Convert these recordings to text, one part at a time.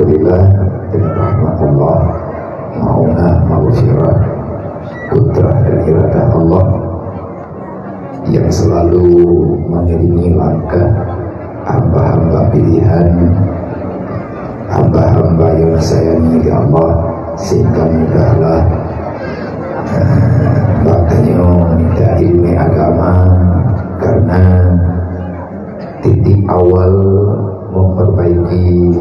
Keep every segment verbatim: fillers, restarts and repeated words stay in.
Alhamdulillah, dengan rahmat Allah, maunah, maghfirah, kudrah dan iradah Allah yang selalu mengiringi langkah hamba-hamba pilihan, hamba-hamba yang disayangi oleh Allah, sehingga mudahlah, eh, bak tanyoe mita ilmu agama, karena titik awal memperbaiki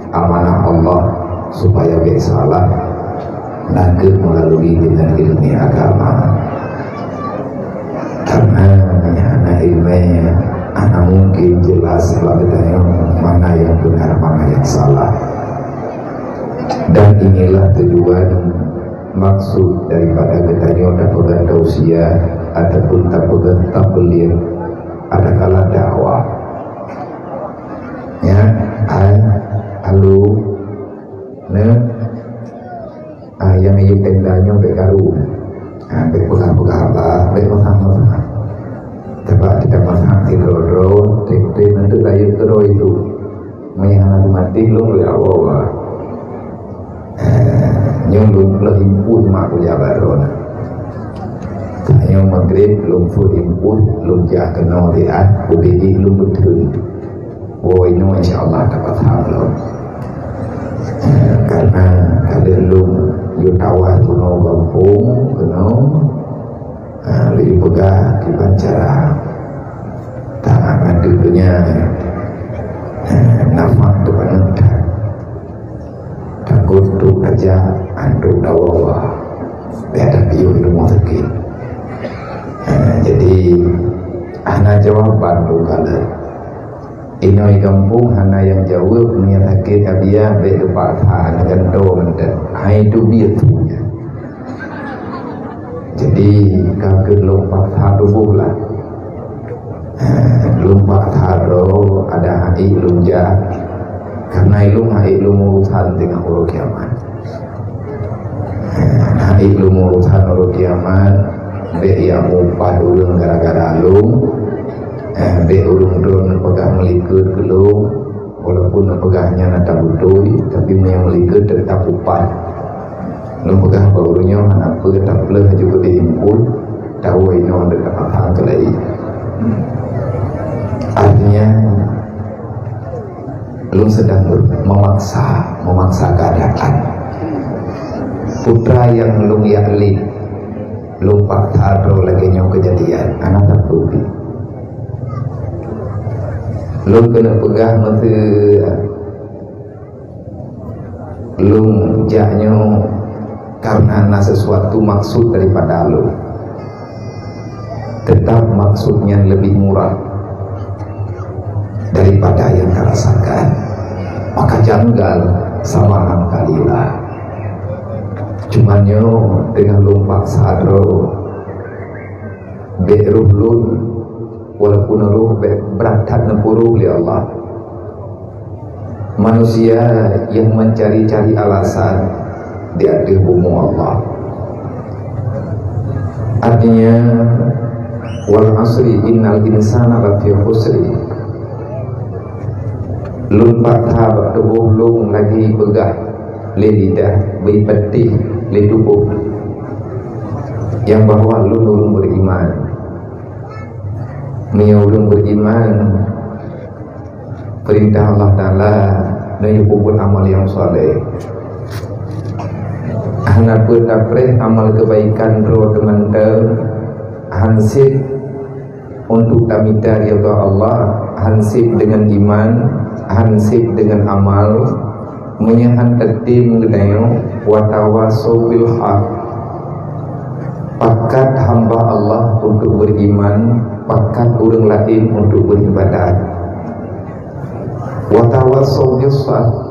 amanah Allah supaya bèk salah, na kheueh melalui dengan ilmu agama. Karena hana ilmu, hana mungkin jelas bak geutanyoe mana yang benar, mana yang salah. Dan inilah tujuan, maksud daripada geutanyoe tapeugah tausiah ataupun tapeugah tabligh, adakala dakwah. Ya, ai, alu, ne, ah, nyang yue tenda nyoe bèk karu. Ah, bèk peugah-peugah haba, bèk meuhang-meuhang. Coba kita meuhang sidroe-droe, trép-trép nanti rayeuk keudroe itu. Meuhana mati lôn lé awak-awak. Eh, nyoe lôn lôn impun mak kuliah baroe na. Tanyoe maghrib lôn peuet impun, lôn jak keunoe diat, ubé jih lôn beuteun. Woe inoe insya Allah dapat tham lôn. Eh, karena ka lheueh lôn yue tawa keunoe gampông, keunoe, eh, lôn peugah kiban cara taat ateueh donya, eh, nafah teuh paneuk that. Takot trok aja antuk dawa-wa. Bèk tapiôh rumoh sakét. Ha, jadi, hana jawaban lôn kalon. Inoe gampông hana nyang jaweueb, meunyo sakét abiah bèk geupaksa, hana gantoe mantong. Hai teubiet tu nyan. Jadi, ka keuh lôn paksa tuboh lah. Eh, lôn paksa droe, adak han ék lôn jak. Karena ilôn han ék lôn urosan teungoh uroe kiamat. Eh, han ék lôn urosan uroe kiamat, bèk jak meuupat ureueng gara-gara lôn. Eh, bèk ureueng droe neupeugah meulikot keu lôn. Walaupun neupeugah nyan ata beutôi, tapi meunyo meulikot teutap upat. Lôn peugah bak ureueng nyoe hana peue, tapeuleueh laju keudéh impun, tawoe inoe deungon mata keulai. Artinya, lôn sedang ber-, memaksa, memaksa keadaan. Putra nyang lôn jak lé, lôn paksa droe lagèe nyoe keujadian, hana sapeue pih. Lôn keuneuk peugah meuseu lôn jak nyoe karena na sesuatu maksud daripada lôn. Tetap maksud nyan lebih murah daripada nyang karasakan. Maka janggal sama ngon kalilah. Cuma nyoe teungoh lôn paksa droe, bèk roh lôn, walaupun roh bèk brat that neupuroh lé Allah. Manusia yang mencari-cari alasan di ateueh bumoe Allah. Artinya, "Wal asri innal insana lafi khusri." Lôn paksa bak tuboh lôn lagèe peugah lé lidah, bri peutih lé tuboh, nyang bahwa lôn ureueng beriman. Meunyoe ureueng beriman, peurintah Allah Taala, neuyue peubuet amal nyang saleh. Hana peue tapreh amal keubaikan droe teumantong, hansét untuk tamita ridha Allah, hansét deungon iman, hansét deungon amal, meunyoe han tatem geutanyoe, "Wa tawasau bil haq." Pakat hamba Allah untuk beriman, pakat ureueng laén untuk beribadat. "Wa tawasau bis sabr."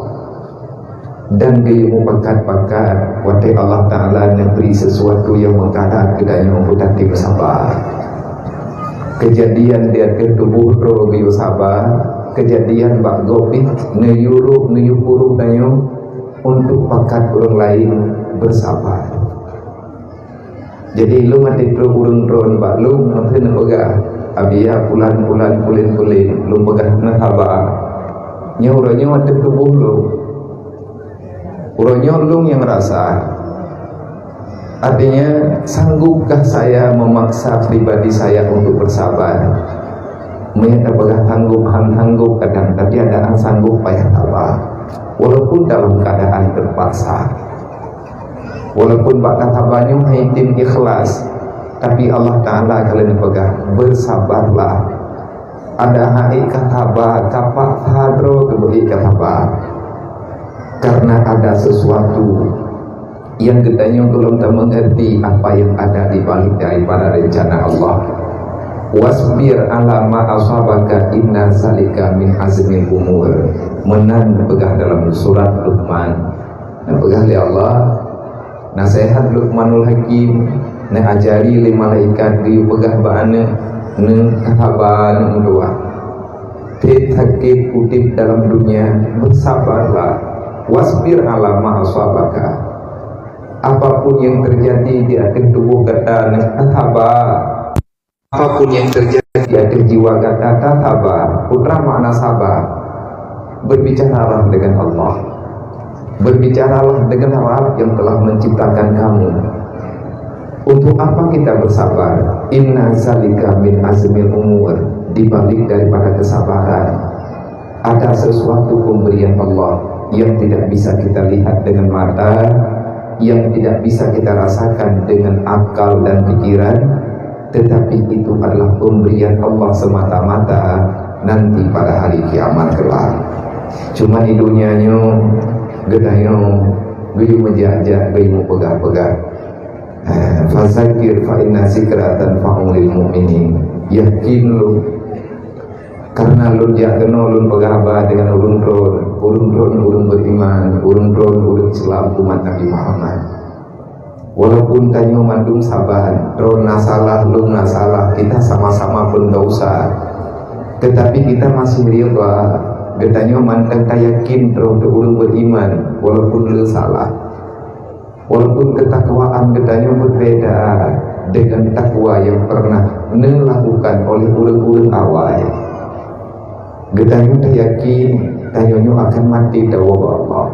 Dan geuyue mupakat-pakat watèe Allah Taala neubri sesuatu nyang meukarat geutanyoe beutatem saba. Keujadian di ateueh tuboh droe geuyue saba, keujadian bak gob pih neuyue roh, neuyue puroh tanyoe untuk pakat ureueng laén beusaba. Jadi, lôn até trok ureueng droen bak lôn, meuteun neupeugah, "Abiya pulan-pulan pulen-pulen," lôn peugah, "Neusaba." Nyoe uroe nyoe ateueh tuboh lôn. Uroe nyoe lôn nyang rasa, artinya, sanggupkah saya memaksa pribadi saya untuk bersabar? Meunyoe tapeugah sanggup, han sanggup kadang, tapi ada han sanggup payah saba. Walaupun dalam keadaan terpaksa. Walaupun bak tasaba nyoe hai tem ikhlas, tapi Allah Ta'ala ka lheueh neupeugah, "Bersabarlah." Ada hai ka saba, kapaksa droe keubeue ka saba. Karena ada sesuatu yang geutanyoe gohlom tameungerti apa yang ada di balik daripada rencana Allah. "Wasbir ala ma asabaka inna zalika min azmil umur." Meunan peugah dalam surat Luqman. Neupeugah lé Allah, naseuhat Luqmanul Hakim, neuajari lé malaikat geuyue peugah bak aneuk, "Neuhaba, neumeudua. Tiep sakét udeb dalam dunia, bersabarlah. Wasbir ala ma asabaka." Apapun yang terjadi di ateueh tuboh gata, neuhaba. Apapun yang terjadi di ateueh jiwa gata, tasaba. Peue makna saba? Berbicaralah dengan Allah. Berbicaralah dengan Rabb yang telah menciptakan kamu. Untuk apa kita bersabar? Inna zalika min azmil umur. Di balik daripada kesabaran, ada sesuatu pemberian Allah yang tidak bisa kita lihat dengan mata, yang tidak bisa kita rasakan dengan akal dan pikiran, tetapi itu adalah pemberian Allah semata-mata nanti pada hari kiamat kelak. Cuma di dunia nyoe, geutanyoe geuyue meujak-jak, geuyue meupeugah-peugah. Eh, "Fazakir fa inna zikra tanfa'u lil mu'minin." Yakin lôn, karena lôn jak keunoe lôn peugah haba deungon ureuëng droen, ureuëng droen ureuëng beriman, ureuëng droen ureuëng Islam umat Nabi Muhammad. Walaupun tanyoe mandum saban, droen na salah, lôn na salah, kita sama-sama pun dosa. Tetapi kita masih ridha, geutanyoe mantong tayakin droen ureuëng beriman, walaupun lé salah. Walaupun ketakwaan geutanyoe berbeda dengan takwa yang pernah neulakukan oleh ureuëng-ureuëng awai, geutanyoe tayakin tanyoe nyoe akan maté tawoe bak Allah.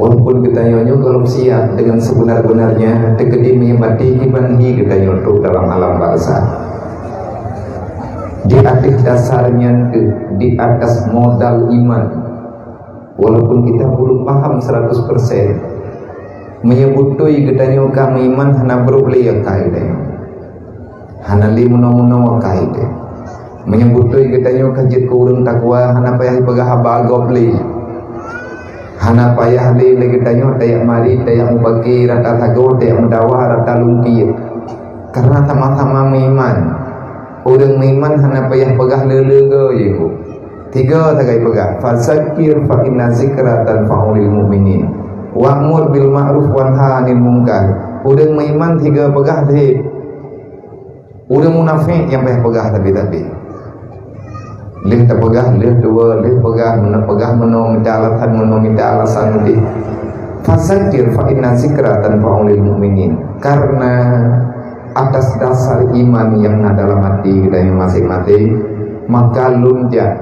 Walaupun geutanyoe nyoe gohlom siap dengan sebenar-benarnya, teukeudi meunyoe maté kiban hi geutanyoe trok dalam alam barzakh. Di ateueh dasar nyan kheueh, di atas modal iman, walaupun kita belum paham seratus persen. Meunyoe beutôi geutanyoe ka meuiman, hana brok lé akai geutanyoe. Hana lé meunoe-meunoe akai teuh. Meunyoe beutôi geutanyoe ka jeuet keu ureuëng takwa, hana payah peugah haba gob lé. Hana payah lé lé geutanyoe tajak marit, tajak mubake rata sagoe, tajak meudakwah rata lungkiek. Karena sama-sama meuiman. Ureuëng meuiman hana payah peugah le-le goe, yeh. Tiga sagai peugah, "Fazakir fa inna zikra tanfa'u lil mu'minin. Wa'mur bil ma'ruf wanha 'anil munkar." Ureuëng meuiman tiga peugah teuh. Ureuëng munafék nyang payah peugah tapi-tapi. Lheueh tapeugah, lheueh dua, lheueh peugah, meunoe peugah meunoe, mita alasan meunoe, mita alasan meudeh. "Fazakir fa inna zikra tanfa'u lil mu'minin." Karena atas dasar iman nyang na dalam até geutanyoe maséng-maséng, maka lôn jak,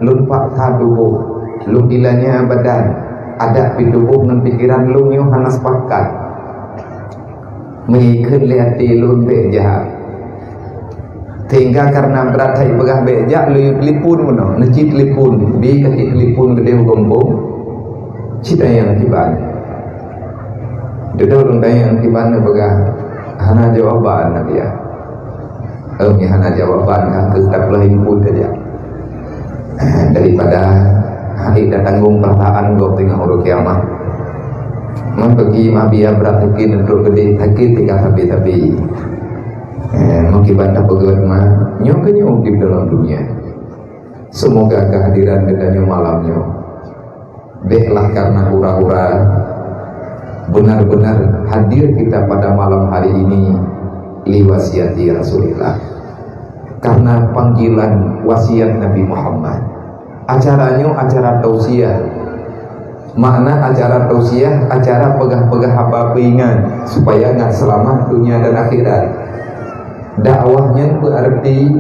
lôn paksa tuboh, lôn ilanya badan, adak pih tuboh ngon pikeran lôn nyoe hana sepakat. Meunyoe ikheun lé até lôn bék jak. Sehingga karena brat that peugah bék jak, lôn telepon meunoe, neucit telepon, bi ka cit telepon keudeh u gampông. Cit tanyong kiban. Dudoe lôn tanyong kiban neupeugah, hana jawaban, Nabi, ya. Em, ya, hana jawaban, ka keuh tapeulahi pun saja. Daripada hai tatanggong perasaan gob teungoh uroe kiamat. Man bagi mabia brat sakét neutrok keudeh, sakét tika sabe-sabe. Eh, meukiban tapeugét ma, nyoe keuh nyoe udeb dalam dunia. Semoga kehadiran geutanyoe malam nyoe béklah karena hura-hura, benar-benar hadir kita pada malam hari ini li wasiati Rasulillah. Karena panggilan wasiat Nabi Muhammad. Acara nyoe acara tausiah. Makna acara tausiah, acara peugah-peugah haba peuingat supaya ngat seulamat dunia dan akhirat. Dakwah nyan berarti,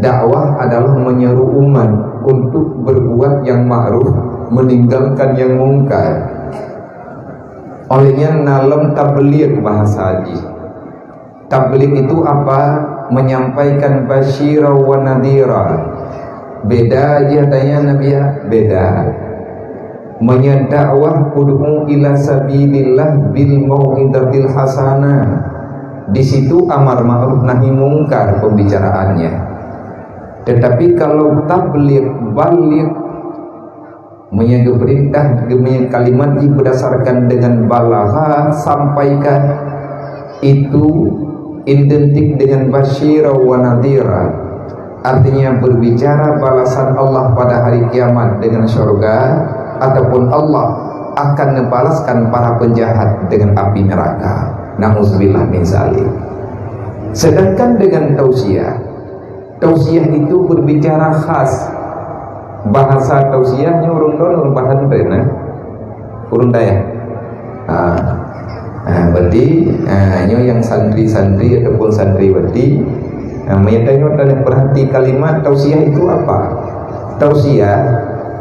dakwah adalah menyeru umat untuk berbuat yang ma'ruf, meninggalkan yang mungkar. Oleh nyan na lom tabligh bahasa jih. Tabligh itu apa? Menyampaikan basyira wa nadhira. Beda jih tanya Nabi ya, beda. Meunyoe dakwah ud'u ila sabilillah bil mau'izatil hasanah. Di situ amar ma'ruf nahi mungkar pembicaraannya. Tetapi kalau tabligh, baligh, meunyoe geupeurintah, meunyoe kalimat jih berdasarkan dengan balagha, sampaikan, itu identik dengan basyira wa nadhira. Artinya berbicara balasan Allah pada hari kiamat dengan syurga, ataupun Allah akan membalaskan para penjahat dengan api neraka. Nauzubillah min zalik. Sedangkan dengan tausiah, tausiah itu berbicara khas. Bahasa tausiah nyoe ureuëng don, ureuëng bahan tren, eh? Ureuëng dayah. Ha. Ha, berarti, ha, nyoe yang santri-santri ataupun santriwati, ha, meunyoe tanyoe perhati kalimat tausiah itu apa? Tausiah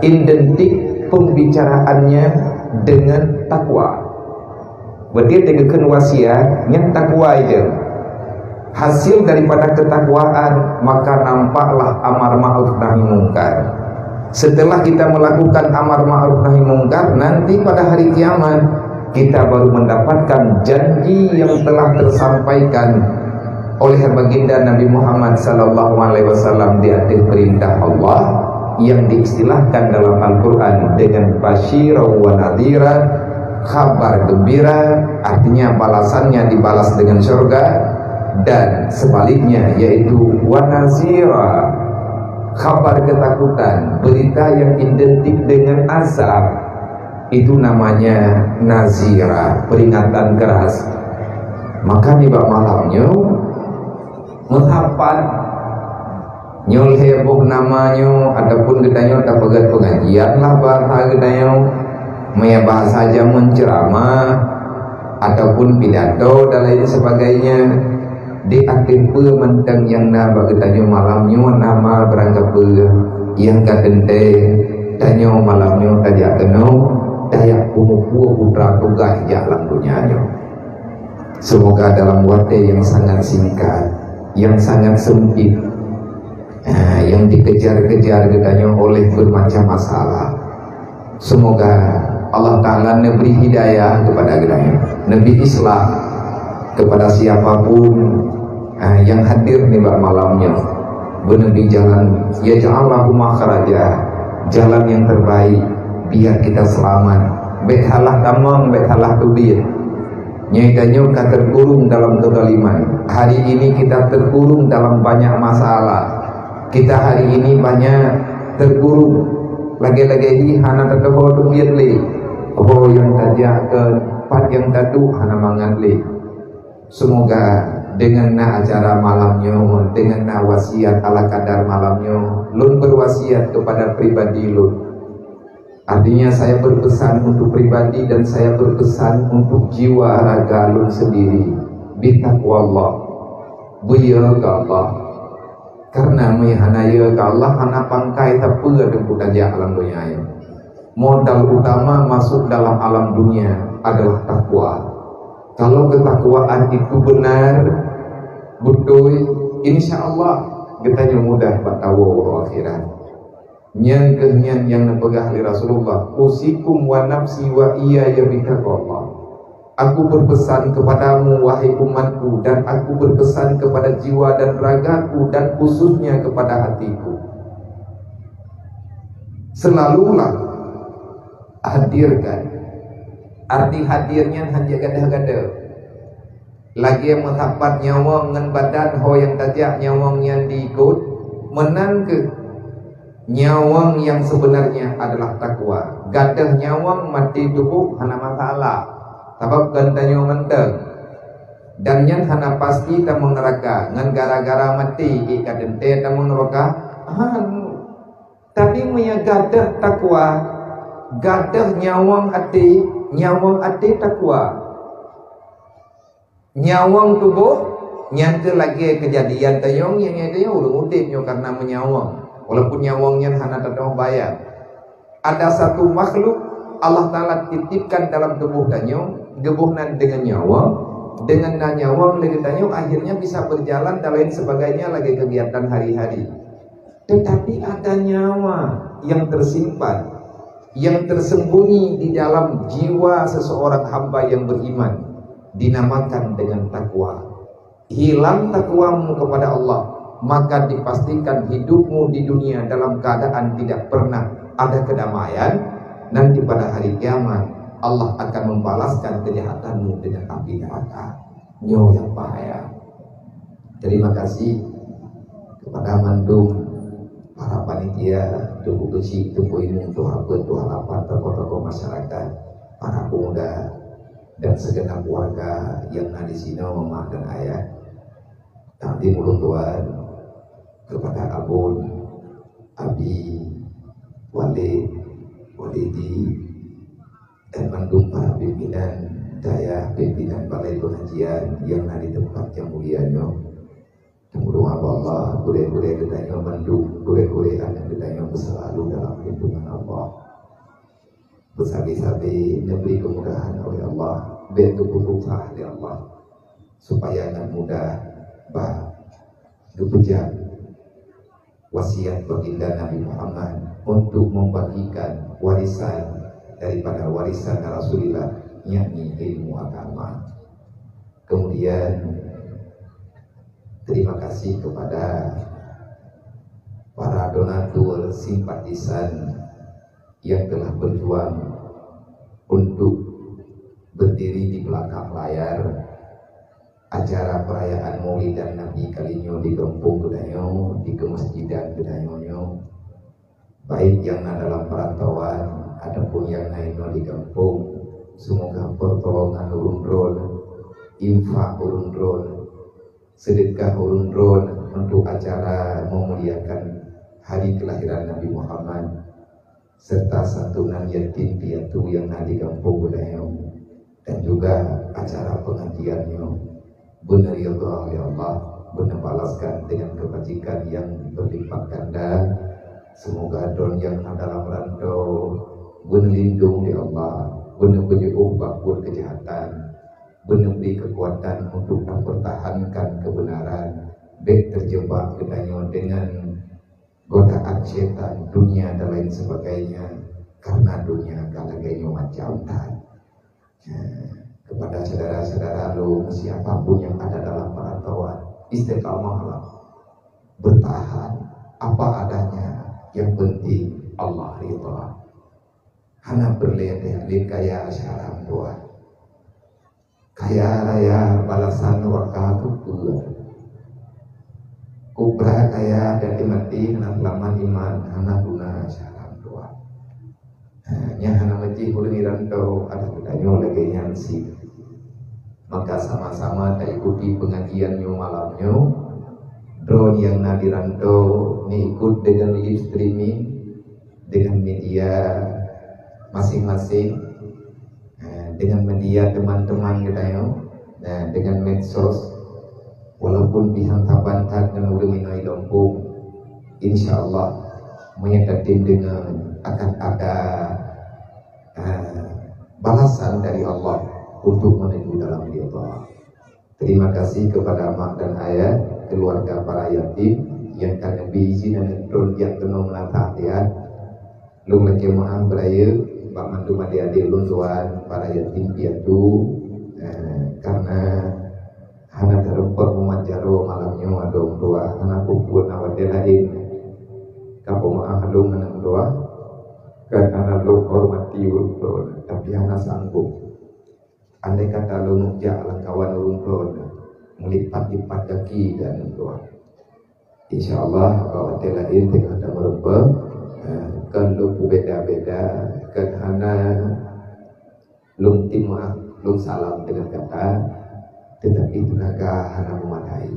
identik pembicaraannya dengan takwa. Berarti teukheun wasiat nyan takwa itu. Hasil daripada ketakwaan, maka nampaklah amar ma'ruf nahi mungkar. Setelah kita melakukan amar ma'ruf nahi mungkar, nanti pada hari kiamat, kita baru mendapatkan janji yang telah tersampaikan oleh Baginda Nabi Muhammad sallallahu alaihi wasallam di atas perintah Allah, yang diistilahkan dalam Al-Quran dengan basyira wa nadhira, kabar gembira, artinya balasannya dibalas dengan syurga, dan sebaliknya, yaitu wa nazira, kabar ketakutan, berita yang identik dengan azab. Itu namanya nazira, peringatan keras. Maka nibak malam nyoe, meusapat nyoe lhée boh nama nyoe, ataupun geutanyoe tapeugét pengajian lah bahasa geutanyoe, maya bahasa jameun, ceramah, ataupun pidato dan lain sebagainya. Di ateueh peue mantong nyang na bak geutanyoe malam nyoe, nama barangkapeue nyang ka teuntée, tanyoe malam nyoe tajak keunoe, tajak peumuphom putra tugaih jak lam donya nyoe. Semoga dalam watée yang sangat singkat, yang sangat sempit, ah, yang dikejar-kejar geutanyoe oleh bermacam masalah, semoga Allah Ta'ala neubri hidayah kepada geutanyoe, neubri islah kepada siapapun, ah, yang hadir nibak malam nyoe. Beuneubri jalan, yaj'al lahu makhraja, jalan yang terbaik, biar kita selamat. Bék salah tamong, bék salah teubiet. Nyoe tanyoe ka terkurung dalam kezaliman. Hari ini kita terkurung dalam banyak masalah. Kita hari ini banyak terkurung. Lagée-lagée hi hana tateuho teubiet lé. Ho nyang tajak keu pat nyang taduek hana mangat lé. Semoga dengan na acara malam nyoe, dengan na wasiat ala kadar malam nyoe, lôn berwasiat kepada pribadi lôn. Artinya, saya berpesan untuk pribadi dan saya berpesan untuk jiwa raga lôn sendiri. Bitaqwallah. Beuyo keu Allah. Karena meuhana yo keu Allah, hana pangkai sapeue teungku tajak lam donya nyoe. Modal utama masuk dalam alam dunia adalah takwa. Kalau ketakwaan itu benar, beutôi, insya Allah geutanyoe mudah bak tawoe uroe akhirat. Nyang keuh nyan nyang neupeugah lé Rasulullah, "Usikum wa nafsi wa iyaya bitaqwallah." Aku berpesan kepadamu, wahai umatku, dan aku berpesan kepada jiwa dan ragaku, dan khususnya kepada hatiku. Selalulah hadirkan. Arti hadir nyan hana gadoh-gadoh. Lagée meusapat nyawöng ngon badan, ho nyang tajak nyawöng nyan diikot, meunan keuh nyawöng nyang sebenarnya adalah takwa. Gadoh nyawöng maté tuboh hana masalah, sabab kon tanyoe mantong. Dan nyan hana pasti tamong neuraka, ngon gara-gara maté ék ka teuntée tamong neuraka? Hana. Tapi meunyoe gadoh takwa, gadoh nyawöng até, nyawöng até takwa. Nyawöng tuboh, nyan keuh lagée keujadian tanyoe, nyang tanyoe ureuëng udeb nyoe kareuna meunyawöng, walaupun nyawöng nyan hana tateuoh bayan. Ada satu makhluk Allah Ta'ala titipkan dalam tuboh tanyoe, Geuboh nan dengan nyawöng, dengan na nyawöng lé geutanyoe akhirnya bisa berjalan dan lain sebagainya lagi kegiatan hari-hari. Tetapi ada nyawa yang tersimpan, yang tersembunyi di dalam jiwa seseorang hamba yang beriman, dinamakan dengan takwa. Hilang takwamu kepada Allah, maka dipastikan hidupmu di dunia dalam keadaan tidak pernah ada kedamaian. Nanti pada hari kiamat, Allah akan membalaskan kejahatanmu dengan api neraka. Nyoe yang bahaya. Terima kasih kepada mandum para panitia, tubuh kecil, tubuh ini, tuha peuet, tuha lapan, tokoh-tokoh masyarakat, para pemuda, dan segenap warga yang na di sinoe, mak dan ayah. Takdim ulôn tuan kepada Abon, Abi, Walid, Walidi, dan mandum para pimpinan dayah, pimpinan balai pengajian yang na di tempat yang mulia nyoe. Meudoa bak Allah, gurée-gurée geutanyoe mandum, gurée-gurée aneuk geutanyoe beuselalu dalam lindungan Allah. Beusabe-sabe neubri keumudahan oleh Allah, bék geupeususah lé Allah, supaya nyan mudah bah geupeujak wasiat baginda Nabi Muhammad untuk membagikan warisan daripada warisan Rasulullah, yakni ilmu agama. Kemudian, terima kasih kepada para donatur simpatisan yang telah berjuang untuk berdiri di belakang layar acara perayaan Maulidan Nabi kali nyoe di gampông geutanyoe, di keumeusejidan geutanyoe nyoe, baik yang na dalam perantauan ataupun yang na inoe di gampông. Semoga pertolongan ulôn droe, infak ulôn droe, sedekah ulôn droe untuk acara memuliakan hari kelahiran Nabi Muhammad, serta santunan yatim piatu yang na di gampông geutanyoe, dan juga acara pengajian nyoe beuneuridha lé Allah, beuneubalaskan dengan kebajikan yang berlipat ganda. Semoga droe nyang na dalam rantau beuneulindong lé Allah, beuneupeujeuôh bak buet keujahatan, beuneubri keukuatan untuk tapeurtahankan keubeunaran, bék teujeubak geutanyoe deungon godaan syaitan, dunia dan lain sebagainya, karena dunia ka lagée nyoe macam that. Nah, kepada saudara-saudara lôn, siapa pun yang ada dalam perantauan, istiqamahlah, bertahan, apa adanya, yang penting Allah ridha. Hana peureulée teuh lé kaya syara meutuah. Kaya raya balasan waka keupeue. Kubra kaya dan mati hana seulamat iman, hana guna syara meutuah. Ha, nyan hana meujih ulôn iran tho, adak geutanyoe lagée nyan sit. Maka sama-sama taikuti pengajian nyoe malam nyoe. Droe nyang na di rantau neuikot deungon live streaming, deungon media masing-masing, eh, deungon media teman-teman geutanyoe, eh, deungon medsos. Walaupun pih han saban that ngon ureuëng inong gampông, insya Allah, meunyo tatem deungon, akan ada, eh, balasan dari Allah untuk menuju dalam ridha. Terima kasih kepada mak dan ayah, keluarga para yatim nyang ka neubri izin aneuk droe jak keunoe meunasah siat. Lôn lakée meuáh beurayeuk bak mandum adék-adék lôn tuan, para yatim piatu, eh, karena hana teurumpok mumat jaroe malam nyoe, adoe meutuah, hana peue-peue na watée laén. Ka peumeuáh lôn aneuk meutuah, kan hana lôn hormati ureuëng droe, tapi hana sanggob. Andai kata lôn jak lam kawan ureuëng droe, meulipat-lipat gaki dan droe. Insya Allah, bak watée laén teungoh tameurumpok, eh, kon lôn peubeda-beda, kon hana lôn tim meuáh, lôn salam deungon gata, teutapi teunaga hana meumadai.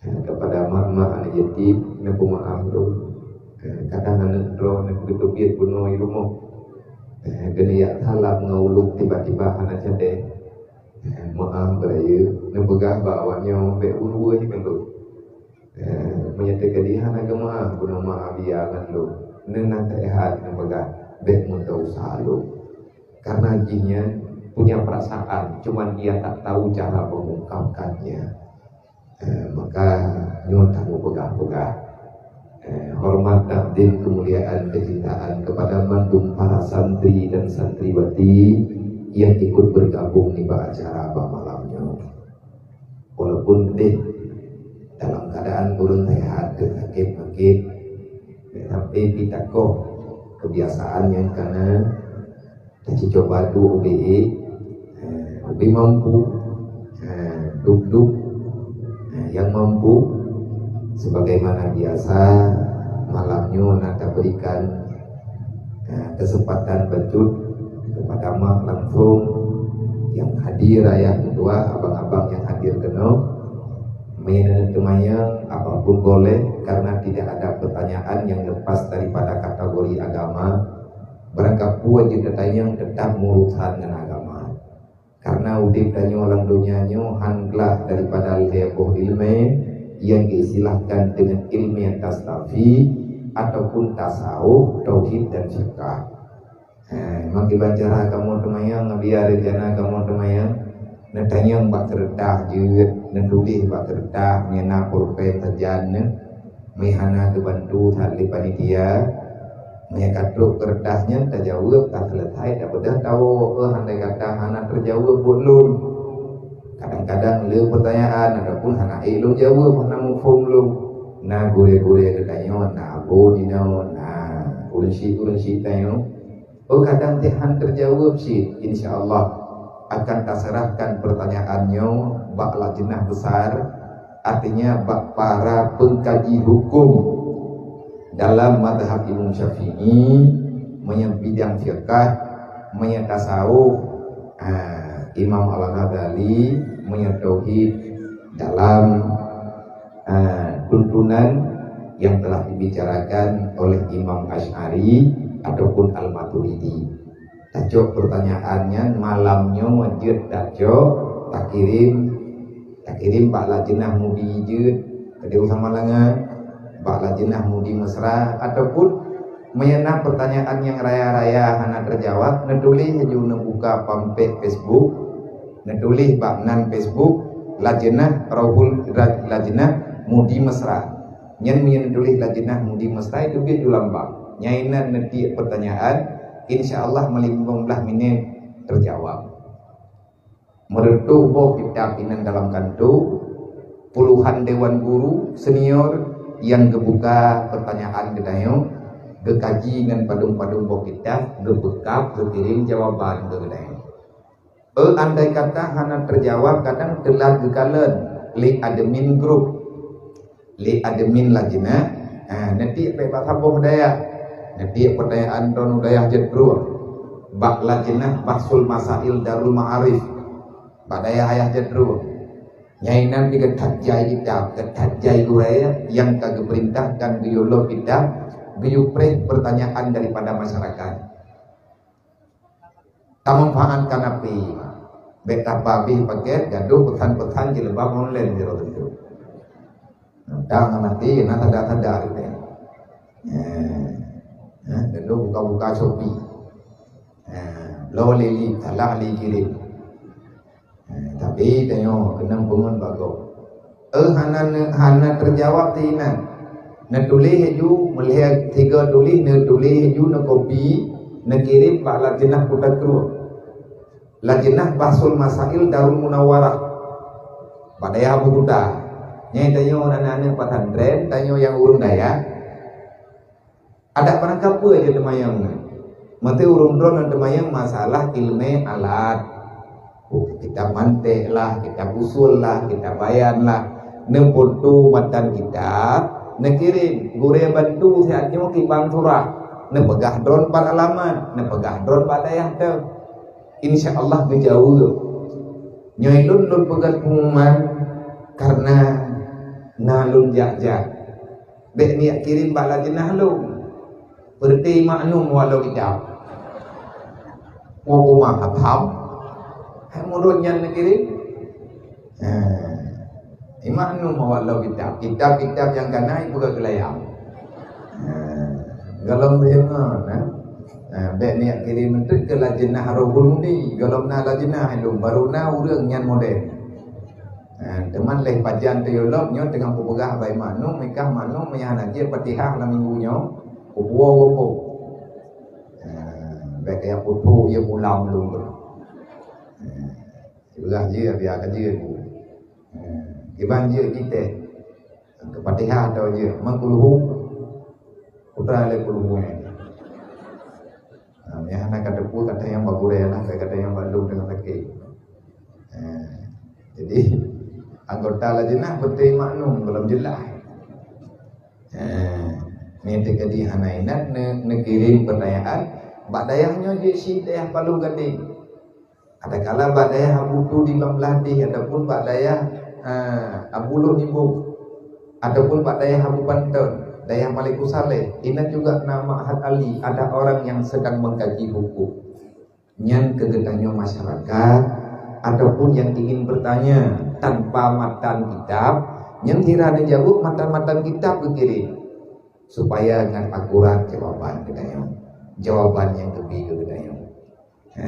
Eh, kepada mak-mak aneuk yatim, neupeumeuáh lôn. Eh, kadang aneuk droe neupeuteubiet bunoe i rumoh. Eh, geuneuyak salam ngon ulôn tiba-tiba hana cadée. Eh, meuáh beurayeuk, neupeugah bak awaknyoe bék ureuëng ngon lôn. Eh, meunyoe teukeudi hana geumeuáh bunoe mak Abia ngon lôn, neunaséhat neupeugah bék meudosa lôn. Karena jih nyan punya perasaan, cuman dia tak tahu cara mengungkapkannya. Eh, maka nyoe tamu peugah-peugah. Eh, hormat, takdim, kemuliaan, kecintaan kepada mandum para santri dan santriwati yang ikut bergabung di acara bak malam nyoe. Walaupun pedih, dalam keadaan belum sehat, sakit-sakit, sampai pitakoh kebiasaan yang kana Teucuba duek ubé ék, eh, ubé mampu, eh, duek-duek, eh, nyang mampu. Sebagaimana biasa, malam nyoe na taberikan, eh, kesempatan bacut kepada mak langsung yang hadir, ayah kedua, abang-abang yang hadir keunoe. Meunyoe na teumanyong, apapun boleh, karena tidak ada pertanyaan yang lepas daripada kategori agama. Barangkapeue jeuet tatanyong, teutap meurusan ngon agama. Karena udeb tanyoe lam donya nyoe han glah daripada lhée boh ileumé nyang geuistilahkan deungon ileumé tastafi ataupun tasawuf, tauhid dan fiqah. Ha, meukiban cara kamoe teumanyong, biar rencana kamoe teumanyong, neutanyong bak keureutah jeuet, neutuléh bak keureutah, meunyoe na pulpen sajan neu, meunyoe hana geubantu that lé panitia, meunyoe ka trok keureutah nyan tajaweueb, ka seuleusai, tabeudôh tawoe, eh, andai kata hana teujaweueb buet lôn. Kadang-kadang le peutanyaan ataupun hana ék lôn jaweueb, hana muphom lôn. Na gurée-gurée geutanyoe, na abon inoe, na ureueng syik-ureueng syik tanyoe. Oh, kadang teuh han teujaweueb cit, insya Allah akan taserahkan pertanyaan nyoe bak lajnah besar, artinya bak para pengkaji hukum dalam mazhab Imam Syafi'i, meunyoe bidang fiqah, meunyoe tasawuf, ah, Imam Al-Ghazali, meunyoe tauhid dalam, ah, tuntunan yang telah dibicarakan oleh Imam Asy'ari ataupun Al-Maturidi. Tacok pertanyaan nyan malam nyoe jeuet tacok, takirim, takirim bak lajnah Mudi jeuet, keudeh sama langa, bak lajnah Mudi Mesra, ataupun meunyoe na pertanyaan nyang raya-raya hana teujawab, neutuléh laju neubuka fanpage Facebook, neutuléh bak nan Facebook, lajnah Rauhul, lajnah Mudi Mesra. Nyan meunyoe neutuléh lajnah Mudi Mesra, teubiet ju lam bank. Nyang inan neutiek pertanyaan, insya Allah meulima belas minit teujawab. Meureutoh boh kitab inan dalam kantô, puluhan dewan guru senior nyang geubuka pertanyaan geutanyoe, geukaji ngon padum-padum boh kitab, geupeugah, geukirim jawaban keu geutanyoe. Eh, andai kata hana teujawab, kadang teulat geukalon lé admin grup, lé admin lajnah, ha, neutiek bak saboh dayah, neutiek pertanyaan droeneuh dayah jeuet droe, bak lajnah Bahsul Masail Darul Ma'arif, bak dayah ayah jeuet droe. Nyang inan pih geuthat jai kitab, geuthat jai gurée nyang ka geupeurintahkan geuyue lok kitab, geuyue preh pertanyaan daripada masyarakat. Tamanfaatkan api. Bék tapabéh paket, gadoh peusan-peusan jileubab online di roh tu. Entah ngon api, na tada-tada gitu. Ya. Ya, gadoh buka-buka Shopee. Ya, lo lili, salah li kirim. Ha, tapi tanyoe keunong peungon bagoe. Eh, hana ne-, hana teujawab teuh inan. Neutuléh laju, meulhée tiga tuléh, neutuléh laju, neukopi, neukirém bak lajnah Kuta Krueng. Lajnah Bahsul Masail Darul Munawwarah. Bak dayah Abu Kuta. Nyan tanyoe aneuk-aneuk pesantren, tanyoe nyang ureueng dayah. Adak barangkapeue jeuet teumanyong nyan. Meunteue ureueng droeneuh teumanyong masalah ileumé alat. Oh, kitab mantek lah, kitab usul lah, kitab bayan lah. Neufoto matan kitab, neukirém. Gurée bantu siat nyoe kiban surah. Neupeugah droen pat alamat, neupeugah droen pat dayah teuh. Insya Allah geujaweueb. Nyoe lôn, lôn peugah pengumuman karena na lôn jak-jak. Bék neujak kirém bak lajnah lôn. Peureuté imaknum walau kitab. Woe uma khatam. Hai murit nyan neukirém. Ha. Imaknum walau kitab. Kitab-kitab nyang kana ipeugah keu layang. Ha. Galom deungon, ha. Ha. Bèk neujak kirém eunteuk keu lajeunah Ruhul Mudi, gohlom na lajeunah ilôn, barô na ureueng nyan model. Ha, teuma lheuh pajan teuyue lom nyoe teungoh kupeugah bai maknum, meuikah maknum meunyo hana jeuet Fatihah lam minggu nyoe, kupuwoe gob. Ha, bèk kaya putôh ie pulam lôn. Ha, peugah jeuet, biasa jeuet. Ha, kiban jeuet jiteh. Keu Fatihah atau jeuet, man kulhu. Putra lé kulhu nyan. Ha, nyang hana ka teupeu kata nyang bak gurèe lah, kata nyang bak lôn teungoh sakét. Ha, jadi, anggota lajeunah beutôi maknum gohlom jeulaih. Ha, nyan teuh jadi hana ingat ne-, neukirém peutanyaan, bak dayah nyoe jeuet cit dayah Palu Gadeng. Adakala bak dayah Abu Tu di Bangladesh, ataupun bak dayah, ah, Abu Lhok Nibong, ataupun bak dayah Abu Panton, dayah Malikussaleh, inan juga na Ma'had Ali, ada orang yang sedang mengkaji hukum. Nyan keu geutanyoe masyarakat, ataupun yang ingin bertanya tanpa matan kitab, nyan sira neujaweueb matan-matan kitab geukirém, supaya nyan akurat jawaban geutanyoe, jawaban nyang geubi keu geutanyoe. Ha,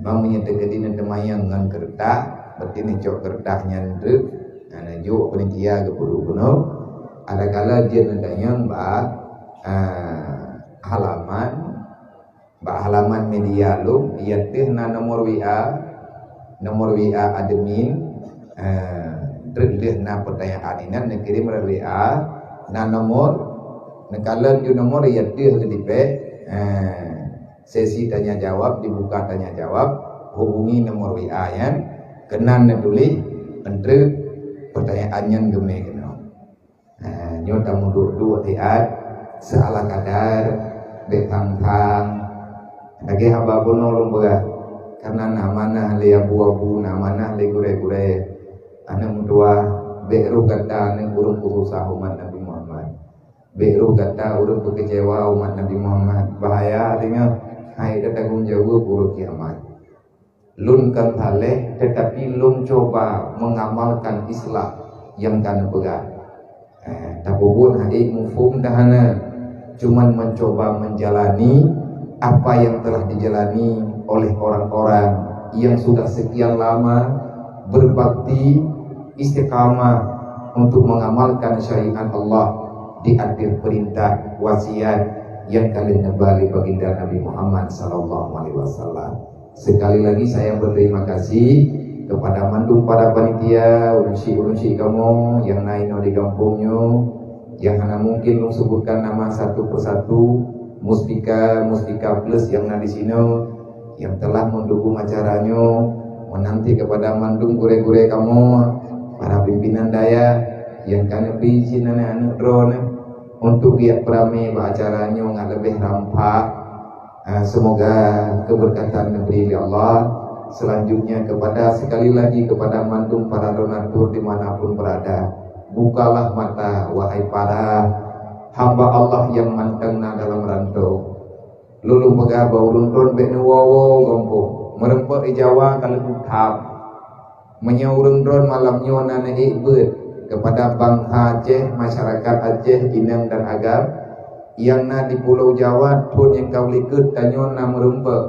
meunyoe teukeudi neuteumanyong ngon keureutah, berarti neucok keureutah nyan treuk, ha, neujok panitia geupeuduek bunoe. Adakala jeuet neutanyong bak, ha, halaman, bak halaman media lôn, i ateueh na nomor W A, nomor W A admin, ha, treuk lheueh na peutanyaan inan neukirém lewat W A, na nomor, neukalon ju nomor i ateueh geutipék, ha. Sesi tanya jawab dibuka tanya jawab, hubungi nomor W A nyan, keunan neutuléh, eunteuk peutanyaan nyan geumé keunoe. Ha, nyoe tameuduek-duek siat, seuala kadar, bèk thang-thang. Lagèe haba bunoe lôn peugah, karena na amanah lé abu-abu, na amanah lé gurèe-gurèe. Aneuk meutuwah, bèk roh gata aneuk ureueng peususah umat Nabi Muhammad. Bèk roh gata ureueng peukeucewa umat Nabi Muhammad. Bahaya teungoh hai tatanggong jaweueb uroe kiamat. Lôn kon saleh, tetapi lôn cuba mengamalkan islah nyang ka neupeugah. Eh, tapeubuet hai muphom dah hana, cuman mencoba menjalani apa yang telah dijalani oleh orang-orang yang sudah sekian lama berbakti istiqamah untuk mengamalkan syariat Allah di atas perintah wasiat yang ka lheueh neuba lé Baginda Nabi Muhammad sallallahu alaihi wasallam. Sekali lagi saya berterima kasih kepada mandum para panitia, ureueng syik-ureueng syik kamoe nyang na inoe di gampông nyoe, nyang hana mungkin lôn sebutkan nama satu persatu, Muspika, Muspika Plus nyang na di sinoe, nyang telah mendukung acara nyoe, menanti kepada mandum gurèe-gurèe kamoe, para pimpinan dayah nyang ka neubi izin aneuk-aneuk droeneuh untuk geujak peuramé bak acara nyoe ngon leubeh rampak. Ah, semoga keberkatan diberi oleh Allah. Selanjutnya kepada, sekali lagi kepada mandum para donatur dimanapun berada, bukalah mata, wahai para hamba Allah yang mantong na dalam rantau. Lôn peugah bak ureueng droen bèk neuwoe-woe gampông. Meureumpok di Jawa ka lheueh tham. Meunyoe ureueng droen malam nyoe na neuék beuet kepada bansa Aceh, masyarakat Aceh inong dan agam, nyang na di Pulo Jawa, thon nyang ka likot tanyoe na meureumpok,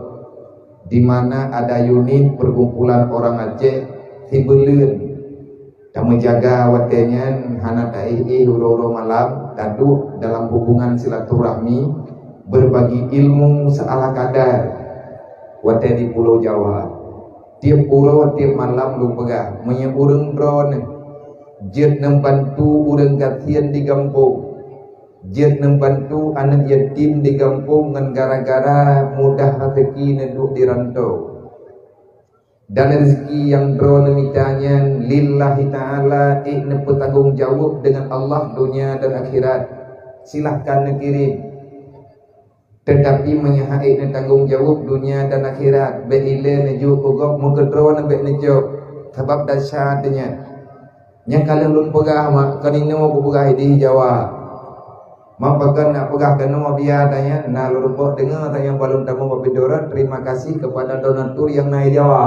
di mana ada unit perkumpulan orang Aceh Sibeuleuen. Tameujaga watèe nyan hana taéh-éh uroe-uroe malam, taduek dalam hubungan silaturahmi, berbagi ilmu seala kadar watèe di Pulo Jawa. Tiep uroe, tiep malam lôn peugah, meunyoe ureueng droeneuh jeuet neubantu ureueng gasien di gampông, jeuet neubantu aneuk yatim di gampông ngon gara-gara mudah raseuki neuduek di rantau. Dan rezeki nyang droeneuh mita nyan lillahi ta'ala, ék neupeutanggong jaweueb deungon Allah donya dan akhirat, silahkan neukirém. Teutapi meunyoe han ék neutanggong jaweueb donya dan akhirat, bèk ilèe neujok keu gob, meukeudroe neubèk neujok, sabab desya teuh nyan. Nyang ka lheueh lôn peugah, mak, kon inoe kupeugah idéh Jawa. Mak, pakon nak peugah keunoe biasa nyan, na lôn rumpok deungoe, tanyong balon tamong bak pintoe rot, terima kasih kepada donatur nyang na di Jawa.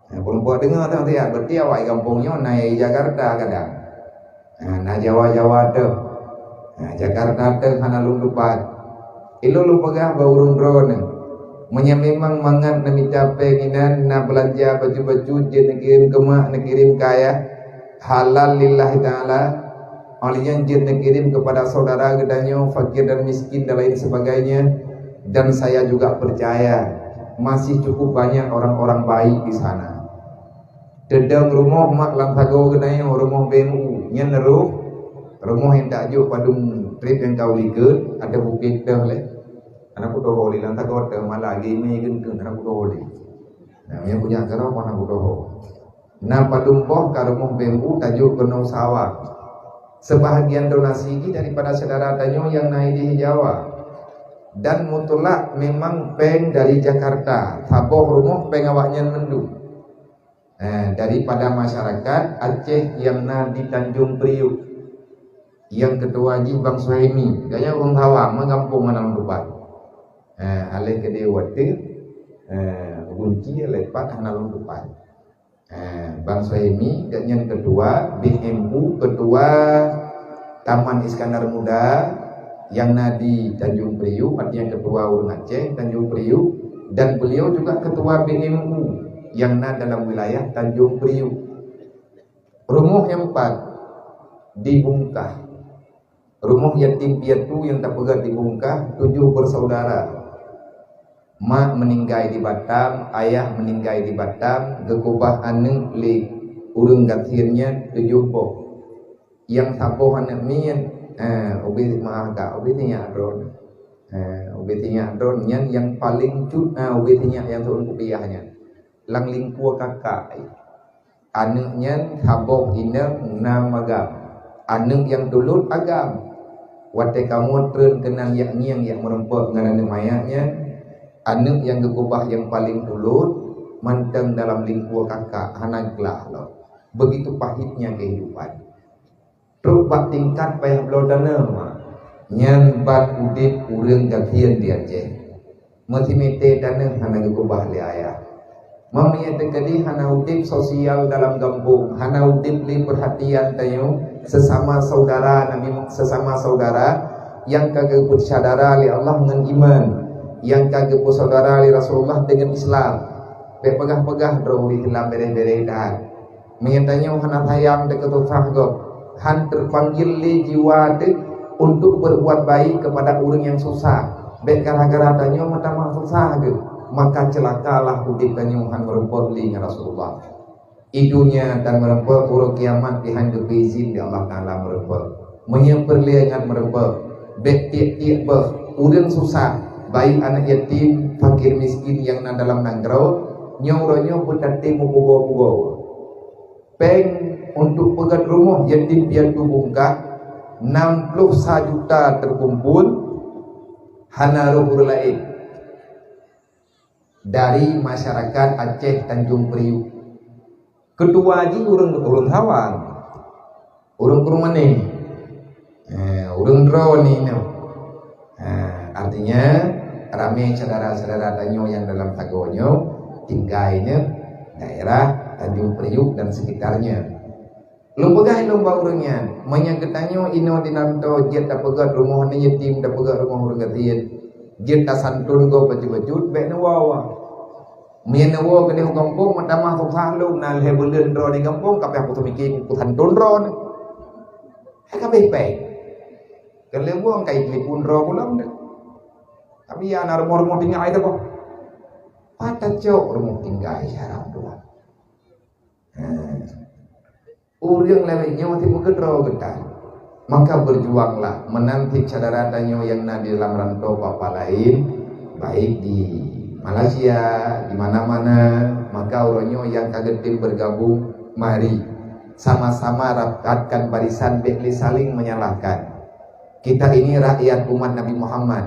Nah, lôn rumpok deungoe teuh siat, berarti awak di gampông nyoe na di Jakarta kadang. Nah, na Jawa-Jawa teuh. Nah, Jakarta teuh hana lôn tupat. Ilôn lôn peugah bak ureuëng droeneuh, meunyoe memang mangat neumita péng inan, na beulanja bacut-bacut, jeuet neukirém keu mak, neukirém keu ayah, halal lillahi ta'ala, óh lheueh nyan jeuet neukirém keupada saudara geutanyoe fakir dan miskin dan lain sebagainya. Dan saya juga percaya masih cukup banyak orang-orang baik di sana. Teudong rumoh mak lam sagoe geutanyoe, rumoh B M U, nyan rôh, rumoh nyang tajok padum trép nyang ka u likot, ada bukét teuh lé. Hana kutoho lé lam sagoe teuh, malah lagée mé geunteuen, hana kutoho lé. Nah, nyang punya keurau hana kutoho. Na padum boh ka rumoh B M U tajok keunoe sawa. Sebahagian donasi jih daripada syedara tanyoe nyang na idéh Jawa. Dan mutlak memang péng dari Jakarta. Saboh rumoh péng awaknyan mandum. Eh, daripada masyarakat Aceh nyang na di Tanjung Priok. Nyang keutua jih Bang Suhaimi. Gobnyan ureuëng Sawang, meugampông hana lôn teupat. Eh, aléh keudeh watée, eh, gunci aléh pat hana lôn teupat. Eh, Bang Suhaimi, gobnyan keutua B M U, keutua Taman Iskandar Muda nyang na di Tanjung Priok, artinya keutua ureuëng Aceh Tanjung Priok, dan beliau juga keutua B M U nyang na dalam wilayah Tanjung Priok. Rumoh nyang pat di Bungkah. Rumoh yatim piatu nyang tapeugét di Bungkah, tujoh bersaudara. Mak meuninggai di Batam, ayah meuninggai di Batam, geukeubah aneuëk lé ureuëng gasien nyan tujoh boh. Nyang saboh aneuëk miet, eh, ubé maah ka, ubé sinyak droe. Eh, ubé sinyak droe nyan nyang paleng cut, eh, ubé sinyak nyang seuôn kupiah nyan. Lam lingkue kakak. Aneuëk nyan saboh inong nam agam. Aneuëk nyang tulôt agam. Watée kamoe treun keunan jak ngieng jak meurumpok ngon aneuëk manyak nyan, aneuëk nyang geukeubah nyang paleng tulôt mantong dalam lingkue kakak hana glah lom. Begitu pahitnya kehidupan. Trok bak tingkat payah bloe tanoh, nyan bak udeb ureuëng gasien di Aceh. Meusimité tanoh hana geukeubah lé ayah. Meunyoe teukeudi hana udeb sosial dalam gampông, hana udeb lé peurhatian tanyoe sesama saudara Nabi, sesama saudara nyang ka geupeusyedara lé Allah ngon iman, nyang ka geupeusaudara lé Rasulullah deungon Islam. Bék peugah-peugah droe ureuëng Islam bereh-bereh that. Meunyoe tanyoe hana sayang teuh keu susah gob, han teupanggil lé jiwa teuh untuk berbuat baik kepada ureuëng nyang susah, bék gara-gara tanyoe meutamah susah geuh, maka ceulakalah udeb tanyoe han meurumpok lé ngon Rasulullah. Di dunia tan meurumpok, uroe kiamat pih han geupeuizin lé Allah Taala meurumpok. Meunyoe peureulée nyan meurumpok, bék tiek-tiek boh ureuëng susah, baik aneuëk yatim, fakir miskin nyang na dalam nanggroe, nyoe uroe nyoe beutatem meupugoe-pugoe. Péng untuk peugét rumoh yatim piatu Bungkah, nam ploh sa juta teukumpul, hana rhoh ureuëng laén dari masyarakat Aceh Tanjung Priok. Keutua jih ureuëng, ureuëng Sawang, ureuëng Krueng Manéh, eh, ureuëng droeneuh nyoe. Eh, artinya, ramé syedara-syedara tanyoe nyang dalam sagoe nyoe tinggai nyoe daerah Tanjung Priok dan sekitarnya. Lôn peugah lom bak ureuëng nyan, meunyoe geutanyoe inoe di Nantoe jeuet tapeugét rumoh aneuëk yatim, tapeugét rumoh ureuëng gasien, jeuet tasantun gob bacut-bacut, bék neuwoe. Meunyoe neuwoe keudeh u gampông, meutamah susah lom, na lhée buleuen droe di gampông, ka payah kuseumiké kusantun droe nyoe. Hai ka abéh péng. Keu lheueh buang ka itelepon droe pulang deh. Tapi ya na rumoh-rumoh tinggai teuh boh. Pat tacok rumoh tinggai syedara dua. Ureuëng lawét nyoe meukeudroe geutan. Maka berjuanglah, meunan cit syedara tanyoe nyang na di dalam rantau papa laén, baik di Malaysia, di mana-mana, maka uroe nyoe nyang ka geutem bergabung, mari sama-sama rapatkan barisan, bék lé saling menyalahkan. Kita ini rakyat umat Nabi Muhammad,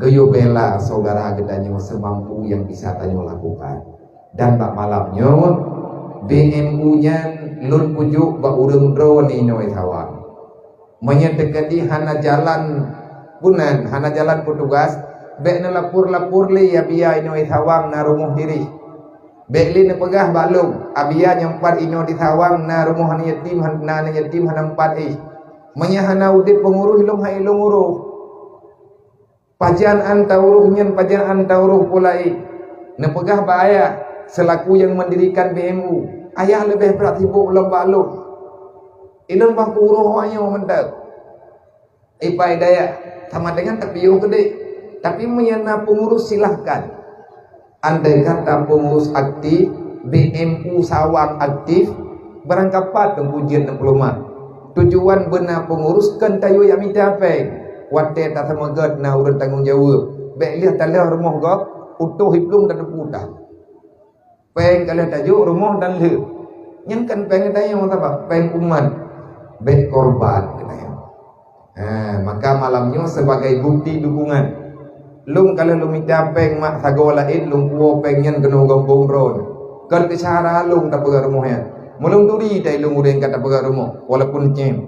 geuyue bela saudara geutanyoe semampu yang bisa tanyoe lakukan. Dan bak malam nyoe, B M U nyan lôn pujok bak ureuëng droeneuh inoe Sawang. Meunyoe teukeudi hana jalan punan, hana jalan peutugas, bék neulapor-lapor lé Abia inoe Sawang na rumoh dirih. Bék lé neupeugah bak lôn, Abia nyang pat inoe di Sawang na rumoh aneuëk yatim, na aneuëk yatim hana meupat éh. Meunyoe hana udeb peungurus lôn hai lôn urus. Pajan an tauroh nyan, pajan an tauroh pue laén. Neupeugah bak ayah, selaku nyang mendirikan B M U, "Ayah leubeh brat sibok lom bak lôn. Ilôn bah kuroh awak nyoe mantong." Ipa hidayah, sama dengan tapiôh keudéh. Tapi meunyoe na peungurus, silahkan. Andai kata pengurus aktif, B M U Sawang aktif, barangkapat Teungku jeuet neupeuleumah. Tujuan beuna pengurus kon tayue jak mita péng. Watée taseumeugét na ureuëng tanggong jaweueb, bék lheueh talheueh rumoh gob, utôh iplueng dan teuputa. Péng ka lheueh tajok rumoh dan lheueh. Nyan kon péng tanyoe, sabab péng umat. Bék korban keunan. Ha, maka malam nyoe sebagai bukti dukungan. Lôn ka lheueh lôn mita péng mak sagoe laén, lôn puwoe péng nyan keunoe gampông droe. Kon keu syara lôn tapeugét rumoh nyan. Meulôn turi tai lôn ureuëng ka tapeugét rumoh, walaupun cém.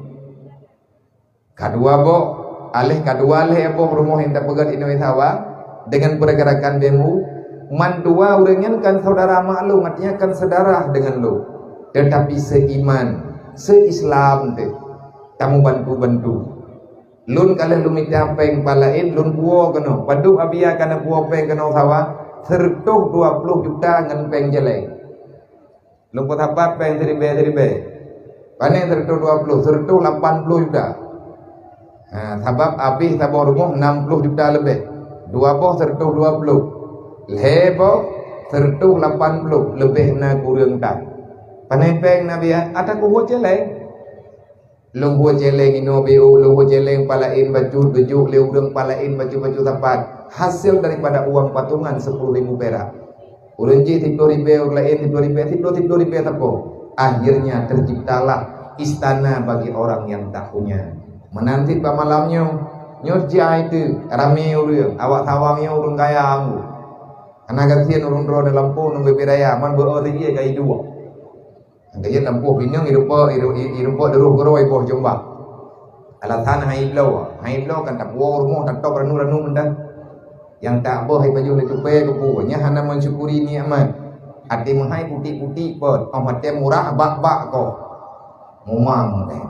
Kadua boh, aléh kadua lhée boh rumoh nyang tapeugét inoe Sawang, dengan pergerakan B M U, mandua ureuëng nyan kan saudara mak lôn, artinya kan sedarah dengan lôn. Tetapi seiman, se-Islam teuh. Tamubantu-bantu. Lôn ka lheueh lôn mita péng pat laén, lôn puwoe keunoe. Padub Abia ka neupuwoe péng keunoe Sawang, seureutôh dua ploh juta ngon péng jeleng. Lôn peusapat péng siribée-siribée. Pane seureutôh dua ploh, seureutôh lapan ploh juta. Ha, sabab abéh saboh rumoh nam ploh juta leubeh. Dua boh seureutôh dua ploh. Lhée boh seureutôh lapan ploh, leubeh na kureueng tan. Pane péng na Abia, ata kuhue jeleng. Lôn hue jeleng inoe B O, lôn hue jeleng pat laén bacut, geujok lé ureuëng pat laén bacut-bacut sapat. Hasil daripada uang patungan sepuluh ribu perak. Ureuëng jih siploh ribée, ureuëng laén siploh ribée, siploh, siploh ribée sapo. Akhirnya terciptalah istana bagi orang yang tak punya. Meunan cit bak malam nyoe, nyoe jai teuh, ramé ureuëng, awak Sawang nyoe ureuëng kaya anggô. Hana gasien ureuëng droe di lampôh ngon bubé raya, man beu-o lagée ka iduek. Nyang keujeut lampôh pineung irumpok, iru-, i-, irumpok deuroh geuroe boh jombang. Alasan hai bloe, hai bloe kan tapuwoe rumoh tatôb ranup-ranup mantong. Nyang tak boh hai pajoh lé tupée keupeue, nyan hana mensyukuri nikmat. Até meuhai putik-putik pot, óh watée murah bak-bak koh. Mumang teuh.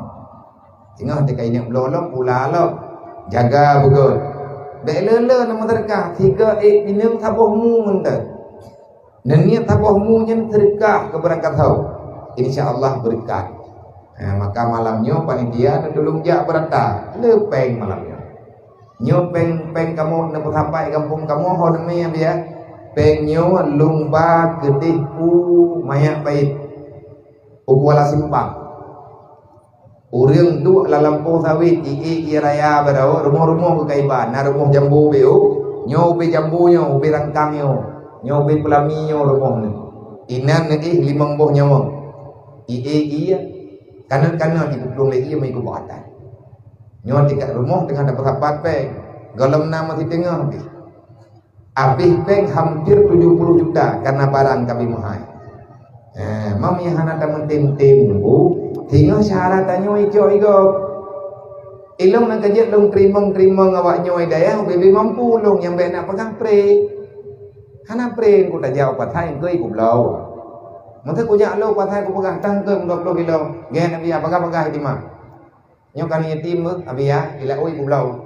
Singoh teuka ingat bloe lom, pula lom. Jaga beugôt. Bék le-le na meuseudeukah, sigoe ék pineung saboh mu mantong. Neuniet saboh mu nyan seudeukah keu beurangkat ho, insya Allah beureukat. Ha, maka malam nyoe panitia neutulông jak beurata le péng malam nyoe. Nyoe péng, péng kamoe neupeusapat gampông kamoe ho neumé Abia. Péng nyoe lôn ba keudeh u Manyak Pait, u Kuala Simpang. Ureuëng duek lam lampôh sawét, ié-ié raya baroe, rumoh-rumoh keu kaiba, na rumoh jambo ubé, nyoe ubé jambo nyoe, ubé rangkang nyoe, nyoe ubé peulami nyoe rumoh nyoe. Inan neuéh limong boh nyawöng. Ié-ié, kanöt-kanöt ipeuplong lé ié meuikôt bak atas. Nyoe tingkat rumoh teungoh tapeusapat péng, gohlom na meusideungoe pih. Abéh péng hampir tujoh puluh juta karena barang ka abéh meuhai. Eh, mam nyang hana tameuntém-tém nunggu, singoh syahara tanyoe icok igob. Ilong nyang ka jeuet lôn teurimong-teurimong awak nyoe dayah ubé-bé mampu lôn nyang bék na peugah pré. Hana pré ku tajak u pasai keu ikubloe. Meuteuk kujak lôn pasai kupeugah tang keu dua puluh kilo, gét Nabi, bagah-bagah itimah. Nyoe kan yatim beuh, Abi ya, ilak ui kubloe.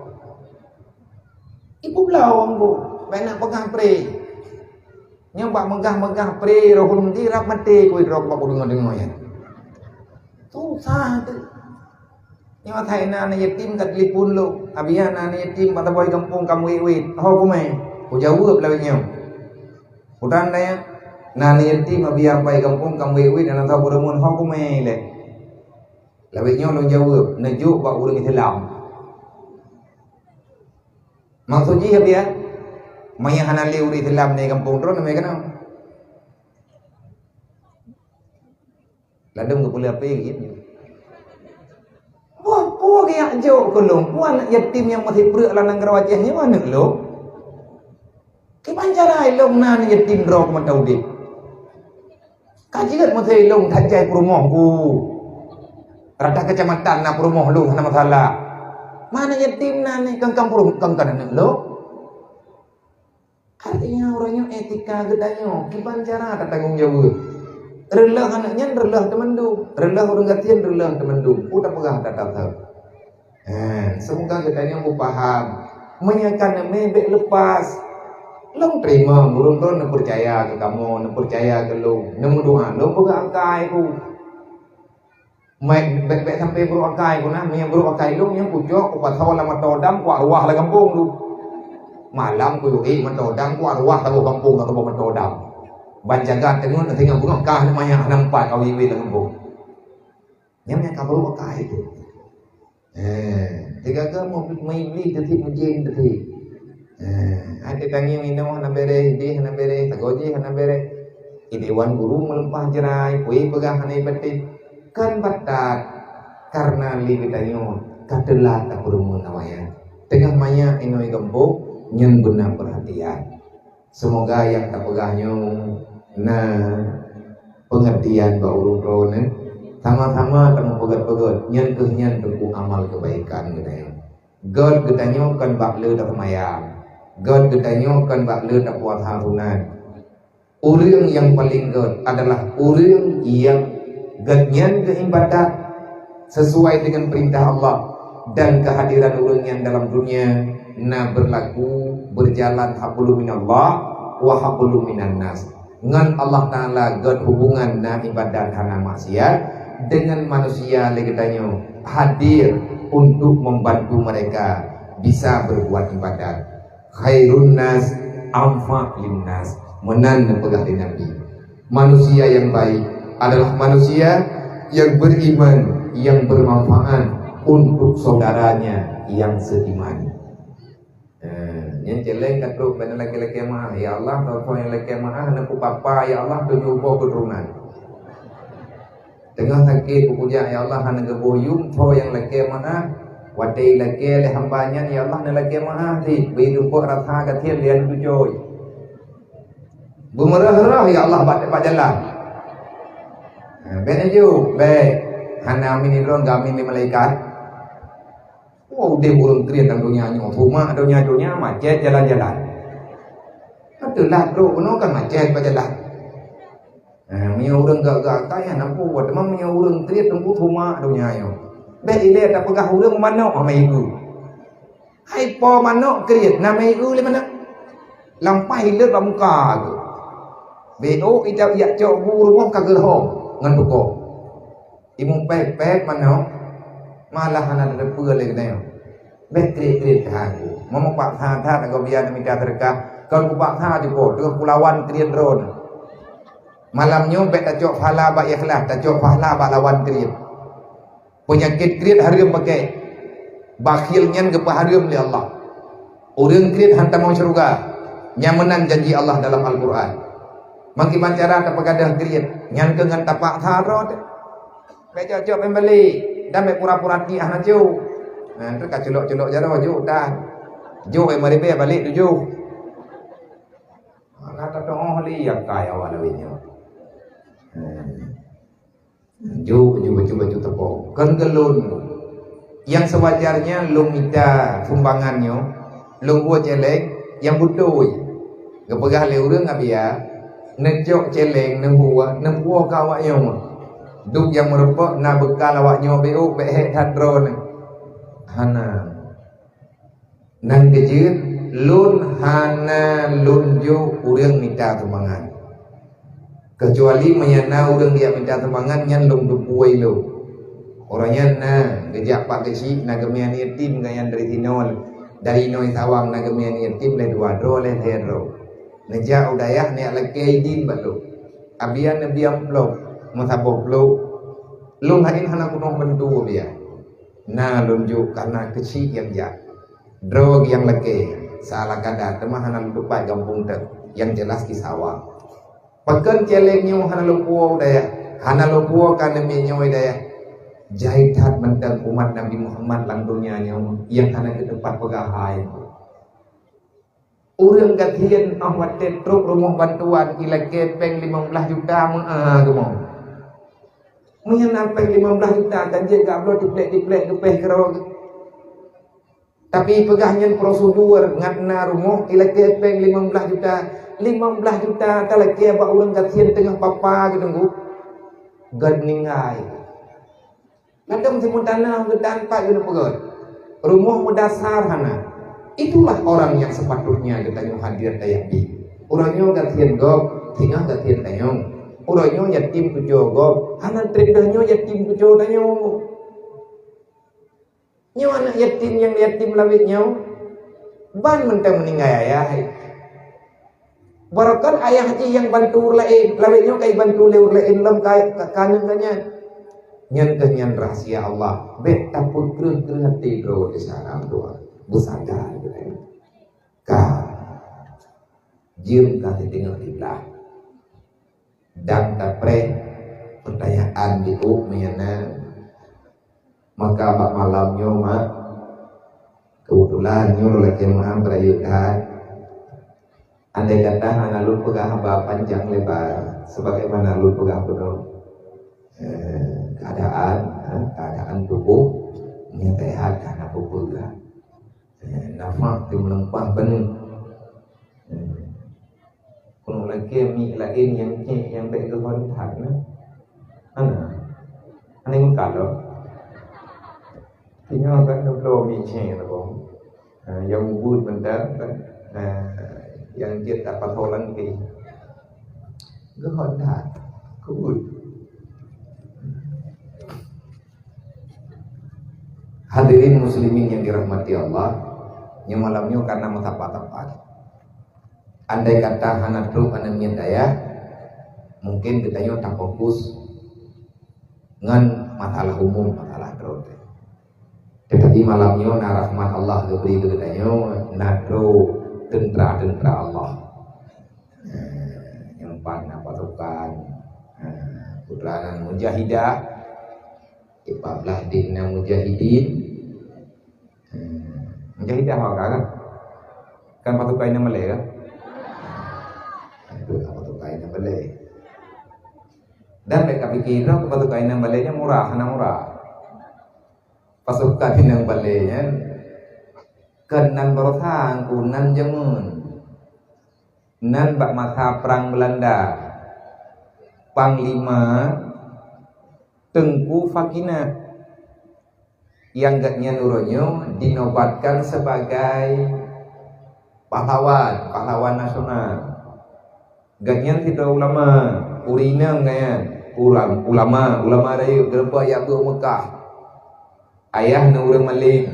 Ikubloe ambo, bék na peugah pré. Nyoe bak meugah-meugah pré roh ulôn di rab maté kui droe bak kudeungoe-deungoe nyan. Susah teuh. Nyoe asai na aneuk yatim ka telepon lôn, Abi ya, na aneuk yatim bak saboh gampông ka meuwét-wét, ho kumé? Kujaweueb lawét nyoe. Kudan dayah, na aneuk yatim Abi ya pai gampông ka meuwét-wét, na saboh deungon ho kumé lé. Lawét nyoe lôn jaweueb, neujok bak ureuëng Islam. Maksud jih, Abi ya, meunyoe hana lé ureuëng Islam di gampông droe, neumé keunoe. Ladôm geupeuleueh apé geuh nyoe. Peue, peue geujak jok keu lôn? Peue aneuk yatim nyang meusipreuk lam nanggroe Aceh nyoe aneuk lôn? Kiban cara ilong na aneuk yatim droe keu mata udeb? Ka jeuet meusé ilong that jai peurumoh ku. Rata keucamatan na peurumoh lôn hana masalah. Ma aneuk yatim na ni kangkang peurumoh kangkang aneuk lôn. Artinya ureuëng nyoe etika geutanyoe, kiban cara tatanggong jaweueb. Reuloh aneuk nyan reuloh teumandum, reuloh ureuëng gasien reuloh teumandum. Peue tapeugah that-that. Eh, semoga geutanyoe beupaham. Meunyoe ka neumè, bèk leupas. Lôn teurimong, ureueng droen neupeucaya keu kamoe, neupeucaya keu lôn, neumeudoa, lôn peugah akai ku. Mè-, bèk, bèk sampai brôk akai ku na, meunyoe brôk akai lôn, nyan kucok, kupasoe lam mata dam, kuarwah lam gampông tu. Malam kuyue mata dam, kuarwah saboh gampông, saboh mata dam. Ban jaga teungeut, singoh bunoe kah aneuk manyak hana meupat ka wiwit lam gampông. Nyan nyang ka brôk akai tu. Eh, teugaga meu-, meuiblih teutik, meujén teutik. Eh, até tangieng inoe hana bèrèh, idéh hana bèrèh, sagoe jih hana bèrèh. Idewan guru meuleumpah jrai, peue peugah hana ipatéh. Kan batat, kareuna lé geutanyoe ka teulat tapeurumeun awaknyan. Teungoh manyak inoe gampông, nyan beuna peurhatian. Seumoga nyang tapeugah nyoe na peungeurtian bak ureueng droeneuh. Sama-sama tameupeugét-peugét, nyan kheueh nyan teungku amal keubaikan geutanyoe. Gét geutanyoe kon bak le taseumayang, gét geutanyoe kon bak le tapuasa sunat. Ureueng nyang paleng gét adalah ureueng nyang gét nyan geuibadat sesuai dengan perintah Allah, dan kehadiran ureueng nyan dalam dunia na berlaku berjalan hablum minallah wa hablum minannas. Ngon Allah Taala gét hubungan na ibadat hana maksiat, dengan manusia lé geutanyoe hadir untuk membantu mereka bisa berbuat ibadat. Khairun nas anfa' linnas. Meunan neupeugah lé Nabi. Manusia yang baik adalah manusia yang beriman, yang bermanfaat untuk saudaranya yang seiman. Eh, nyan céléng ka trok bak lakée-lakée meu'ah. Ya Allah, soe-soe nyang lakée meu'ah, neupeupa-pa, ya Allah, tujoh boh keuturonan. Teungoh sakét peukujak, ya Allah, hana geuboh yum, soe nyang lakée meu'ah. Watée ilakée lé hamba nyan, ya Allah, neulakée meu'ah cit, beu idumpok rasa gasien lé aneuk cucoe. Beumeurah-rah, ya Allah, bak, bak jalan. Ha, bèk neujok, bèk. Hana amin lé droe, geuamin lé malaikat. Wah, udeb ureueng kriet lam donya nyoe. Rumoh donya-donya macet jalan-jalan. Ateulah trok keunoe kan macet bak jalan. Eh, meunyoe ureueng gak-gak kaya na peue, teuma meunyoe ureueng kriet teungku rumoh donya nyoe. Bèk ilée tapeugah ureueng manok hana ibu. Hai po manok kriet na ibu lé manok. Lampai ilot bak muka tu. Bèk oh ijak cok bu rumoh ka geurhom ngon bukon. Imeung pèt-pèt manok, malah hana teupeue lé geutanyoe. Bèk kriet-kriet keuhai. Meumeupat that-that agoe bian mita seudeukah, kon kupaksa jipo, teungoh kulawan kriet droe. Malam nyoe bèk tacok pahala bak ikhlas, tacok pahala bak lawan kriet. Peunyakét kriet hareuem pakai. Bakhil nyan geupeuhareuem lé Allah. Ureueng kriet han tamong syeuruga. Nyan meunan janji Allah dalam Al-Qur'an. Meukiban cara tapeugadôh kriet, nyan keuh ngon tapaksa droe teuh. Bèk cok-cok péng balek, dan bèk pura-pura tiah na cok. Nah, tu ka culok-culok jaroe jok dah. Jok eh maribèe balek tujoh. Maka tatoh li nyang kaya awak lawét nyoe. Hmm. Jok, jok bacut-bacut teupông. Kon keu lôn. Nyang seuwajarnya lôn mita sumbangan nyoe, lôn bôh céléng nyang beutôi. Geupeugah lé ureueng Abia, neucok céléng, neuhue, neupuwoe keu awak nyoe. Duek nyang meurumpok na beukal awak nyoe beu bèk hék that droeneuh. Hana. Nyang keujeuet, lôn hana lôn jok ureueng mita sumbangan. Keucuali meunyo na ureueng geujak mita sumbangan, nyan lôn teupeue lôn. Uroe nyan na geujak pak geuchik, na geumè aneuk yatim, gobnyan dari sinoe, dari inoe Sawang na geumè aneuk yatim lhèe dua droe, lhèe lhèe droe. Neujak u dayah, neujak lakèe idin bak lôn. Abia neubri amplop meusaboh plôk. Lôn laén hana keunoe bantu Abia. Na lôn jok kareuna keuchik nyang jak. Droe nyang lakèe, salah kada, teuma hana lôn tupat gampông teuk, nyang jeulaih di Sawang. Pakon céléng nyoe hana lôn puwoe u dayah, hana lôn puwoe ka neumè nyoe u dayah. Jai that mantong umat Nabi Muhammad lam donya nyoe nyang hana geutupat peugah hai. Ureueng gasien óh watèe trok rumoh bantuan ilakèe péng limong blaih juta meu'ah rumoh. Meunyo na péng limong blaih juta, ka jeuet geuh bloe tiplek-tiplek geupèh keudroe. Tapi peugah nyan prosedur ngat na rumoh ilakèe péng limong blaih juta. Limong blaih juta talakèe bak ureueng gasien teungoh papa geuteunggu. Gèt ninggai. Ladôm simeung tanoh geutan pat geuneuk peugèt. Rumoh meudasar hana. Itulah orang yang sepatutnya geutanyoe hadir tayakdi. Uroe nyoe gasien gob, singoh gasien tanyoe. Uroe nyoe yatim cucoe gob, hana treb doh nyoe yatim cucoe tanyoe. Nyoe aneuk yatim nyang yatim lawét nyoe, ban mantong meuninggai ayah. Barokon ayah jih nyang bantu ureueng laén, lawét nyoe ka jibantu lé ureueng laén lom ka, ka, ka aneuk geuh nyan. Nyan keuh nyan rahsia Allah. Bèk tapeukreueh-kreueh até droe di saat doa. Beusada geutanyoe. Ka. Jeuem ka siteungoh siblaih. Dan kapreh peutanyaan di u meunyan na. Maka bak malam nyoe, mak, keubeutulan nyoe lagèe meu'ah beurayeuk that. Andai kata hana lôn peugah haba panjang lebar, sebagaimana lôn peugah bunoe, eh, keadaan, eh, keadaan tuboh nyang sehat hana peue-peue. Eh, nafah teumeuleumpah baneuk. Eh, keuneuk lakèe miet laén nyang cèk nyang bèk geuhon that na. Hana. Hana meukalon. Tinggai kan dua puluh miet cèk na bang. Ha, nyang ubit mantong kan. Ha, nyang jeuet tapasoe lam keuh. Geuhon that. Kubit. Hadirin muslimin yang dirahmati Allah, nyoe malam nyoe karena meusapat-sapat. Andai kata hana trok aneuk miet ayah, mungkin geutanyoe tafokus ngon masalah umum, masalah droe. Tetapi malam nyoe na rahmat Allah geubri keu geutanyoe, na trok teuntra-teuntra Allah. Eh, nyang pat na pasukan, eh, putra nan mujahidah, empat belas deh na mujahidin. Eh, mujahidah awak kan? Kan pasukan nyang malèe kan? Itu lah pasukan nyang malèe. Dan bèk kapikir droe pasukan nyang malèe nyan murah, hana murah. Pasukan inong balèe nyan kon nan baroesa, Teungku, nan jameun. Nan bak masa Prang Beulanda, Panglima Teungku Fakinah, nyang gobnyan uroe nyoe dinobatkan sebagai pahlawan, pahlawan nasional. Gobnyan sidroe ulama, ureueng inong nyan, ulam-, ulama, ulama rayeuk geureubah jak beuet Meukah. Ayah neu ureueng malém.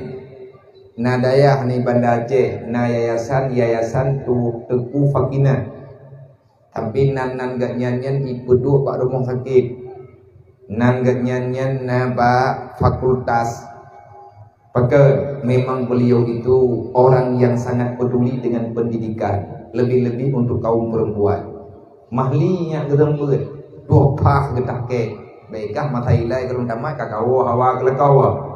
Na dayah neu Banda Aceh, na yayasan, Yayasan Tu-, Teungku Fakinah. Tapi nan, nan gobnyan nyan jipeuduek bak rumoh sakét. Nan gobnyan nyan na bak fakultas. Pakon, memang beliau itu orang yang sangat peduli dengan pendidikan, lebih-lebih untuk kaum perempuan. Mahli nyak geureumbeuet, dua pah geutakée. Baikah masa ilai golom tamat ka kawoe hawa geulakau.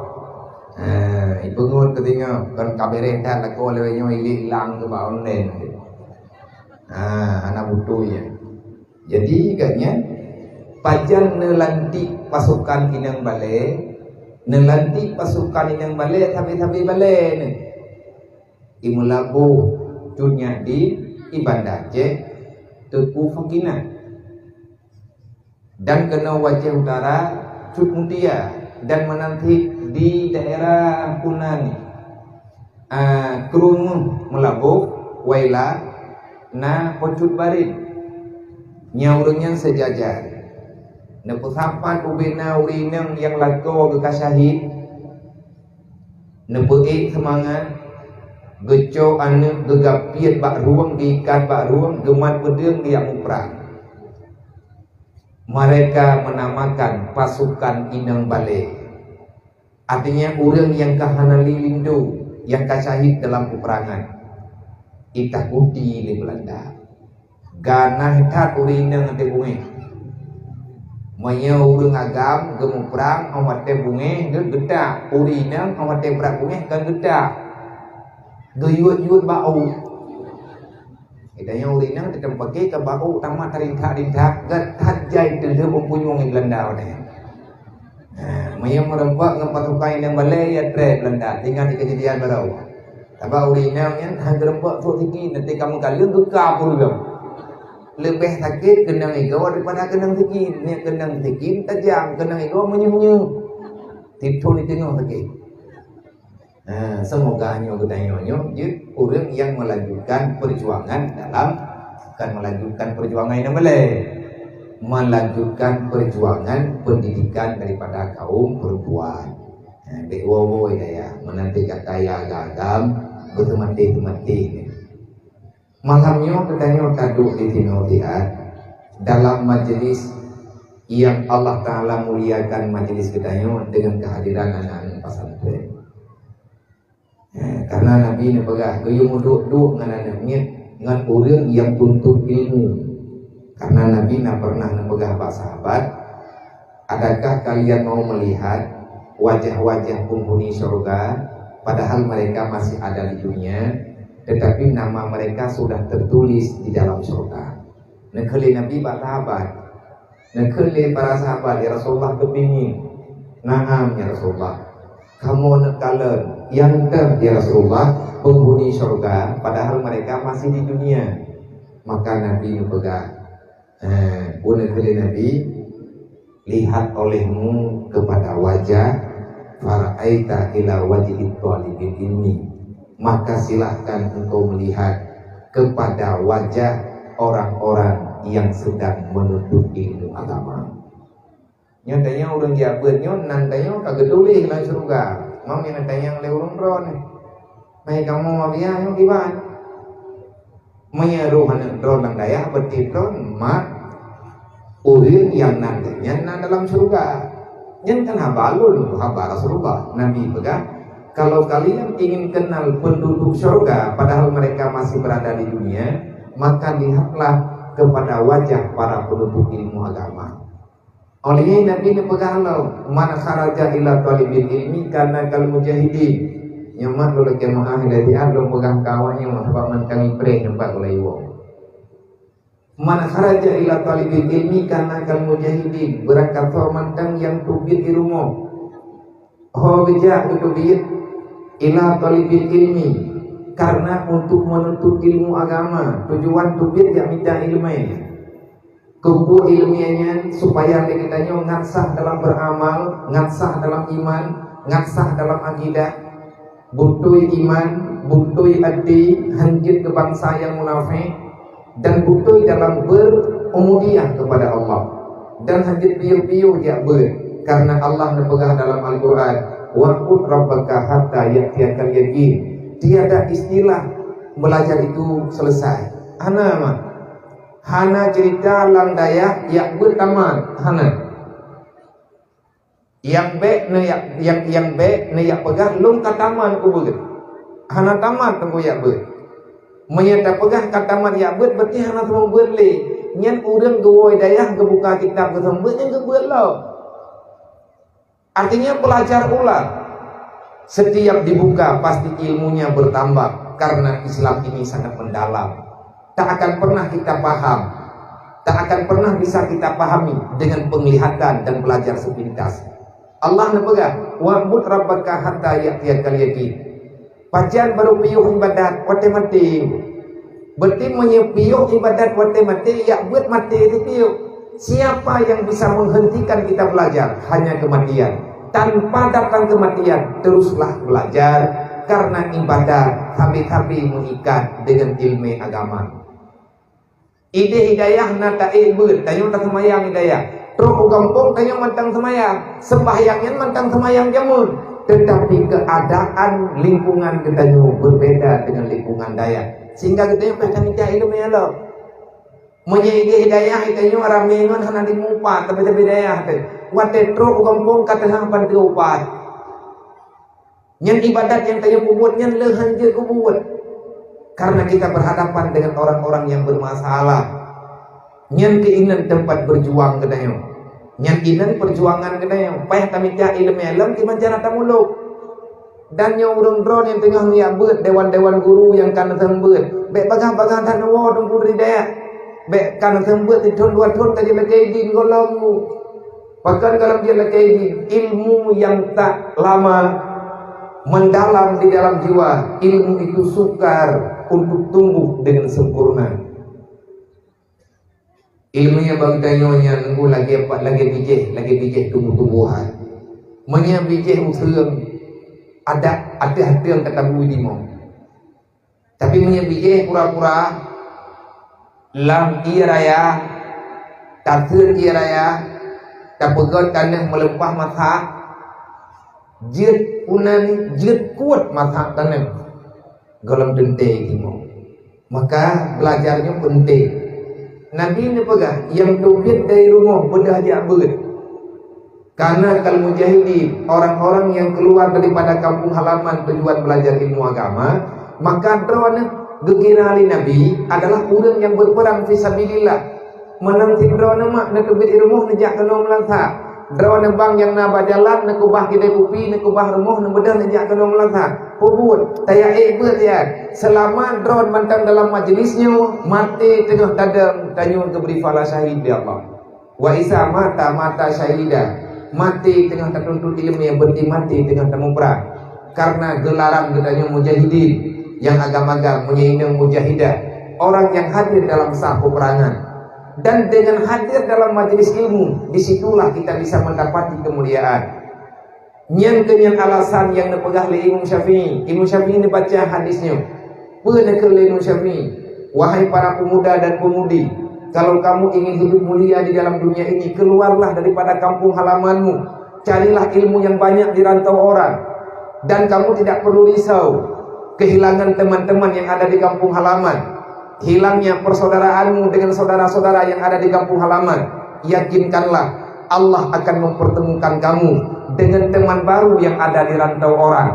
Ha, ipeungeut keu singoh, kon ka beureh that lakoe lawét nyoe ilée ilang keu bak online. Ha, hana beutôi nyan. Jadi, gobnyan pajan neulantik pasukan inong balée, neulantik pasukan inong balée sabe-sabe balée neu. I Meulaboh Cut Nyak Dien, i Banda Aceh Teungku Fakinah. Dan keunoe u Aceh Utara Cut Mutia, dan meunan cit di daerah Punan, ah, Krueng Meulaboh, Waila, na Po Cut Barit. Nyan ureueng nyan seujajar. Neupeusapat ubena ureueng inong nyang lakoe geuh ka syahid, neupeuék seumangat, geucok aneuk geugapiet bak rueng, geuikat bak rueng, geumat peudeueng geujak muprang. Mereka menamakan pasukan inong balée. Artinya, ureueng nyang ka hana lé linto, nyang ka syahid dalam peperangan, itakuti lé Beulanda. Ganas that ureueng inong watée beungéh. Meunyoe ureueng agam geumuprang óh watée beungéh, geu-, geutak. Ureueng inong óh watée brat beungéh, kon geutak. Geuyuet-yuet bak u. Geutanyoe ureueng inong teuteumpat ka bak u, tamat tarintak-rintak, gét that jai teuh lheueh beupunyueng ngon Beulanda watée nyan. Nah, meunyoe meureumpok ngon pasukan inong balée, ya treb Beulanda, tinggai di keujadian barô. Sabab ureueng inong nyan han geureumpok trok sikin, nanti ka meukaleueng geuka pun lom. Leubeh sakét keunong igoe daripada keunong sikin. Nyan keunong sikin tajam, keunong igoe meunyoh-nyoh. Titho di teungoh sakét. Ha, semoga nyoe geutanyoe nyoe jeuet ureuëng nyang melanjutkan perjuangan dalam, bukan melanjutkan perjuangan nyang balée, melanjutkan perjuangan pendidikan daripada kaum perempuan. Ha, bék woe-woe gaya, meunanti gata ya agam, beuteumaté-teumaté. Malam nyoe geutanyoe taduek di sinoe siat dalam majlis yang Allah Taala muliakan majlis geutanyoe dengan kehadiran anak-anak pesantren. Eh, karena Nabi neupeugah, "Geuyue meuduek-duek ngon aneuk miet ngon ureuëng nyang tuntut ilmu." Karena Nabi na pernah neupeugah bak sahabat, "Adakah kalian mau melihat wajah-wajah penghuni surga, padahal mereka masih ada di dunia, tetapi nama mereka sudah tertulis di dalam surga?" Neukheun lé Nabi bak sahabat. Neukheun lé para sahabat, "Ya Rasulullah, keupingin." "Naam, ya Rasulullah." "Kamoe neukalon, nyang teuh, ya Rasulullah, penghuni surga, padahal mereka masih di dunia." Maka Nabi neupeugah, eh, bunoe kheun lé Nabi, "Lihat olehmu kepada wajah, faraaita ila wajhi thalibil ilmi, maka silahkan engkau melihat kepada wajah orang-orang yang sedang menuntut ilmu agama." Nyoe tanyoe ureuëng jak beuet nyoe, nan tanyoe ka geutuléh lam syeuruga. Mam nyang tanyong lé ureuëng droe nyoe. Nah, kamoe mabiya nyoe kiban. Meunyoe roh aneuk droe lam dayah, beutôi droe mat ureuëng nyang nan nyan na dalam syeuruga. Nyan kan haba lôn, haba Rasulullah. Nabi peugah, "Kalau kalian ingin kenal penduduk syeuruga padahal mereka masih berada di dunia, maka lihatlah kepada wajah para penuntut ilmu agama." Óh lheueh nyan Nabi neupeugah lom, "Man kharaja ila thalibil ilmi kana kal mujahidin." Nyoe mat lôn lakée meuáh ilée siat lôn peugah keu awak nyoe sabab mantong ipreh nyoe pat ulée iwoe. "Man kharaja ila thalibil ilmi kana kal mujahidin." Beurangkat soe mantong nyang teubiet di rumoh. Ho geujak geuteubiet ila thalibil ilmi, karena untuk menuntut ilmu agama. Tujuan teubiet jak mita iéleumé. Keupeue iéleumé nyan? Supaya lé geutanyoe ngat sah dalam beuramal, ngat sah dalam iman, ngat sah dalam akidah. Beutôi iman, beutôi até, hanjeuet keu bansa nyang munafék, dan beutôi dalam berubudiyah kepada Allah. Dan hanjeuet piôh-piôh jak beuet, karena Allah neupeugah dalam Al-Quran, "Wa'bud rabbaka hatta ya'tiyakal yaqin." Tiada istilah belajar itu selesai. Hana mah. Hana cerita lam dayah jak beuet tamat. Hana. Nyang bék neuyak, nyang, nyang bék neuyak peugah, "Lôn ka tamat ubeuet." Hana tamat teungku jak beuet. Meunyoe tapeugah ka tamat jak beuet, berarti hana seumeubeuet lé. Nyan ureuëng geuwoe dayah geubuka kitab geuseumeubeuet, nyan geubeuet lom. Artinya belajar ulang. Setiap dibuka pasti ilmunya bertambah karena Islam ini sangat mendalam. Tak akan pernah kita paham, tak akan pernah bisa kita pahami dengan penglihatan dan belajar sepintas. Allah neupeugah, "Wa'bud rabbaka hatta ya'tiyakal yaqin." Pajan barô piôh ibadat watée maté. Berarti meunyoe piôh ibadat watée maté, jak beuet maté teuh piôh. Siapa yang bisa menghentikan kita belajar? Hanya kematian. Tanpa datang kematian, teruslah belajar, karena ibadat sabe-sabe meuikat dengan ilmu agama. Idéh hidayah na taék beuet, tanyoe taseumayang hidayah. Trok u gampông tanyoe mantong seumayang, seumbahyang nyan mantong seumayang jameun. Tetapi keadaan lingkungan geutanyoe berbeda dengan lingkungan dayah, sehingga geutanyoe payah tamita iéleumé lom. Meunyoe idéh hidayah, geutanyoe ramé ngon hana dimupat, tapi-tapi dayah teuh. Watée trok u gampông ka teuhah ban teuh upat. Nyan ibadat nyang tanyoe peubuet nyan leuhan jeuet keubuet. Karena kita berhadapan dengan orang-orang yang bermasalah. Nyan keuh inan teumpat berjuang geutanyoe. Nyan inan perjuangan geutanyoe. Payah tamita iéleumé lom di masyarakat muluk. Dan nyoe ureuëng droe nyang teungoh neujak beuet dewan-dewan guru nyang ka neuseumeubeuet. Bék bagaih-bagaih that neuwoe teungku dari dayah. Bék ka neuseumeubeuet sithon dua thon ka jilakée idin gohlom. Bahkan dalam dia lagi ini, ilmu yang tak lama mendalam di dalam jiwa, ilmu itu sukar untuk tumbuh dengan sempurna. Ilmu nyang bak geutanyoe nyan nunggu lagée, lagée bijéh, lagée bijéh tumbuh-tumbuhan. Meunyoe bijéh useueng, Adak ateueh-ateueh ka tabu timoh. Tapi meunyoe bijéh pura-pura lam ié raya, tateun ié raya, tapeugöt taneuh meuleupah masak, jeuet unan, jeuet kuet masak taneuh, gohlom teuntée timoh. Maka belajar nyoe penting. Nabi neupeugah, "Nyang teubiet dari rumoh beudôh jak beuet." Karena kal mujahidin, orang-orang yang keluar daripada kampung halaman tujuan belajar ilmu agama, maka droeneuh geukira lé Nabi adalah ureuëng nyang berperang fi sabilillah. Meunan cit droeneuh mak neuteubiet i rumoh neujak keunoe meulansa. Droeneuh bang nyang na bak jalan neukeubah kidai kupi, neukeubah rumoh, neubeudôh neujak keunoe meulansa. Peubuet, tayak ék beuet ya. Selama droeneuh mantong dalam majlis nyoe, maté teungoh tadong, tanyoe geubri pahala syahid lé Allah. Wa isa mata, mata syahida. Maté teungoh tatuntut ileumèe, berarti maté teungoh tamuprang. Karena geularang geutanyoe mujahidin, nyang agam-agam, meunyoe inong mujahidah, orang yang hadir dalam saf peperangan. Dan dengan hadir dalam majlis ilmu, di situlah kita bisa mendapati kemuliaan. Nyan keuh nyan alasan nyang neupeugah lé Imam Syafi'i. Imam Syafi'i neubaca hadis nyoe. Peue neukheun lé Imam Syafi'i? Wahai para pemuda dan pemudi, kalau kamu ingin hidup mulia di dalam dunia ini, keluarlah daripada kampung halamanmu. Carilah ilmu yang banyak di rantau orang. Dan kamu tidak perlu risau kehilangan teman-teman yang ada di kampung halaman. Hilangnya persaudaraanmu dengan saudara-saudara yang ada di kampung halaman, yakinkanlah, Allah akan mempertemukan kamu dengan teman baru yang ada di rantau orang,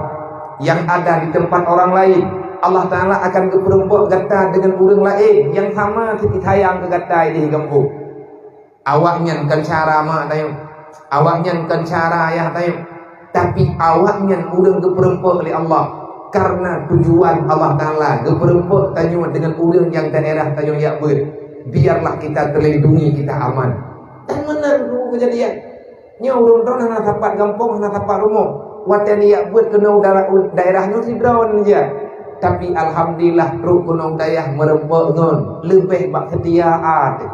yang ada di tempat orang lain. Allah Ta'ala akan geupeureumpok gata dengan ureuëng laén nyang sama cit sayang keu gata di gampông. Awaknyan kon cara mak tanyoe, awaknyan kon cara ayah tanyoe, tapi awaknyan ureuëng geupeureumpok lé Allah. Karena tujuan Allah Ta'ala geupeureumpok tanyoe dengan ureuëng nyang daerah tanyoe jak beuet. Biarlah kita terlindungi, kita aman. Dan meunan kejadian. Nyoe ureuëng droe hana sapat gampông, hana sapat rumoh. Watée neujak beuet keunoe daerah, daerah nyoe sidroe jak. Tapi alhamdulillah, trok keunoe dayah meureumpok ngon leubeh bak seutia até.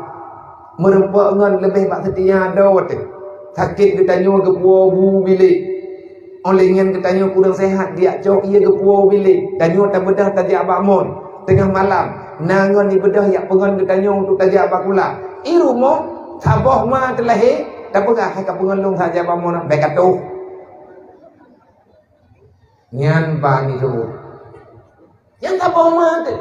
Meureumpok ngon leubeh bak seutia adoe teuh. Sakét geutanyoe geupuwoe bu bilék. Óh lheueh nyan geutanyoe kureueng seuhat, geujak cok ié geupuwoe bilék. Tanyoe tabeudôh tajak bak mon. Teungoh malam, na ngon ibeudôh jak peungon geutanyoe untuk tajak bak kulah. I rumoh, saboh ma teulahé, tapeugah hai ka peungon lôn saja bak mon, bék ka toh. Nyan ban itu. Nyang saboh ma teuh.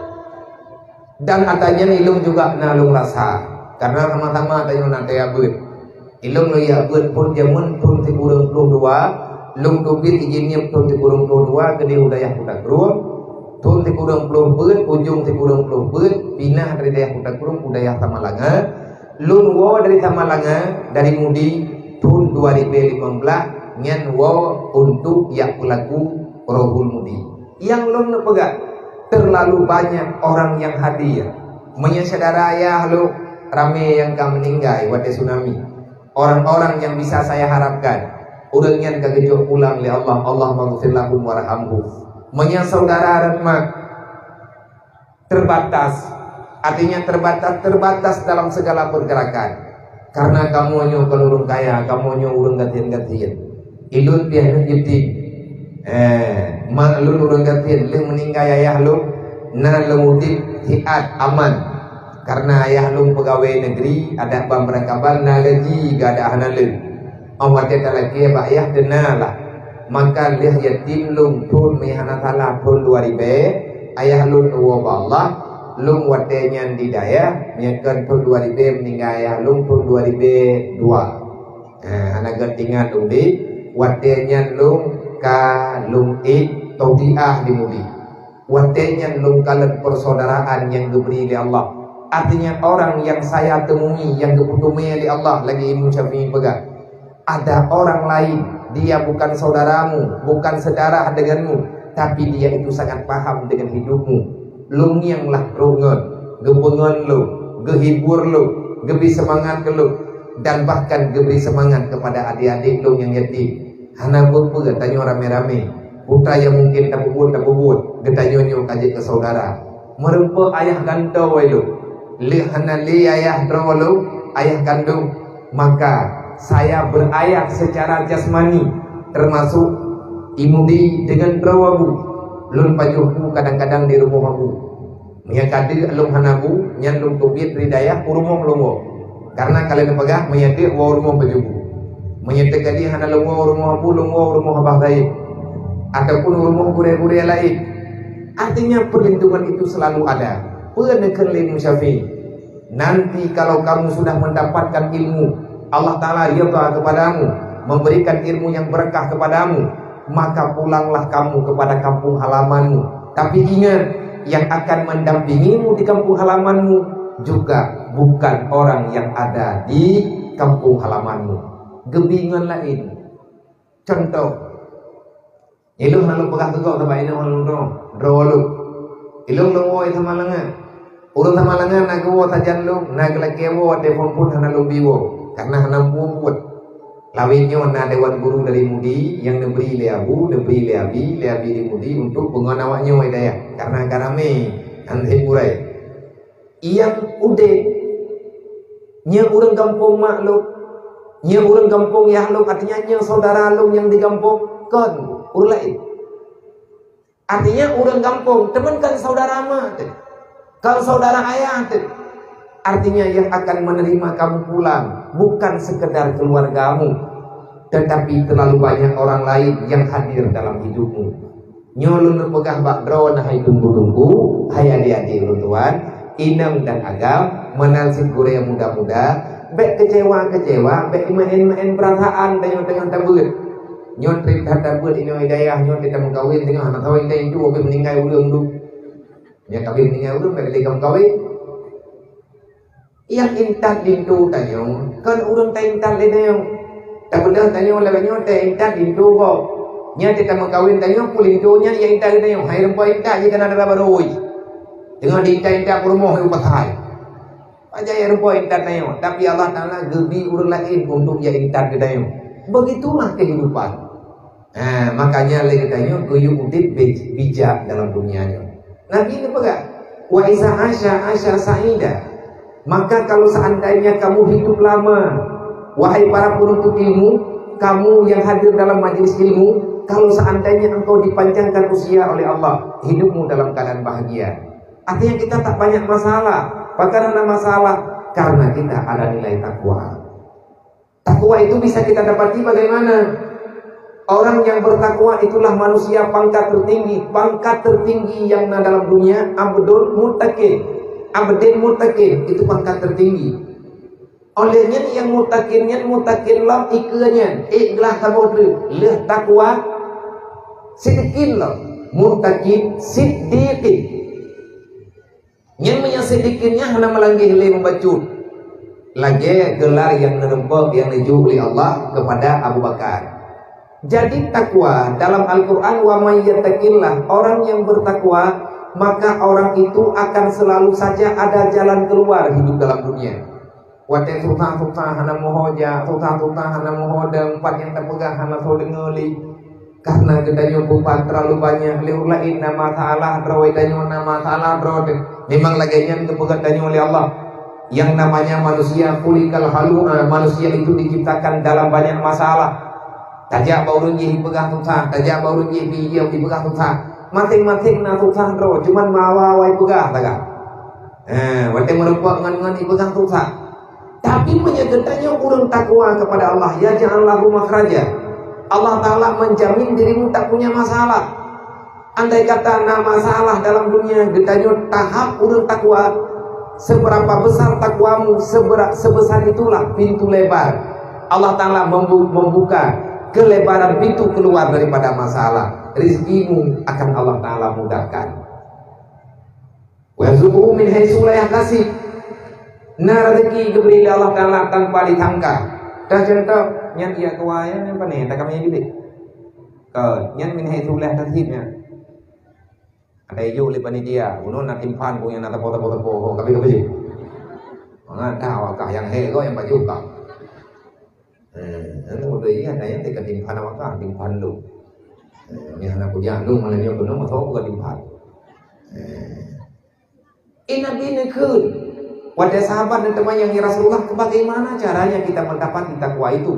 Dan ata nyan ilôn juga na lôn rasa. Karena sama-sama tanyoe na tajak beuet. Ilôn lôn jak beuet phon jameun thon sikureueng ploh dua, lôn teubiet idin nyan thon sikureueng ploh dua keudeh u dayah Kuta Krueng. Thon sikureueng ploh peuet, ujong sikureueng ploh peuet, pinah dari dayah Kuta Krueng u dayah Samalanga. Lôn woe dari Samalanga, dari Mudi, thon dua ribèe limong blaih, nyan woe untuk jak peulaku Rohul Mudi. Nyang lôn neupeugah, terlalu banyak orang yang hadir. Meunyoe syedara ayah lôn, ramé nyang ka meuninggai watée tsunami. Orang-orang yang bisa saya harapkan, ureuëng nyan ka geujok pulang lé Allah, Allahummaghfir lahum warhamhum. Meunyoe saudara dan mak, terbatas. Artinya terbatas, terbatas dalam segala pergerakan. Karena kamoe nyoe kon ureuëng kaya, kamoe nyoe ureuëng gasien-gasien. Ilôn pih aneuk yatim. Eh, mak lôn ureuëng gasien, lheueh meuninggai ayah lôn, na lôn udeb siat aman. Karena ayah lôn peugawée negeri, adak ban beurangkaban na gaji, geuadak hana lé. Óh watée talakée bak ayah teuna lah. Maka lheueh yatim lôn thon meuhana salah thon dua ribèe, ayah lôn neuwoe bak Allah, lôn watée nyan di dayah, meunyoe kon thon dua ribèe meuninggai ayah lôn thon dua ribèe dua. Ha, hana gét ingat lôn di, watée nyan lôn ka lôn ék tausiah di Mudi. Watée nyan lôn kalon persaudaraan nyang geubri lé Allah. Artinya orang yang saya temui, nyang geupeuteumé lé Allah, lagée Imam Syafi'i peugah. Ada orang lain, dia bukan saudaramu, bukan sedarah denganmu, tapi dia itu sangat paham dengan hidupmu. Lôn ngieng lah trok ngon, geupeungon lôn, geuhibur lôn, geubri seumangat keu lôn, dan bahkan geubri seumangat kepada adik-adik lôn nyang yatim. Hana peue-peue tanyoe ramé-ramé. Peue nyang mungken tapeubuet, tapeubuet. Geutanyoe nyoe ka jeuet keu saudara. Meureumpok ayah gantoe lôn. Lheueh hana lé ayah droe lôn, ayah kandong. Maka, saya berayah secara jasmani, termasuk I Mudi deungon droe Abu, lôn pajoh bu kadang-kadang di rumoh Abu. Meunyoe ka deuek lôn hana bu, nyan lôn teubiet di dayah u rumoh lôn woe. Karena ka lheueh peugah, meunyoe deuek woe u rumoh pajoh bu. Meunyoe teuka jih hana lôn woe u rumoh Abu, lôn woe u rumoh Abah Said. Ataupun u rumoh gurée-gurée laén. Artinya perlindungan itu selalu ada. Peue neukheun lé Imam Syafi'i? Nanti kalau kamu sudah mendapatkan ilmu, Allah Ta'ala ridha kepadamu, memberikan ilmu yang berkah kepadamu, maka pulanglah kamu kepada kampung halamanmu. Tapi ingat, yang akan mendampingimu di kampung halamanmu juga bukan orang yang ada di kampung halamanmu. Geubingon laén. Contoh, ilôn hana lôn peugah keu gob sabab inong lôn droe, droe lôn. Ilôn lôn woe Samalanga. Ureuëng Samalanga na geuwoe sajan lôn, na geulakée woe, telepon pun hana lôn bi woe, karena hana muphom buet. Lawét nyoe na dewan guru dari Mudi nyang neubri lé Abu, neubri lé Abi, lé Abi di Mudi untuk peungon awak nyoe dayah, karena ka ramé, han sép gurée. Nyang udeb, nyoe ureuëng gampông mak lôn, nyoe ureuëng gampông yah lôn, artinya nyoe saudara lôn nyang di gampông, kon ureuëng laén. Artinya ureuëng gampông, teuma kon saudara mak teuh, kon saudara ayah teuh. Artinya yang akan menerima kamu pulang bukan sekedar keluargamu, tetapi terlalu banyak orang lain yang hadir dalam hidupmu. Nyoe lôn peugah bak droe hai teungku-teungku, hai adik-adik ulôn tuan, inong dan agam, meunan cit gurée muda-muda, bék keucewa-keucewa, bék meu'en-meu'en peurasaan tanyoe teungoh tabeuet. Nyoe trép that tabeuet inong i dayah nyoe, trép tameukawen teungoh, hana sawa inong tu, habéh meuninggai ureuëng tu. Nyoe ka habéh meuninggai ureuëng, bék lé tameukawen. Nyang intat linto tanyoe, kon ureuëng taintat lé tanyoe. Tapeugah tanyoe lagée nyoe taintat linto gob. Nyan teuka meukawen tanyoe, peue linto nyan nyang intat lé tanyoe. Hai rumpok intat jih kana dara barô. Teungoh diintat-intat peurumoh u pasai. Pajan nyang rumpok intat tanyoe, tapi Allah Taala geubi ureuëng laén untuk jak intat keu tanyoe. Begitulah kehidupan. Ha, makanya lé geutanyoe geuyue udeb bij-, bijak dalam dunia nyoe. Nabi geupeugah, "Wa iza asya, asya sa'ida." Maka kalau seandainya kamu hidup lama, wahai para penuntut ilmu, kamu yang hadir dalam majelis ilmu, kalau seandainya engkau dipanjangkan usia oleh Allah, hidupmu dalam keadaan bahagia. Artinya kita tak banyak masalah. Pakon hana masalah? Karena kita ada nilai takwa. Takwa itu bisa kita dapati bagaimana? Orang yang bertakwa itulah manusia pangkat tertinggi. Pangkat tertinggi yang na dalam dunia, abdul muttaqin. Abdin muttaqin, itu pangkat tertinggi. Oleh nyan nyang muttaqin nyan, muttaqin lom ikeue nyan, ék glah saboh treuk, lheueh takwa, siddiqin lom, muttaqin siddiqin. Nyan meunyoe siddiqin nyan hana meulangeh lé meubacut. Lagée gelar nyang neureumpok nyang neujok lé Allah kepada Abu Bakar. Jadi takwa dalam Al-Quran, "Wa may yattaqillah," orang yang bertakwa, maka orang itu akan selalu saja ada jalan keluar hidup dalam dunia. Watée susah-susah hana meuho jak, susah-susah hana meuho dong, pat nyang tapeugah hana soe deungoe lé. Karena geutanyoe beuban terlalu banyak, lé ureuëng laén na masalah droe, tanyoe na masalah droe teuh. Memang lagée nyan geupeugah tanyoe lé Allah. Yang namanya manusia khuliqal halu'a, manusia itu diciptakan dalam banyak masalah. Tajak bak ureuëng jih ipeugah susah, tajak bak ureuëng jih pi-, ipeugah susah. Maséng-maséng na susah droe, cuman meuawa-awa ipeugah sagai. Eh, watée meurumpok ngon-ngon ipeugah susah. Tapi meunyoe geutanyoe ureuëng takwa kepada Allah, yaj'al lahu makhraja. Allah Taala menjamin dirimu tak punya masalah. Andai kata na masalah dalam dunia, geutanyoe tahap ureuëng takwa, seberapa besar takwamu, sebera-, sebesar itulah pintu lebar. Allah Taala membu-, membuka kelebaran pintu keluar daripada masalah. Rezekimu akan Allah Taala mudahkan. "Wa yarzuqhu min haitsu la yahtasib." Na rezeki geubri lé Allah Taala tanpa disangka. Dah contoh, nyan iya keua nyan pane, tak kami judit. Ka, nyan min haitsu la yahtasib nyan. Ada ijok lé panitia, bunoe na timphan, bunoe na tepo-tepo-tepo, ho, kabeh-kabeh. Mangat dah awak kah nyang he ko nyang baju kah. Eh, anu udah iya, ada yang teka timphan awak kah, timphan lu. Eh, ni hana kujak lu, malah nyoe bunoe, masa aku timphan. Eh. Eh, Nabi neukheun. Watée sahabat neutanyong, "Ya Rasulullah, bagaimana caranya kita mendapati takwa itu?"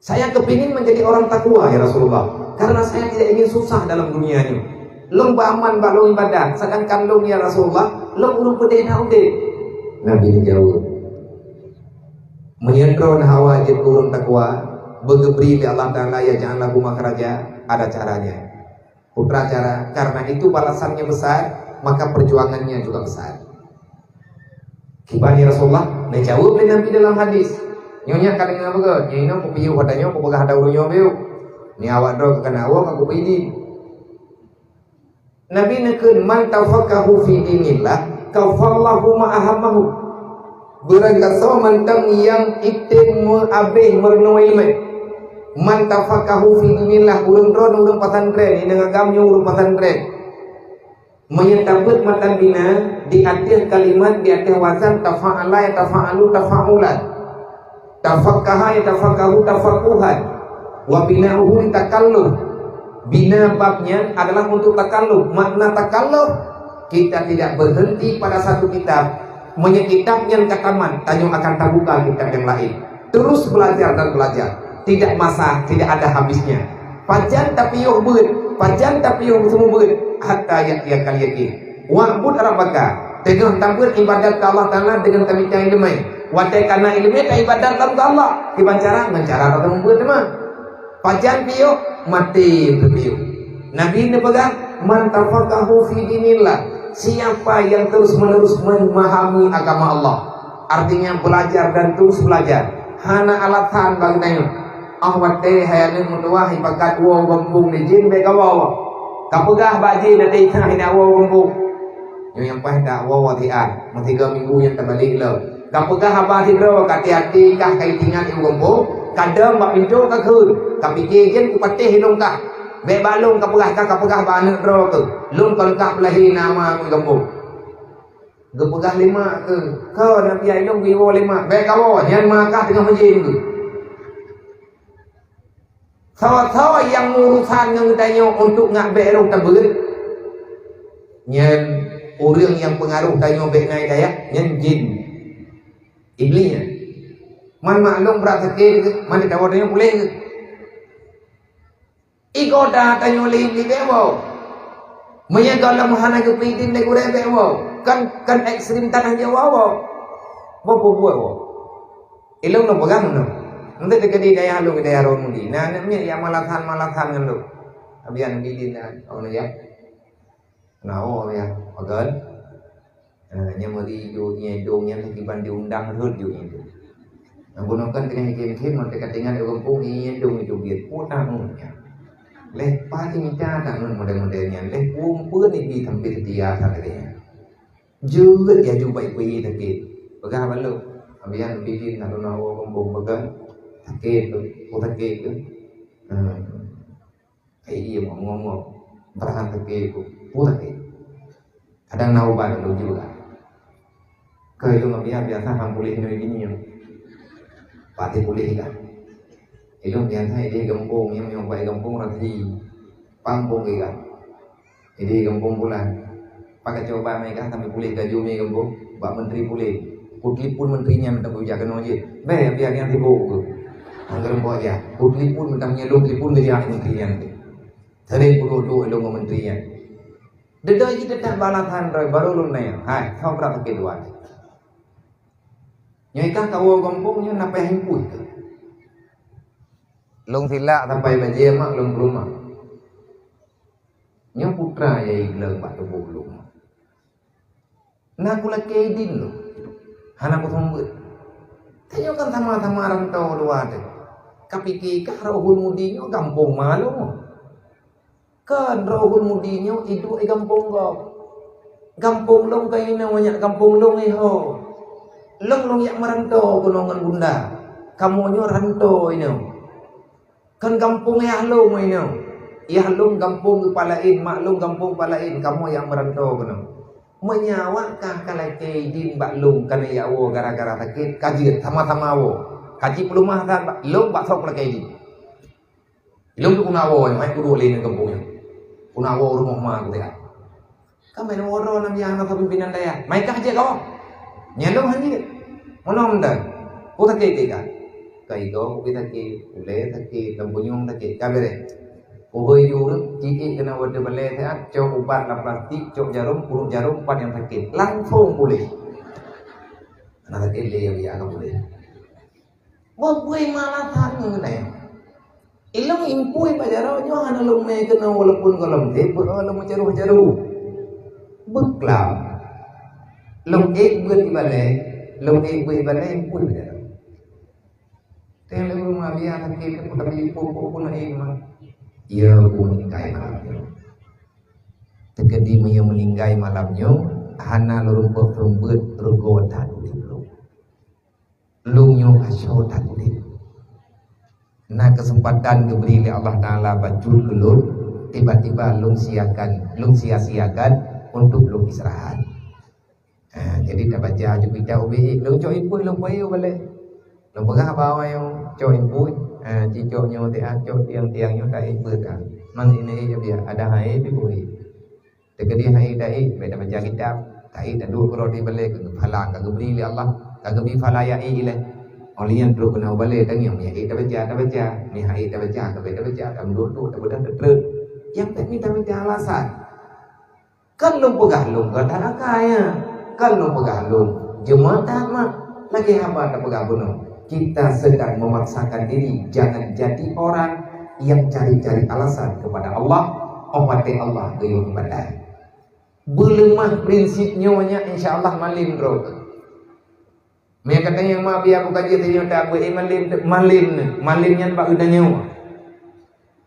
"Saya kepingin menjadi orang takwa, ya Rasulullah, karena saya tidak ingin susah dalam dunia ini. Lôn beuaman bak lôn ibadat, sedangkan lôn, ya Rasulullah, lôn ureuëng peudeh na udeb." Nabi geujaweueb, "Meunyoe droeneuh hawa jeuet ureuëng takwa, beugeubri lé Allah Taala, ya ja'al lahu makhraja, ada caranya." Putra cara, karena itu balasannya besar, maka perjuangannya juga besar. Kiban ya Rasulullah, neujaweueb lé Nabi dalam hadis. Nyoe nyan ka deungoe beugöt, nyoe inoe kupiôh ata nyoe kupeugah ata ureuëng nyoe piôh. Ni awak droe ka keuneuk woe ka kupeudin. Nabi neukheun, "Man tafaqahu fi dinillah, kafallahu ma ahammahu." Beurangkasoe mantong nyang item meuabeh meurunoe ileumé. "Man tafaqahu fi dinillah," ureuëng droe ureuëng pesantren, inong agam nyoe ureuëng pesantren. Meunyoe tabeuet matan bina di ateueh kalimat, di ateueh wazan tafa'ala, yatafa'alu, tafa'ulan. Tafaqaha, yatafaqahu, tafaqquhan. Wa bina'uhu li takalluf. Bina bab nyan adalah untuk takalluf. Makna takalluf, kita tidak berhenti pada satu kitab. Meunyoe kitab nyan ka tamat, tanyoe akan tabuka kitab nyang laén. Terus belajar dan belajar. Tidak masa, tidak ada habisnya. Pajan tapiôh beuet, pajan tapiôh seumeubeuet, hatta ya'tiyakal yaqin. Wa'bud rabbaka, teungoh tabeuet ibadat keu Allah Taala deungon tamita ileumé. Watée kana ileumé taibadat lom keu Allah, kiban cara? Ngon cara tateumé beuet teuma. Pajan piôh, maté teupiôh. Nabi neupeugah, "Man tafaqahu fi dinillah," siapa yang terus-menerus memahami agama Allah, artinya belajar dan terus belajar, hana alasan bagi tanyoe. Ah, watée hai aneuk meutuwah ipakat woe gampông lé jén bék kawoe. Kapeugah bak jén até itak hina woe gampông. Nyoe nyang paih dak woe-woe siat, meusigoe minggu nyan tabalek lom. Kapeugah haba sidroe, ka até-até kah ka itingat i gampông, kadang bak pintoe kakheun, kapike jén kupatéh ilong kah. Bék bak lôn kapeugah, ka kapeugah bak aneuk droe keuh, lôn kon kah peulahé na ma ku i gampông. Geupeugah lé mak keuh, "Kon, aneuk piah ilong geuwoe lé mak." "Bék kawoe, nyan ma kah teungoh meujén keuh." Soe-soe nyang meuurusan ngon geutanyoe untuk ngak bék lôn tabeuet, nyan ureuëng nyang peungaroh tanyoe bék na hidayah, nyan jén. Iblih nyan. Man mak lôn brat sakét, man teudawa tanyoe puléh. Igoda tanyoe lé iblih bék woe. Meunyoe gohlom hana geupeuidin lé gurée bék woe. Kan, kan ekstrem tanah Jawa woe. Boh peubuet woe. Ilong lôn peugah meunoe. Nanti dekat di dayah lôn, di dayah Rohmudi. Nah, aneuk miet ya malasan-malasan ngon lôn. Abian bidin dan awak ya. Nah, oh ya, pagal. Nah, nyang meri ju nyan dong nyan kiban diundang rot ju nyan tu. Nah, bunoe kan tengah ikhim-khim, mantong ka tinggai di gampông nyan dong itu biet. Utang nyan. Leh pati mita tangan model-model nyan. Leh pun pun ibi sampai setia sagai nyan. Jeuet ya ju baik pui sakét. Peugah balok. Abian bidin nak lôn awak gampông peugah. Sakét tu, oh sakét tu. Hmm. Ai iya ngomong-ngomong. Berahan sakét tu, pun sakét. Kadang na ubat lôn juga. Keu ilong biasa-biasa han puléh nyoe gini nyoe. Pati puléh dah. Ilong biasa idéh gampông, nyang nyoe bak gampông rasi. Pang pong giga. Idéh gampông bulan. Pakai coba mereka sampai puléh gaju mi gampông. Bak menteri puléh. Kutelepon menteri nyan minta bujak keunoe jih. Beh, biar nyan sibuk tu. Angger rempok aja. Kutelepon minta menyeluk telepon ke jahat menteri nyan tu. Sering puluh duek ilong ngon menteri nyan. Dedoi jih teutap balasan roi baru lôn nanya. Hai, kau berapa ke dua? Nyoe ikah kawoe gampông nyoe na payah impui keu. Lôn silak sampai bajée mak lôn keuluma. Nyoe putra yai gleng bak tuboh lôn. Na kulakée idin lôn. Hana kuseumeubeuet. Tanyoe kan sama-sama rantau luwa teuh. Kapike kah Rohul Mudi nyoe gampông ma lôn? Kon Rohul Mudi nyoe iduek i gampông gob. Gampông lôn kon inoe nyak gampông lôn iho. Lôn lôn yak meurantô keunoe ngon bunda. Kamoe nyoe rantô inoe. Kon gampông yah lôn inoe. Yah lôn gampông geupa laén, mak lôn gampông pa laén, kamoe yak meurantô keunoe. Meunyoe awak kah ka lakée idin bak lôn kana yak woe gara-gara sakét, ka jeuet sama-sama woe. Ka jipeuleumah that bak lôn bak soe kulakée idin. Ilong tu kuna awoe nyoe, hai kuduek lé ngon gampông nyoe. Kuna awoe rumoh ma kuteuk. Ka main woro nam nyang na pimpinan dayah. Mai kah jeuet kawah. Nyan dong han jeuet. Mono meudan. Ku sakét teuka. Ka igoe kupi sakét, ulèe sakét, lam punyueng sakét, ka beureh. Ubeue jureueng, ciek keunoe watèe balèe seuhat, cok ubat lam plastik, cok jarom, pruet jarom, pat nyang sakét. Langsông puléh. Hana sakét lé, ya, ya, ka puléh. Beubui malah that ngon nyan. Ilông impui bak jaroe nyoe hana lôn mè keunoe walaupun goh lom trép, beuh lôn meucaroh-caroh. Beuklam. Lôn ék beuet ibalèe, lôn ék beuet ibalèe impui bak jaroe. Teuh lôn rumoh biasa sakét, tapi pokok pun ék mah. Iya, pun kai malam nyoe. Teukeudi meunyoe meuninggai malam nyoe, hana lôn rumpok seumeubeuet rugoe that udép lôn. Lôn nyoe asoe that udép. Na keuseumpatan geubri lé Allah Taala bacut keu lôn, tiba-tiba lôn siakan, lôn sia-siakan untuk lôn istirahat. Ha, jadi tabaca aju kitab ubé, lôn cok impui lôn payoh balèe. Lôn peugah bak awak nyoe, cok impui, ha, cicok nyoe tiang, cok tiang-tiang nyoe ka impui ka. Mang ini ya biar ada hai di bui. Teukeudi hai taék, bèk tabaca kitab. Taék taduek keudroe di balèe keu phala ka geubri lé Allah, ka geubri phala ya ék ilèe. Óh lheueh nyan trok keunoe balèe tangieng, ya ék tabaca, tabaca. Ni hai tabaca, ka bèk tabaca, ka meuduek-duek, tabeudôh teutreuk. Nyang tak mita-mita alasan. Kan lôn peugah lôn gata rakai, ya. Kan lôn peugah lôn jeumaat mat. Lagèe haba tapeugah bunoe, kita sedang memaksakan diri jangan jadi orang yang cari-cari alasan kepada Allah, óh watèe Allah geuyue ibadat. Beuleumah prinsip nyoe nyan, insya Allah malém droe. Meunyoe katanyong ma biar buka jih tanyoe tak buet, eh, malém, malém nyan, malém nyan bak geutanyoe.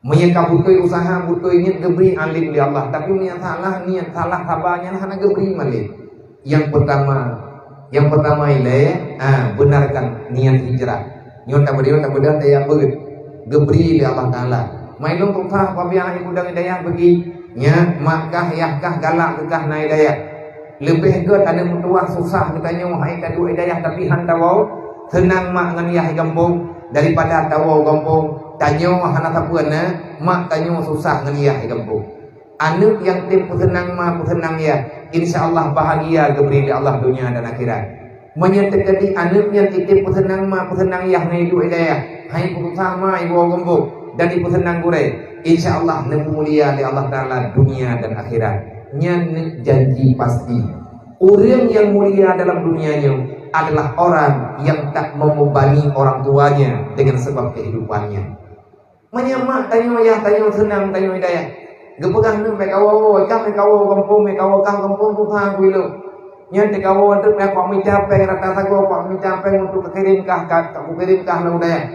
Meunyoe ka beutôi useuha, beutôi niet geubri malém lé Allah, tapi meunyoe salah niet, salah saba nyan hana geubri malém. Nyang peurtama, nyang peurtama ilèe, ha, beunarkan niet hijrah. Nyoe tabri, nyoe tabeudôh tajak beuet. Geubri lé Allah Taala. Mai lôn peugah, apabila ibu dang hidayah bagi, nyan mak kah, yah kah, galak keu kah na hidayah. Leubeh gèt aneuk meutuwah susah geutanyoe hai taduek hidayah tapi han tawoe, seunang mak ngon yah i gampông daripada tawoe gampông, tanyoe hana sapeue na, mak tanyoe susah ngon yah i gampông. Aneuk nyang tem peuseunang ma, peuseunang yah, insya Allah bahagia geubri lé Allah donya dan akhirat. Meunyoe teukeudi aneuk nyan titép peuseunang ma, peuseunang yah ngon iduek hidayah, hai peususah ma iwoe gampông dan ipeuseunang gurèe, insya Allah neupeumulia lé Allah Taala dunia dan akhirat. Nyan neuk janji pasti. Ureueng nyang mulia dalam dunia nyoe adalah orang yang tak membebani orang tuanya dengan sebab kehidupannya. Meunyoe mak tanyoe, yah tanyoe seunang tanyoe hidayah, geupeugah neuh, "Meukawoe, kah meukawoe gampông, meukawoe kah gampông tuha ku ilôn." Nyan teukawoe teuk, "Pak mita péng rata sagoe, pak mita péng untuk kukirém kah, ka, ka kukirém kah lam dayah.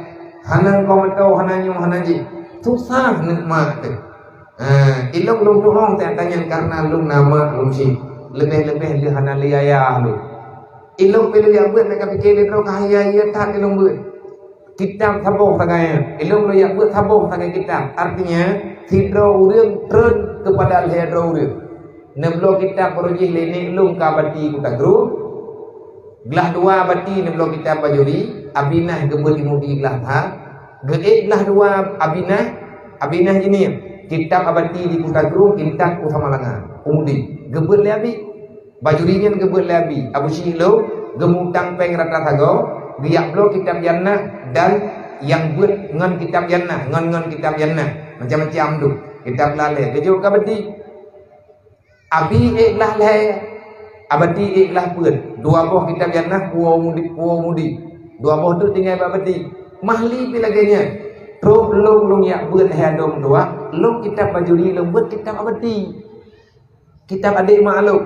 Hana kah meutoe, hana nyoe, hana jih." Susah neuh mak teuh. Ha, ilôn lôn tu'oh that tanyan kareuna lôn na mak lôn cit. Leubeh-leubeh lé hana lé ayah lôn. Ilôn pih lôn jak beuet, meuka pike lé droe ka haya-haya that ilôn beuet. Kitab saboh sagai, ilôn lôn jak beuet saboh sagai kitab. Artinya, sidroe ureueng treun keupada lhèe droe ureueng. Neubloe kitab barô jih lé nek lôn ka Abati Kuta Grueng. Glah dua Abati neubloe kitab Bajuri, Abinah geubeuet i Mudi glah that. Geuék glah dua Abinah, Abinah jih nyan. Kitab Abati di Kuta Grueng, kitab u Samalanga, u Mudi. Geubeuet lé Abi. Bajuri nyan geubeuet lé Abi, Abu Syik lôn, geumutang péng rata sagoe, geujak bloe kitab Jannah dan nyang beuet ngon kitab Jannah, ngon, ngon kitab Jannah, macam-macam tu. Kitab lalè, geujok keu Abati. Abi ék glah lhèe, Abati ék glah peuet. Dua boh kitab Jannah, puwoe Mudi, puwoe Mudi. Dua boh tu tinggai bak Abati. Mahli pih lagèe nyan. Trok lôn, lôn jak beuet lhèe dong dua, lôn kitab Bajuri, lôn beuet kitab Abati. Kitab adék mak lôn.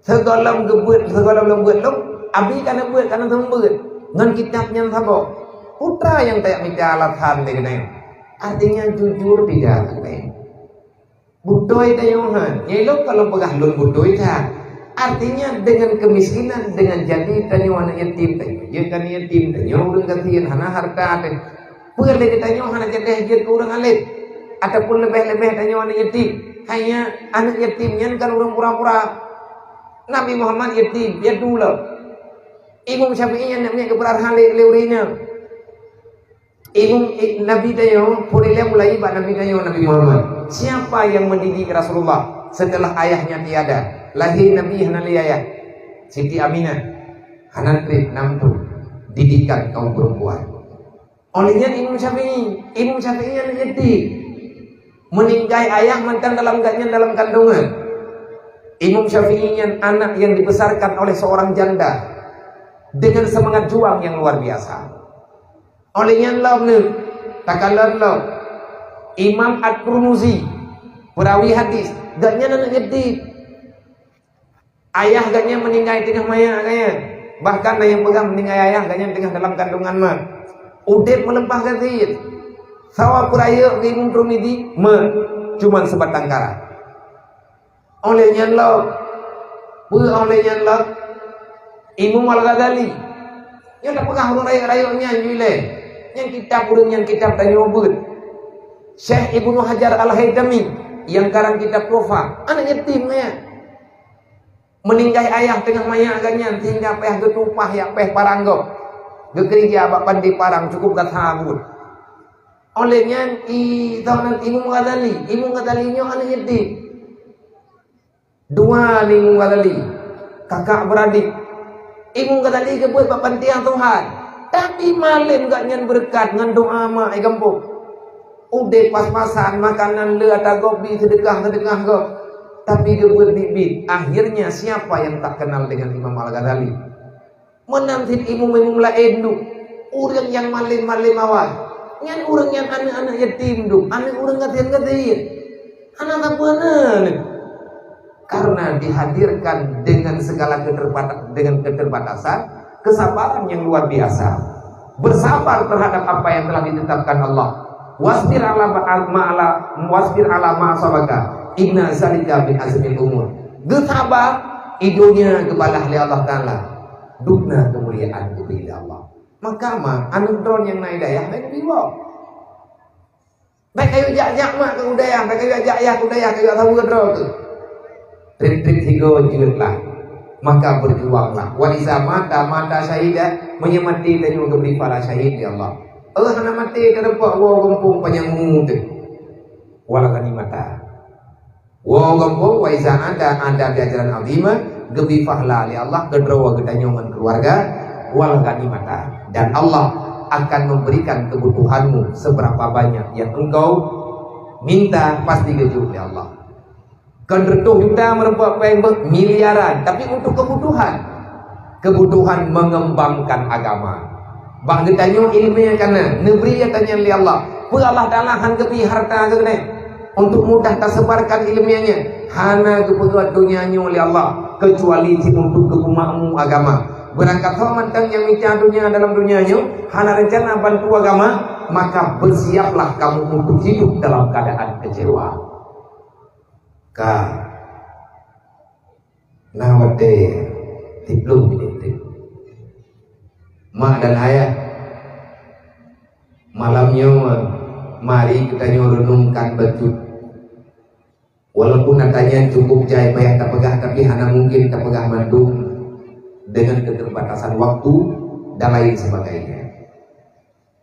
Sigohlom geubeuet, sigohlom lôn beuet lôn, Abi ka neubeuet, ka neuseumeubeuet ngon kitab nyan saboh. Peue nyang tajak mita alasan lé keunoe? Artinya jujur tidak keunoe. Beutôi tanyoe han. Nyang lôn ka lôn peugah lôn beutôi that. Artinya dengan kemiskinan, dengan jadi tanyoe aneuk yatim, tanyoe jeuet keu aneuk yatim, tanyoe ureueng gasien, hana hareuta teuh. Peue lé geutanyoe hana jadeh jeuet keu ureueng alim, ataupun leubeh-leubeh tanyoe aneuk yatim? Hai nyan, aneuk yatim nyan kan ureueng pura-pura. Nabi Muhammad yatim, piatu lom. Imam Syafi'i nyan aneuk miet geupeurarah lé, lé ureueng inong. Imam, eh, Nabi tanyoe, peue ilèe mulai bak Nabi tanyoe, Nabi Muhammad. Siapa yang mendidik Rasulullah setelah ayahnya tiada? Lahé Nabi hana lé ayah. Siti Aminah. Hana trép, nam thôn. didikan kaum perempuan. Oleh nyan Imam Syafi'i, Imam Syafi'i nyan yatim. Meninggai ayah mantong dalam gobnyan dalam kandungan. Imam Syafi'i nyan anak yang dibesarkan oleh seorang janda dengan semangat juang yang luar biasa. Oleh nyan lom nyoe, takalon lom, Imam At-Tirmizi, perawi hadis, gobnyan anak yatim. Ayah gobnyan meninggai teungoh manyang gobnyan. Bahkan na nyang peugah meninggai ayah gobnyan teungoh dalam kandungan mak. Udeb meuleupah gaséh. Sawa peurayeuk keu Imam Tirmizi, me, cuman sibatang kara. Oleh nyan lom, peue oleh nyan lom? Imam Al-Ghazali. Nyoe tapeugah ureuëng rayeuk-rayeuk nyan ju ilée. Nyang kitab ureuëng nyan kitab tanyoe beuet. Syekh Ibnu Hajar Al-Haitami nyang karang kitab Tuhfah, anak yatim nyan. Meninggai ayah teungoh manyang gobnyan sehingga payah geutumpah jak péh parang gob. Geukeurija bak pandi parang cukup gata buet. Oleh nyan, i, Imam Ghazali, Imam Ghazali nyoe aneuk yatim. Dua ni Imam Ghazali, kakak beradik. Imam Ghazali geubuet bak panti asuhan. Tapi malem gobnyan beureukat ngon doa mak i gampông. Udeb pas-pasan, makanan le ata gob bi seudeukah-seudeukah gob. Tapi geubuet biet-biet. Akhirnya siapa yang tak kenal dengan Imam Al-Ghazali? Meunan cit imum-imum laén duek, ureuëng nyang malem-malem awai. Nyan ureuëng nyang aneuk-aneuk yatim duek, aneuk ureuëng gasien-gasien. Hana sapeue na. Karena dihadirkan dengan segala keterbata-, dengan keterbatasan, kesabaran yang luar biasa. Bersabar terhadap apa yang telah ditetapkan Allah. Wasbir ala ma-, ma-, ala, wasbir ala ma asabaka. Inna zalika min azmil umur. Geusaba, i donya geubalah lé Allah Taala. Dubna keumuliaan geubri lé Allah. Maka ma, aneuk droe nyang na i dayah, bèk geubiwok. Bèk kayue jak-jak mak keu u dayah, bèk kayue jak yah keu u dayah, kayue saweue droe teuh. Trép-trép sigoe jeuet lah. Maka berjuanglah. Wa iza mata, mata syahida, meunyoe maté tanyoe geubri pahala syahid lé Allah. Allah hana maté teureupok woe gampông panyang mu teuh. Wala ghanimata. Woe gampông, wa iza ada, ada bi ajran azima, geubri pahala lé Allah keudroe geutanyoe ngon keuluwarga, wal ghanimata. Dan Allah akan memberikan kebutuhanmu seberapa banyak yang engkau minta, pasti geujok lé Allah. Kon reutôh juta meurumpok péng beuh, miliaran, tapi untuk kebutuhan. Kebutuhan mengembangkan agama. Bak geutanyoe ileumèe ka na, neubri gata nyan lé Allah. Peue Allah Taala han geubri harta keu geutanyoe untuk mudah tasebarkan ileumèe nyan? Hana geupeugöt donya nyoe lé Allah, keucuali cit untuk geupeumakmu agama. Beurangkat ho mantong nyang mita donya dalam donya nyoe, hana reuncana bantu agama, maka bersiaplah kamu untuk hidup dalam keadaan kecewa. Ka. Na watèe tiplôh minèt teuk. Mak dan ayah, malam nyoe mari geutanyoe reunungkan bacut. Walaupun ata nyan cukup jai payah tapeugah, tapi hana mungkin tapeugah mandum dengan keterbatasan waktu dan lain sebagainya.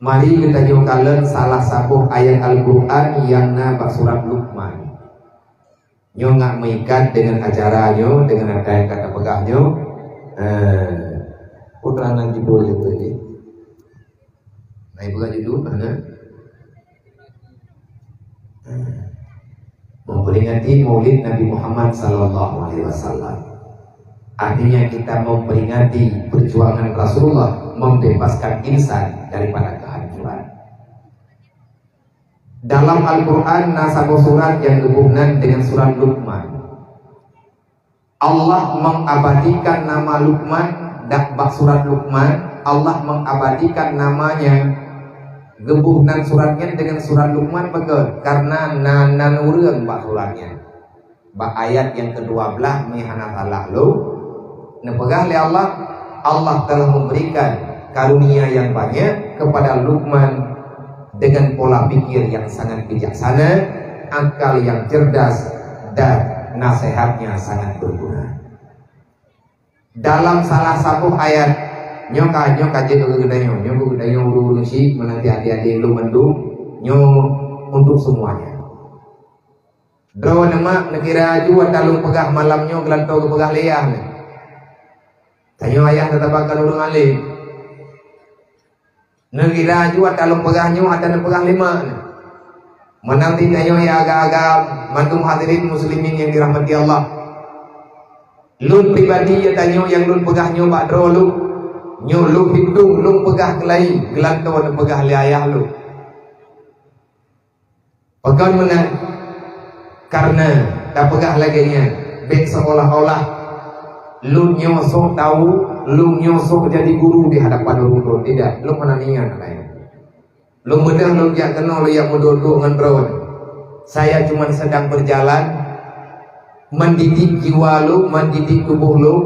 Mari geutanyoe kalon salah saboh ayat Al-Qur'an nyang na bak surat Luqman. Nyoe ngat meuikat dengan acara nyoe, dengan ata nyang ka tapeugah nyoe. Eh, peue keurangan judul nyoe tadi? Na ipeugah judul, hana? Eh, memperingati Maulid Nabi Muhammad sallallahu alaihi wasallam. Artinya kita memperingati perjuangan Rasulullah membebaskan insan daripada kehancuran. Dalam Al-Qur'an na saboh surat nyang geuboh nan dengan surat Luqman. Allah mengabadikan nama Luqman dak bak surat Luqman, Allah mengabadikan namanya, geuboh nan surat nyan dengan surat Luqman pakon, karena na nan ureuëng bak surat nyan. Bak ayat nyang keudua blaih, meuhana salah lôn, neupeugah lé Allah, Allah telah memberikan karunia yang banyak kepada Luqman dengan pola pikir yang sangat bijaksana, akal yang cerdas, dan nasihatnya sangat berguna. Dalam salah saboh ayat, nyoe ka, nyoe ka jeuet keu geutanyoe, nyoe keu geutanyoe ureuëng-ureuëng syiek, meunan cit adék-adék lôn mandum, nyoe untuk semuanya. Droeneuh mak, neukira aju ata lôn peugah malam nyoe geulantoe geupeugah lé yah nyoe. Tanyoe ayah teutabah kon ureuëng além. Neugira ju ata lôn peugah nyoe, ata neupeugah lima nyoe. Meunan di tanyoe ya agam-agam, mandum hadirin muslimin yang dirahmati Allah. Lôn pribadi ya tanyoe nyang lôn peugah nyoe bak droe lôn. Nyoe lôn hitung, lôn peugah keulayi, geulantoe neupeugah lé ayah lôn. Pakon meunan? Karena tapeugah lagée nyan, bék seolah-olah lôn nyoe sok tahu, lôn nyoe sok jadi guru di hadapan ureuëng droe. Tidak, lôn hana niat laén. Lôn beudôh lôn jak keunoe lôn jak meuduek-duek ngon droe. Saya cuma sedang berjalan, mendidik jiwa lôn, mendidik tuboh lôn,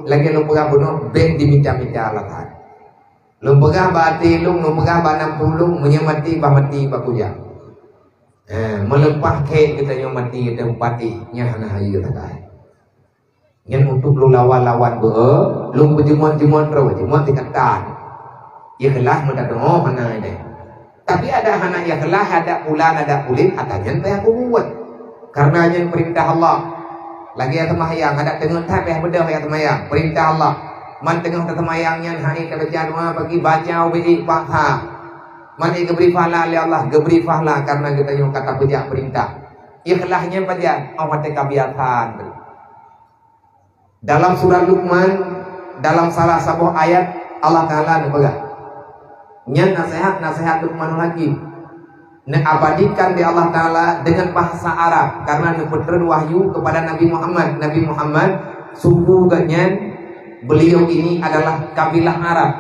lagée lôn peugah bunoe, bék dimita-mita Allah Taala. Lôn peugah bak até lôn, lôn peugah bak nam tulông, meunyoe maté, bah maté bak kujang. Eh, meuleupah kek geutanyoe maté, geutanyoe patéh, nyan hana hayeue sagai. Nyan untuk lôn lawan-lawan beu, lôn beujeumat-jeumat droe, jeumat tingkatan. Ikhlas meudadoe hana ideh. Tapi ada hana ikhlas, ada pulan, ada pulit, ata nyan payah buet. Karena nyan perintah Allah. Lagée seumahyang, ada teungeut that payah beudôh ayat seumayang. Perintah Allah. Man teungoh taseumayang nyan hai ka baca doa bagi baca ubé paksa. Man geubri pahala lé Allah, geubri pahala karena geutanyoe ka tapeujak perintah. Ikhlas nyan pajan, oh watée ka biasa. Dalam surat Luqman, dalam salah saboh ayat, Allah Taala neupeugah, nyan nasihat-nasihat Luqmanul Hakim, neuabadikan di Allah Taala dengan bahasa Arab karena neupeutreun wahyu kepada Nabi Muhammad. Nabi Muhammad, suku geuhnyan, beliau ini adalah kabilah Arab.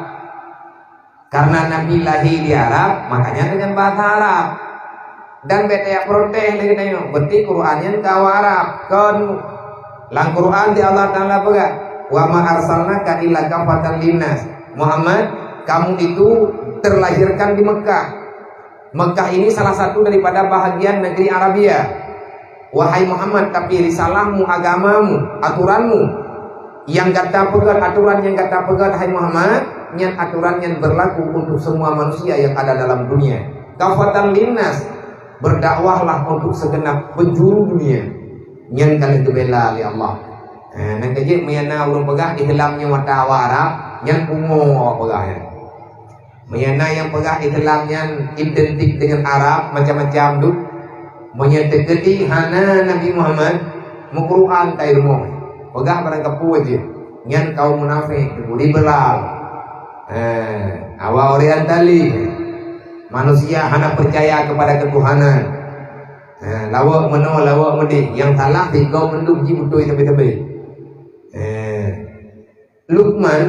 Karena Nabi lahé di Arab, makanya dengan bahasa Arab. Dan bék tajak protes lé geutanyoe, berarti Quran nyan ka awak Arab. Kon lam Quran di Allah Taala peugah, "Wa ma arsalnaka illa kafatan linnas." Muhammad, kamu itu terlahirkan di Mekah. Mekah ini salah satu daripada bahagian negeri Arabia. Wahai Muhammad, tapi risalahmu, agamamu, aturanmu, nyang gata peugét, aturan nyang gata peugét, hai Muhammad, nyan aturan nyang berlaku untuk semua manusia yang ada dalam dunia. Kafatan linnas, berdakwahlah untuk segenap penjuru dunia. Nyan ka lheueh geubela lé Allah. Eh, nyan keuh jeuet meunyo na ureuëng peugah Islam nyoe mata awak Arab, nyan pungo awak peugah nyan. Meunyo na nyang peugah Islam nyan identik dengan Arab, macam-macam tu. Meunyo teukeudi hana Nabi Muhammad, meuquran tai rumoh. Peugah barang kapeue jeuet. Nyan kaum munafék, teupeu dibelal. Eh, awak Orientalis. Manusia hana percaya kepada ketuhanan. Eh, lawok meunoe, lawok meudeh. Nyang salah sigoe mandum jih beutôi sabe-sabe. Eh, Lukman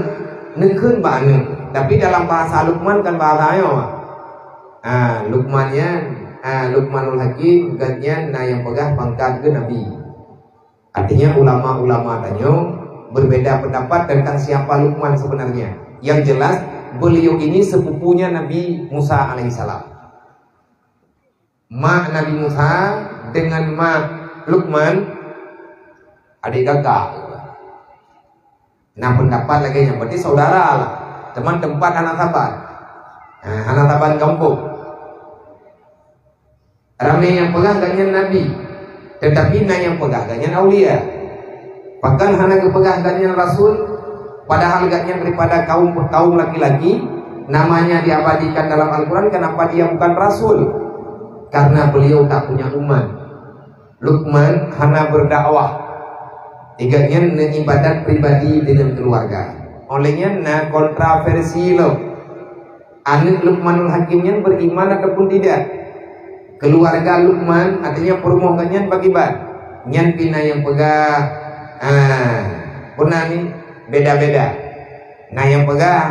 neukheun bak aneuëk, tapi dalam bahasa Lukman kan bahasa nyoe. Ah, Lukman nyan, ah, Lukmanul Hakim, gobnyan na nyang peugah pangkat geuh nabi. Artinya ulama-ulama tanyoe berbeda pendapat tentang siapa Lukman sebenarnya. Yang jelas, beliau ini sepupunya Nabi Musa alaihissalam. Mak Nabi Musa dengan mak Lukman, adik kakak. Nah, pendapat lagée nyan, berarti saudara lah. Teuma tempat hana saban. Nah, hana saban gampông. Ramé nyang peugah gobnyan nabi, tetapi na nyang peugah gobnyan aulia. Pakon hana geupeugah gobnyan rasul, padahal gobnyan daripada kaum, kaum laki-laki, namanya diabadikan dalam Al-Quran, kenapa dia bukan rasul? Karena beliau tak punya umat. Lukman hana berdakwah. Gobnyan neuibadat pribadi dengan keluarga. Oleh nyan na kontroversi lom. Aneuëk Lukmanul Hakim nyan beriman ataupun tidak? Keluarga Lukman, artinya peurumoh gobnyan bagaimana? Nyan pih na nyang peugah, ah, peue nan ni, beda-beda. Na nyang peugah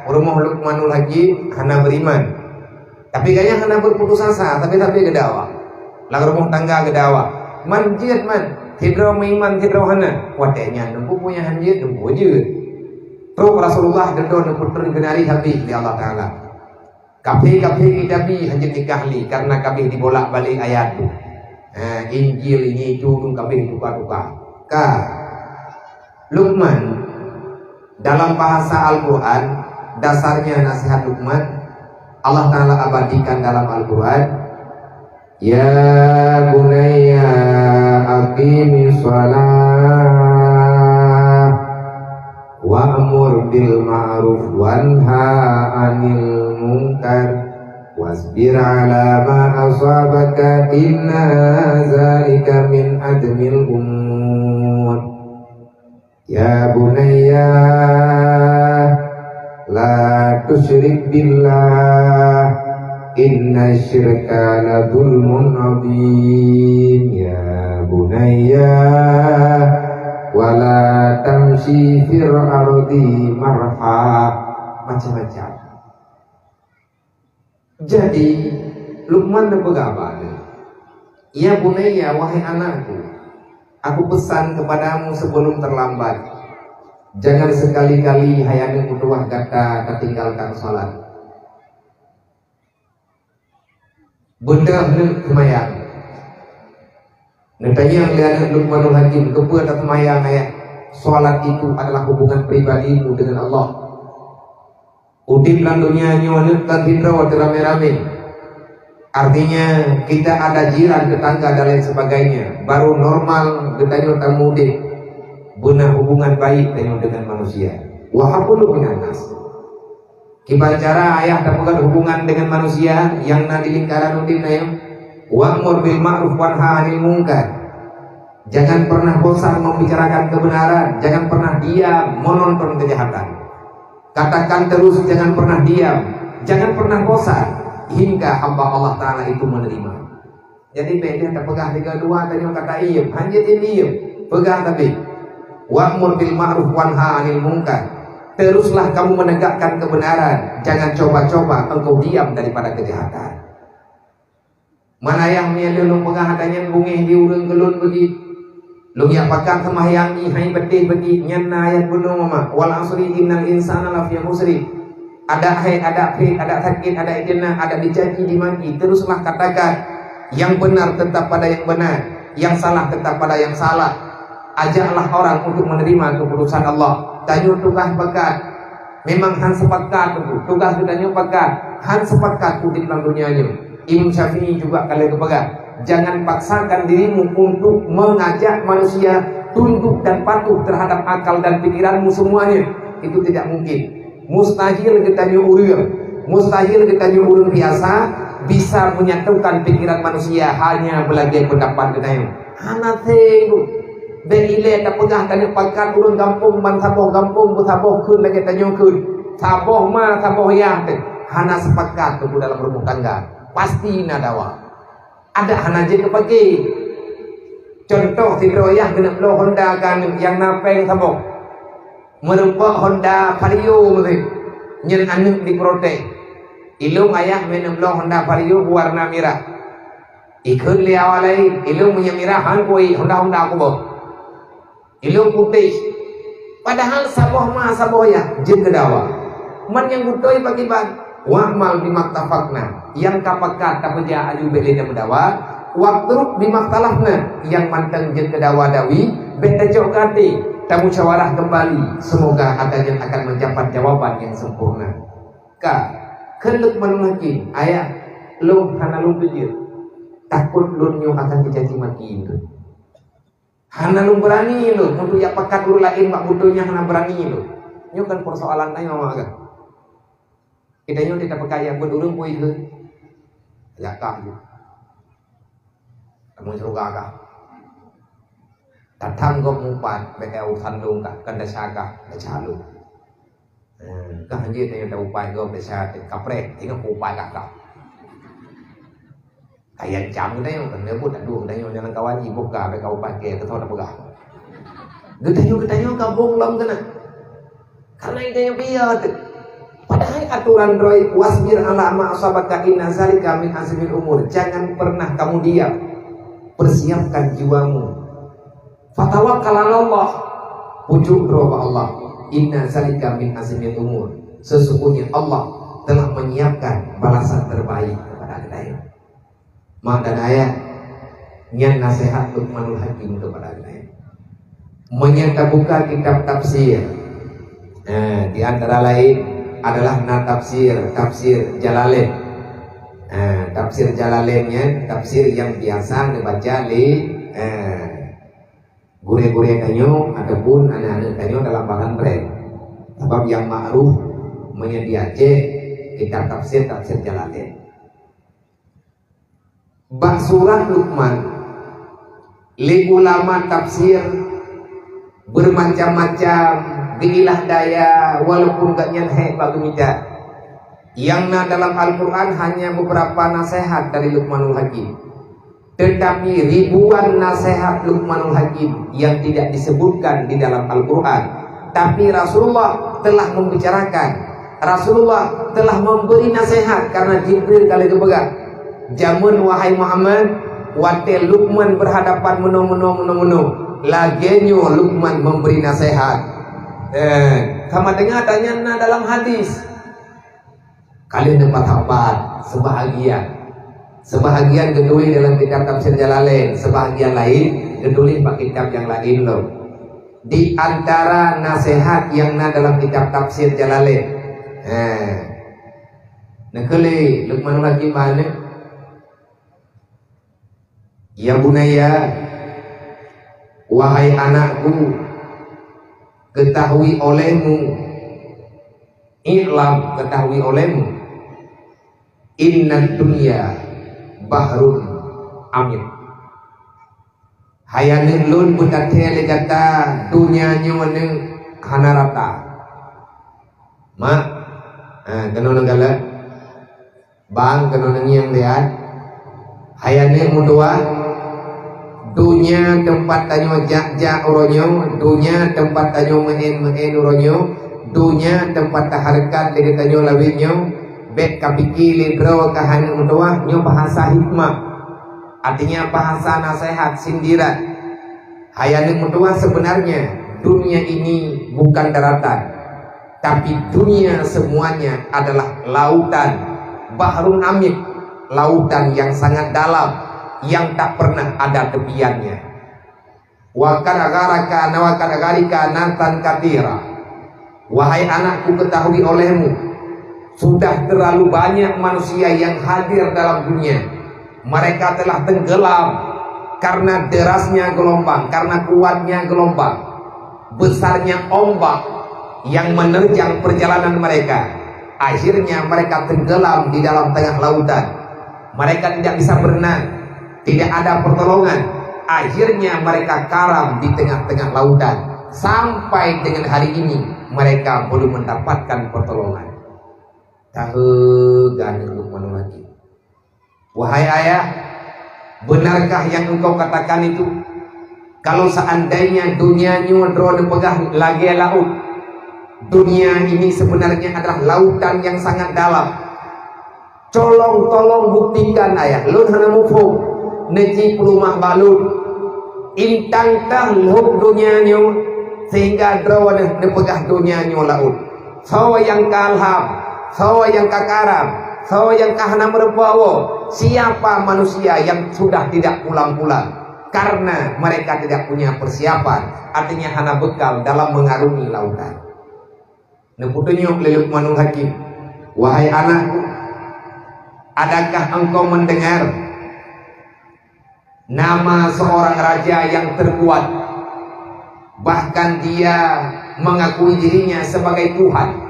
peurumoh Lukmanul Hakim hana beriman. Tapi gobnyan hana berputus asa, tapi-tapi geudakwah. Lam rumoh tangga geudakwah. Man jeuet man, sidroe meuiman, sidroe hana. Watée nyan, teungku punya han jeuet, teungku jeuet. Trok Rasulullah dudoe neupeutrön keunari habéh lé Allah Taala. Kafé-kafé geutabi hana jeuet nikah lé, karena kabéh dibolak-balik ayat tu. Ha, Injil ini itu tu kabéh tuka-tuka. Ka. Lukman, dalam bahasa Al-Quran, dasarnya nasihat Lukman, Allah Taala abadikan dalam Al-Quran, "Ya bunayya aqimis shalah wa Amur bil ma'ruf wanha 'anil munkar, wasbir 'ala ma asabaka, inna zalika min azmil umur. Ya bunayya, la tusyrik billah, inna syirka la zulmun azim. Ya bunayya, wa la tamshi fil ardi marha. Macam-macam. Jadi, Luqman neupeugah bak aneuëk, "Ya bunayya, wahai anakku, aku pesan kepadamu sebelum terlambat, jangan sekali-kali, hai aneuëk, meutuwah gata tatinggalkan salat." Beudôh neuëk seumayang. Neutanyong lé aneuëk Luqmanul Hakim, "Keupeue taseumayang, Ayah?" "Salat itu adalah hubungan pribadimu dengan Allah. Udeb lam donya nyoe aneuëk kon sidroe teuramé-ramé. Artinya, kita ada jiran, tetangga, dan lain sebagainya. Baru normal geutanyoe tameudeb beuna hubungan baik tanyoe dengan manusia. Wa hablum minan nas." Kiban cara ayah tapeugöt hubungan dengan manusia nyang na di lingkaran udeb na nyoe, "Wa'mur bil ma'ruf wanha 'anil munkar." Jangan pernah bosan membicarakan kebenaran, jangan pernah diam menonton kejahatan. Katakan terus, jangan pernah diam, jangan pernah bosan, hingga hamba Allah Ta'ala itu menerima. Jadi, bèk lheueh tapeugah tiga dua, tanyoe ka taiem, hanjeuet diem, peugah tapi, "Wa'mur bil ma'ruf wanha 'anil munkar." Teruslah kamu menegakkan kebenaran, jangan coba-coba engkau diam daripada kejahatan. Man ayah meunyoe lôn peugah ata nyan beungéh di ureuëng keu lôn beugét. Lôn jak pakat seumahyang jih hai beuteh beugét, nyan na ayat bunoe mama, "Wal 'asri innal insana lafi khusri." Ada hai, ada phet, ada sakét, ada ijeuna, ada dicaci, dimaki, teruslah katakan. Yang benar tetap pada yang benar, yang salah tetap pada yang salah. Ajaklah orang untuk menerima keputusan Allah. Tanyoe tugaih pakat. Memang han sepakat tu, tugaih geutanyoe pakat. Han sepakat udeb lam donya nyoe. Imam Syafi'i juga ka lheueh geupeugah, "Jangan paksakan dirimu untuk mengajak manusia tunduk dan patuh terhadap akal dan pikiranmu semuanya." Itu tidak mungkin. Mustahil geutanyoe ureuëng, mustahil geutanyoe ureuëng biasa bisa menyatukan pikiran manusia hanya beulagèe pendapat geutanyoe. Hana seng tu. Bèk ilèe tapeugah tanyoe pakat ureuëng gampông ban saboh gampông beusaboh kheun lagèe tanyoe kheun. Saboh ma, saboh yah teuh. Hana sepakat tu dalam rumah tangga. Pasti na dawa. Adak hana jeuet keu pake. Cuntoh, sidroe yah geuneuk bloe honda keu aneuk nyang na péng saboh. Meurumpok honda Vario meusi. Nyan aneuk diprotes. Ilôn ayah meuneuk bloe honda Vario warna mirah. Ikheun lé awak laén, ilôn meunyoe mirah han kuék, honda-honda kuboh. Ilôn putéh. Padahal saboh ma saboh yah jeuet keu dawa. Man nyang beutôi pakriban? "Wa'mal bima ittafaqna." Nyang ka pakat tapeujak aju bèk lé tameudawa. "Watruk bima ikhtalafna." Nyang mantong jeuet keu dawa dawi, bèk tacok keu até. Tamusyawarah keumbali. Semoga ata nyan akan mendapat jawaban yang sempurna. Ka, kheun Luqmanul Hakim, "Ayah, lôn hana lôn peujeuet. Takot lôn nyoe akan dicaci maki." Hana lôn beurani lôn, meunyoe jak pakat ureuëng laén bak beutôi nyan hana beurani lôn. Nyoe kan persoalan tanyoe maka. Kita nyoe kita pakat jak buet ureuëng pun ikheun. Jak kah ju. Kamu syurga kah? Datang gob mupat, beda urusan lôn kah, kan desya kah, desya lôn. Eh, kah hanjeuet tanyoe ta upat gob desya teuh kapreh, ingat upat kah kah. Kaya cam geutanyoe, kan leubuet adu geutanyoe nyang kawan iboh ka bèk ka upat keu, keu thon peugah. Geutanyoe, geutanyoe ka bong lom keunan. Karena geutanyoe biya teuh. Padahai aturan droe, "Wasbir ala ma asabaka inna zalika min azmil umur." Jangan pernah kamu diam. Persiapkan jiwamu. Fatawakkal ala Allah. Pujuk droe bak Allah. Inna zalika min azmil umur. Sesungguhnya Allah telah menyiapkan balasan terbaik kepada geutanyoe. Mak dan ayah, nyan naseuhat Luqmanul Hakim kepada geutanyoe. Meunyoe tabuka kitab tafsir, eh, di antara lain adalah na tafsir, tafsir Jalalain. Eh, tafsir Jalalain nyan tafsir nyang biasa neubaca lé, eh, gurèe-gurèe tanyoe ataupun aneuk-aneuk tanyoe dalam pesantren. Sabab nyang ma'ruf meunyoe di Aceh, kitab tafsir, tafsir Jalalain. Bak surat Luqman, lé ulama tafsir bermacam-macam, geuilah daya, walaupun gobnyan hék bak geumita. Nyang na dalam Al-Quran hanya beberapa nasihat dari Luqmanul Hakim. Tetapi ribuan nasihat Luqmanul Hakim yang tidak disebutkan di dalam Al-Quran. Tapi Rasulullah telah membicarakan. Rasulullah telah memberi nasihat karena Jibril ka lheueh geupeugah, "Jameun, wahai Muhammad, watée Luqman berhadapan meunoe, meunoe, meunoe, meunoe, lagée nyoe Luqman memberi nasihat." Eh, sama dengan tanya na dalam hadis. Ka lheueh neupakat sebahagian. Sebahagian geutuléh dalam kitab tafsir Jalalain, sebahagian laén geutuléh bak kitab nyang laén lom. Di antara nasihat nyang na dalam kitab tafsir Jalalain. Ha. Neukeulé Luqmanul Hakim bahane. Ya bunayya, wahai anakku, ketahui olehmu, i'lam, ketahui olehmu, innad dunya bahrun amid. Hai aneuëk lôn, beutathée lé gata, donya nyoe nyoe hana rata. Mak, ha, keunoe neugalak. Bang, keunoe neungieng lihat. Hai aneuëk meutuwah, donya teumpat tanyoe jak-jak uroe nyoe, donya teumpat tanyoe meu'én-meu'én uroe nyoe, donya teumpat tahareukat lé geutanyoe lawét nyoe, bék kapike lé droe kah aneuëk meutuwah, nyoe bahasa hikmah. Artinya bahasa nasihat, sindiran. Hai aneuëk meutuwah, sebenarnya dunia ini bukan daratan, tapi dunia semuanya adalah lautan, bahrun amid, lautan yang sangat dalam, yang tak pernah ada tepiannya. Wa qad gharaka na wa qad gharika nasan katsira. Wahai anakku, ketahui olehmu, sudah terlalu banyak manusia yang hadir dalam dunia. Mereka telah tenggelam karena derasnya gelombang, karena kuatnya gelombang, besarnya ombak yang menerjang perjalanan mereka. Akhirnya mereka tenggelam di dalam tengah lautan. Mereka tidak bisa berenang, tidak ada pertolongan. Akhirnya mereka karam di tengah-tengah lautan. Sampai dengan hari ini mereka belum mendapatkan pertolongan. Tahe ganeuk Luqmanul Hakim. Wahai ayah, benarkah yang engkau katakan itu? Kalau seandainya dunia nyoe droe neupeugah lagée laôt, dunia ini sebenarnya adalah lautan yang sangat dalam. Tolong, tolong buktikan, ayah. Lôn hana muphom. Neuji peulumah bak lôn. Intang tah lhok dunia nyoe, sehingga droeneuh neupeugah dunia nyoe laôt. Soe nyang ka alham, soe nyang ka karam, soe nyang ka hana meurumpok woe? Siapa manusia yang sudah tidak pulang-pulang? Karena mereka tidak punya persiapan, artinya hana bekal dalam mengarungi lautan. Neupeutunyok lé Luqmanul Hakim, "Wahai anakku, adakah engkau mendengar nama seorang raja yang terkuat? Bahkan dia mengakui dirinya sebagai Tuhan.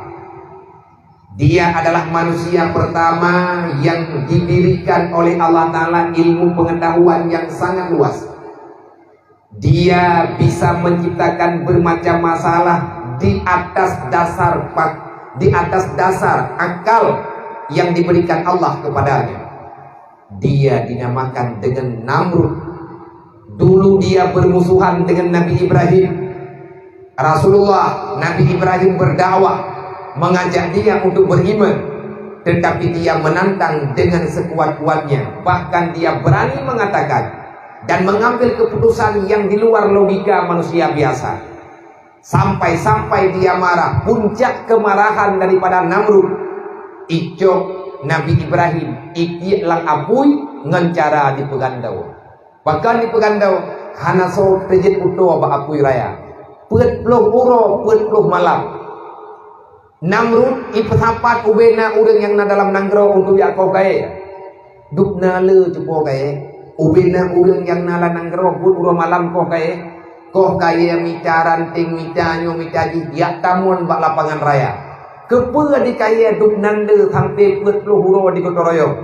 Dia adalah manusia pertama yang diberikan oleh Allah Ta'ala ilmu pengetahuan yang sangat luas. Dia bisa menciptakan bermacam masalah di atas dasar pak-, di atas dasar akal yang diberikan Allah kepadanya. Dia dinamakan dengan Namrud. Dulu dia bermusuhan dengan Nabi Ibrahim. Rasulullah, Nabi Ibrahim berdakwah, mengajak dia untuk beriman, tetapi dia menantang dengan sekuat-kuatnya. Bahkan dia berani mengatakan dan mengambil keputusan yang di luar logika manusia biasa. Sampai-sampai dia marah, puncak kemarahan daripada Namrud, icok Nabi Ibrahim, itiek lam apui ngon cara dipeugandoe. Pakon dipeugandoe? Hana soe teujeuet kuto bak apui raya. Peuet ploh uroe, peuet ploh malam. Namrud ipeusapat ubena ureuëng nyang na dalam nanggroe untuk jak koh kayée. Dubna le cupo kayée. Ubena ureuëng nyang na lam nanggroe buet uroe malam koh kayée. Koh kayée mita ranting, mita nyoe, mita jih, jak tamon bak lapangan raya. Keupeue dikayée dub nan le sampoe peuet ploh uroe di gotong royong?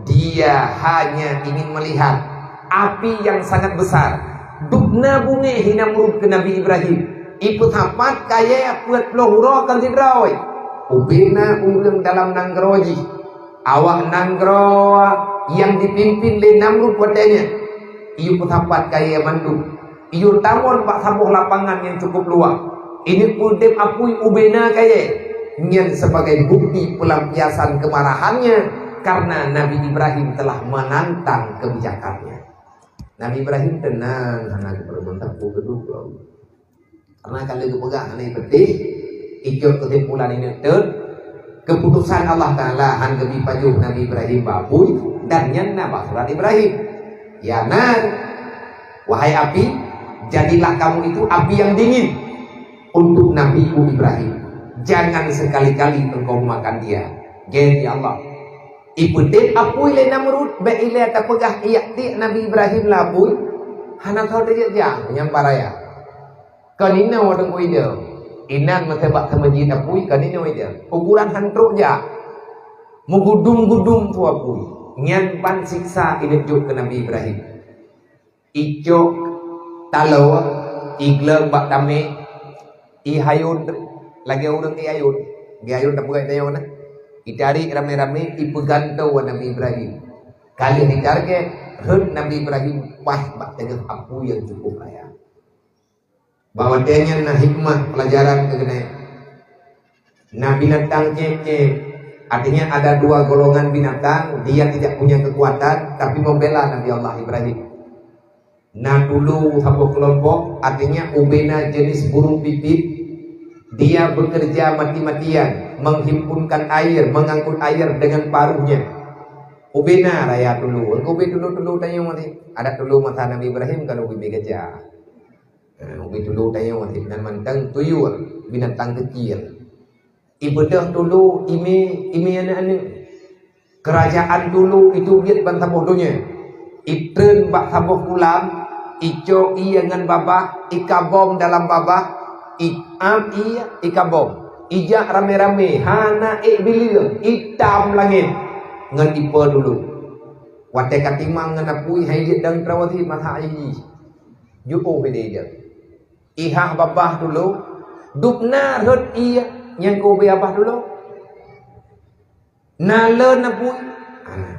Dia hanya ingin melihat api yang sangat besar. Dub na beungéh hi Namrud keu Nabi Ibrahim. Ipeusapat kayée peuet ploh uroe kon sidroe. Ubena ureuëng dalam nanggroe jih. Awak nanggroe nyang dipimpin lé Namrud watée nyan, iyue peusapat kayée mandum. Iyue tamon bak saboh lapangan nyang cukup luwah. Ini peudeb apui ubena kayée. Nyan sebagai bukti pelampiasan kemarahannya karena Nabi Ibrahim telah menantang kebijakannya. Nabi Ibrahim teunang, hana geupeureumeun sapeue keudroe. Karena ka lheueh geupeugah hana peuteh, ijok keusimpulan ini teut, keputusan Allah Taala han geubi pajoh Nabi Ibrahim bak apui, dan nyan na bak surat Ibrahim. Ya nar, wahai api, jadilah kamu itu api yang dingin untuk Nabiku Ibrahim. Jangan sekali-kali engkau memakan dia. Gen ya Allah. Ipeudeb apui lé Namrud, bék ilée tapeugah iyak tiek Nabi Ibrahim lam apui, hana soe teujak jak nyang baraya. Kon inoe teungku idong. Inan meuseubab seumeujid apui kon inoe idong. Ukuran han trok jak. Meugudum-gudum su apui. Nyan ban siksa ilée jok keu Nabi Ibrahim. Icok taloe, igleueng bak tamé, ihayôn lagée ureuëng ihayôn. Ihayôn tapeugah tanyoe na. Itarék ramé-ramé, ipeugantoe Nabi Ibrahim. Ka lheueh itarget, rhot Nabi Ibrahim paih bak teungoh apui nyang cukup raya. Bak watée nyan na hikmah peulajaran keuneuk. Na binatang cék-cék. Artinya ada dua golongan binatang, dia tidak punya kekuatan, tapi membela Nabi Allah Ibrahim. Na tulu saboh kelompok, artinya ubena jenis burung pipit. Dia bekerja mati-matian, menghimpunkan air, mengangkut air dengan paruhnya. Ubena raya tulu. Engkau ubé tulu-tulu tanyoe mati. Ada tulu masa Nabi Ibrahim kalau ubé gajah. Ha, ubé tulu tanyoe cit nan mantong tuyul, binatang keuciel. Ibeudôh tulu imé, imé aneuëk-aneuëk. Keurajaan tulu itu biet ban saboh donya. Itreun bak saboh kulam, icok ié ngon babah, ikabong dalam babah, iam ié, ikabong. Ijak ramé-ramé, hana ék bileueng, itam langét ngon ipe tulu. Watée ka timang ngon apui, hai jeuet dang teurawati masa jih. Jiôh bidé jeuet. Ihah babah tulu, dub na rhot ié nyang keubeue babah tulu. Na lôn apui. Hana.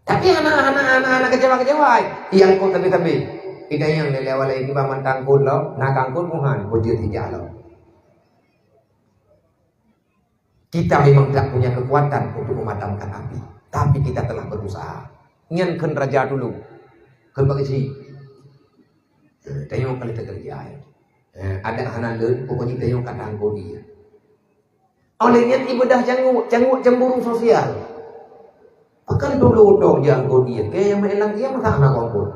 Tapi hana, hana, hana, hana keucewa-keucewa. Nyang kok sabe-sabe. Idayang lé walai kiban mantang kôt lom, na kangkôt muhan, bujeuet ijak lom. Kita memang tidak punya kekuatan untuk memadamkan api, tapi kita telah berusaha. Nyan kheun raja tulu. Kheun bak geuchik. Eh, tanyoe ka lheueh teukeureuja, eh. Eh, adak hana lôn, pokoknya tanyoe ka tangkot ié. Oleh nyan ibeudôh cangguek, cangguek cemburu sosial. Pakon tulu toh jangkot ié, keu nyang meu'en lam ié masa hana kangkot.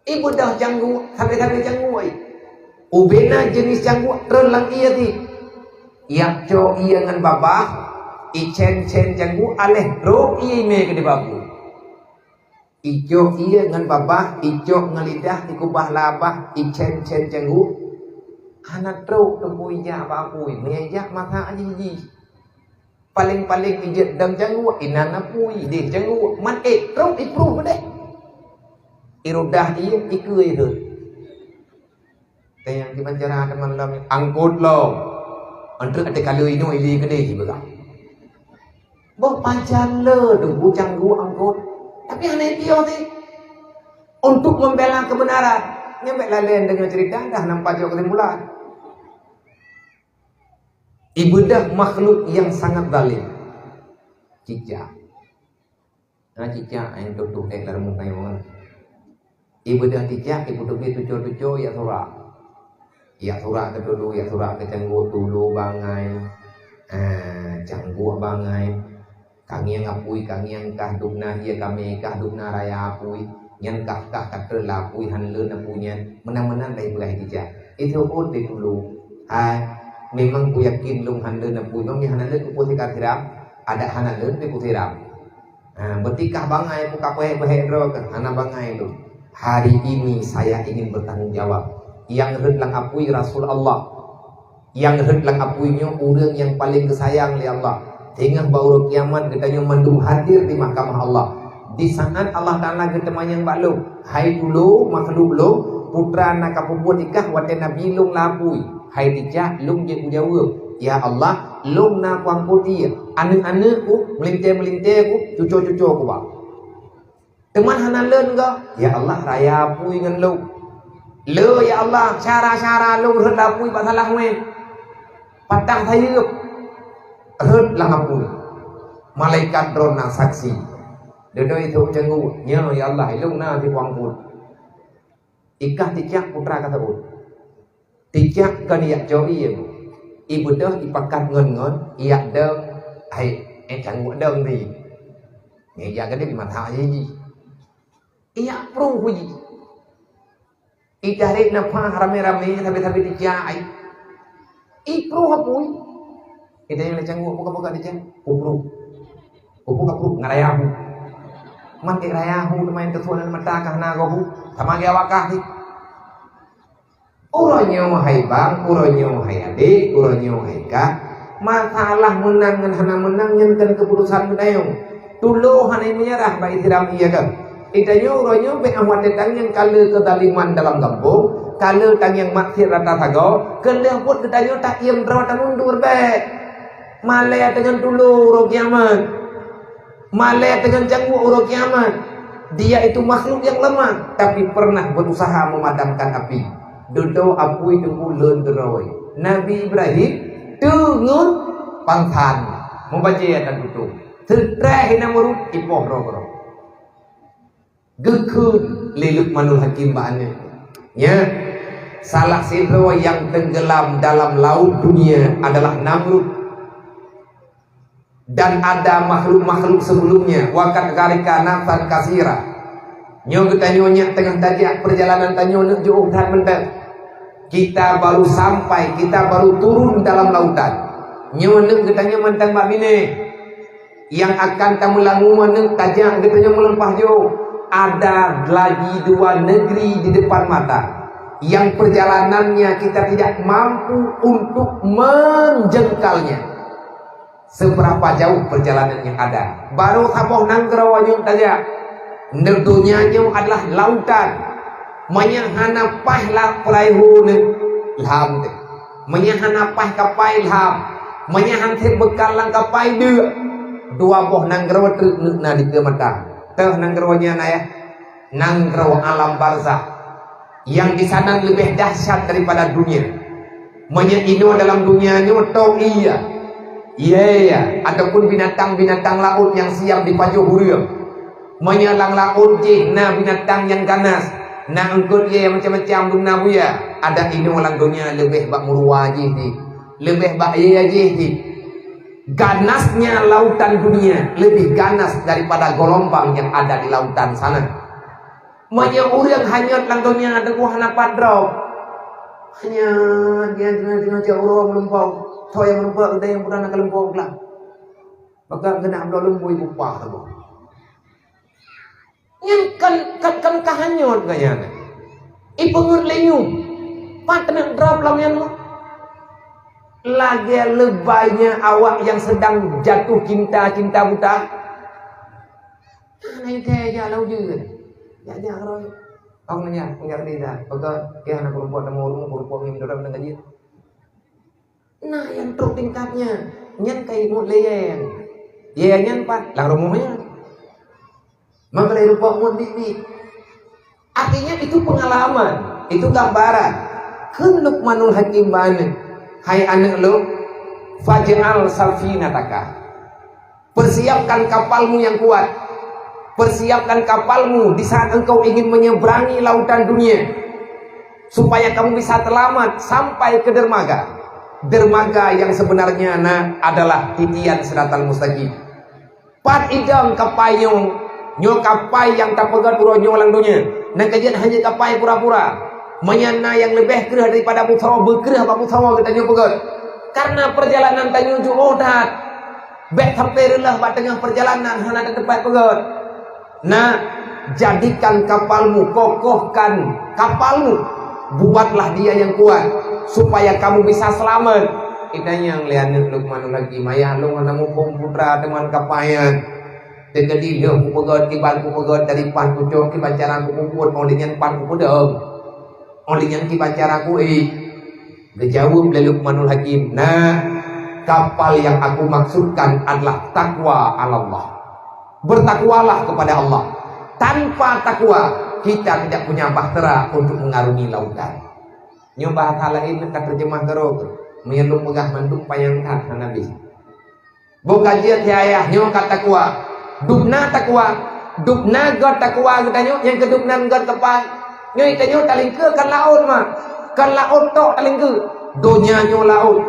Ibeudôh cangguek, sabe-sabe cangguek. Ubena jeunèh cangguek treun lam ié ti. Ijak cok ié ngon babah, icén-cén cangguek, aléh trok ié imé keu dibabu. Icok ié ngon babah, icok ngon lidah, ikubah lam babah, icén-cén cangguek. Hana trok teupeu ijak bak apui, meunyo ijak masa jih-jih. Paleng-paleng ijeuet dong cangguek, inan apui, ideh cangguek, man ék trok ipruh keudeh. Irudah ié, ikeue ié rhot. Tanyong kiban cara teuma lom, angkot lom. Anteuk até kaleue inoe ili keudeh jipeugah. Boh pajan le teungku cangguek angkot. Tapi hana ipiôh teuh. Untuk membela kebenaran. Nyan bék lalén deungon cerita dah nampak jok kesimpulan. Ibeudôh makhluk yang sangat zalim. Cicak. Na cicak nyang tutoh ék lam rumoh kayong. Ibeudôh cicak, ipeuteubiet tuco-tuco ijak surak. Ijak surak keu tulu, ijak surak keu cangguek, tulu bangai. Ah, cangguek bangai. Kangieng apui, kangieng kah dub na ié kamé, kah dub na raya apui. Nyan kah-kah ka treun lam apui, han lôn apui nyan. Meunan-meunan lagèe ipeugah cicak. Itu pun di tulu. Hai, memang kuyakin lôn han lôn apui. Memang hana lôn kupeue sikat siram. Adak hana lôn kupeue siram. Ha, beutikah bangai, buka peuhék-peuhék droe keuh, hana bangai lôn. "Hari ini saya ingin bertanggung jawab." Nyang rhot lam apui Rasul Allah. Nyang rhot lam apui nyoe ureuëng nyang paleng geusayang lé Allah. Teungoh bak uroe kiamat geutanyoe mandum hadir di mahkamah Allah. Di saat Allah Taala geuteumanyong bak lôn, "Hai tulô, makhluk lôn, peue na kapeubuet ikah watée Nabi lôn lam apui?" Hai teucak, lôn jeuet kujaweueb, "Ya Allah, lôn na kuangkot ié, aneuëk-aneuëk ku, meulintée-meulintée ku, cucoe-cucoe ku ba." Teuma hana lôn goh, "Ya Allah, raya apui ngon lôn." "Lôn, ya Allah, syara-syara lôn rhot lam apui bak salah wéh. Patah sayeuep, rhot lam apui." Malaikat droe na saksi. Dudoe itu canggu, "Nyoe, ya Allah, lôn na di kuangkot." Ikah teucak peue ka teuôt. Teucak kon ijak cok ié. Ibeudôh ipakat ngon-ngon, ijak dong, hai, eh, cangguek dong di. Ngon ijak geude di mata jih. Ijak pruh jih. Itarek nafah ramé-ramé, sabe-sabe teucak ai. Ipruh apui. Kita nyang cangguek buka-buka teucak. Kupruh. Kupruh kapruh ngaraya hu. Man ék raya hu teuma nyang teusuak lam mata kah na gohu. Sama gaya wakah sih. Uroe nyoe hai bang, uroe nyoe hai adék, uroe nyoe hai kak, masalah meunang ngon hana meunang nyan kon keuputosan geutanyoe. Tulô hana meunyeurah bak Islam iya kan. Geutanyoe uroe nyoe bék ahwat teutangieng kale keuzaliman dalam gampông, kale tangieng maksiat rata sagoe, keu lheueh buet geutanyoe taiem droe tamundur bék. Malée teungon tulô uroe kiamat. Malée teungon cangguek uroe kiamat. Dia itu makhluk yang lemah, tapi pernah berusaha memadamkan api. Dudoe apui teungku lôn keudroe. Nabi Ibrahim teungon pangsan. Mubajée dan tutong. Seutreh Namrud ipoh droe-droe. Geukheun lé Luqmanul Hakim bak aneuëk. Ya, salah sidroe nyang tenggelam dalam laut dunia adalah Namrud. Dan ada makhluk-makhluk sebelumnya, wa qad gharaqna nasan katsira. Nyoe geutanyoe nyak teungoh tajak peurjalanan tanyoe neuk jiôh that mantong. Kita baru sampai, kita baru turun dalam lautan. Nyoe neuk geutanyoe mantong bak binéh. Nyang akan tameulangue neuk tajak geutanyoe meuleupah jiôh. Ada lagi dua negeri di depan mata, yang perjalanannya kita tidak mampu untuk menjengkalnya. Seberapa jauh perjalanan yang ada? Baru saboh nanggroe nyoe tajak. Donya nyoe adalah lautan. Meunyoe hana paih lam peuraihu nyoe, lham teuh. Meunyoe hana paih kapai, lham. Meunyoe han sép beukal lam kapai, deuk. Dua boh nanggroe treuk neuk na dikeue mata. Teuh nanggroe nyan na, ya. Nanggroe alam barzakh. Yang di sana lebih dahsyat daripada dunia. Meunyoe inoe dalam dunia nyoe tong ié, ié, ataupun binatang-binatang laôt nyang siap jipajoh ureuëng. Meunyoe lam laôt jih na binatang nyang ganas, na eungkôt ié macam-macam dum na buya, adak inoe lam donya leubeh bak meuruwa jih di, leubeh bak ié jih di. Ganasnya lautan dunia lebih ganas daripada gelombang yang ada di lautan sana. Meunyoe ureuëng hanyot lam donya teungku hana pat droe. Hanyot, dia tengah-tengah cak uroe meulumpau. Toh nyang meulumpau, kita nyang pura na keulumpau glah. Maka keuneuk bloe lumbui bupah teungku. Nyan kan, kan, kan ka hanyot gaya nyan. Ipeungeuet lé nyum. Pat teuneuek droe lam nyan. Lagée leubainya awak yang sedang jatuh cinta, cinta buta. Hana ite jak lam ujeuen. Jak-jak roh. Ong nanya, ong jak desa. Baka, ya, hana keureumpok temu rumoh, keureumpok ngieng dalam nang gaji. Nah, nyang trok tingkat nyan, nyan ka imut lé yeng. Yeng nyan pat, lam rumoh nyan. Maka lé rupa mut biet-biet. Artinya itu pengalaman, itu gambaran. Kheun Luqmanul Hakim bak aneuëk, "Hai aneuëk lôn, faj'al safinataka." Persiapkan kapalmu yang kuat. Persiapkan kapalmu di saat engkau ingin menyeberangi lautan dunia, supaya kamu bisa selamat sampai ke dermaga. Dermaga yang sebenarnya na adalah titian Siratal Mustaqim. Pat idong kapai nyoe, nyoe kapai nyang tapeugét uroe nyoe lam donya. Nang ka jeuet hana kapai pura-pura. Meunyoe na nyang leubeh kreueh daripada busoe, beukreueh bak busoe geutanyoe peugét. Karena perjalanan tanyoe jiôh that. Bék sampai reuloh bak teungoh perjalanan hana na teumpat peugét. Na, Jadikan kapalmu, kokohkan kapalmu. Buatlah dia yang kuat, supaya kamu bisa selamat. Itanyong lé aneuk Luqmanul Hakim, "Ayah lôn hana muphom putra teuma kapai nyan. Teukeudi lheueh kupeugöt, kiban kupeugöt, dari paih kucok, kiban cara kupeubuet, óh lheueh nyan pat kupeudong. Óh lheueh nyan kiban cara kuék." Geujaweueb lé Luqmanul Hakim, "Nah, kapal yang aku maksudkan adalah takwa alallah. Bertakwalah kepada Allah. Tanpa takwa, kita tidak punya bahtera untuk mengarungi lautan." Nyoe bahasa laén ka terjemah keudroe. Meunyoe lôn peugah mandum panyang that hana habéh. Boh ka jeuet, hai ayah, nyoe ka takwa. Dubna takwa. Dubna göt takwa geutanyoe, nyang keudubna göt kapai. Nyoe geutanyoe talingkeue kon laôt ma. Kon laôt tok talingkeue. Donya nyoe laôt.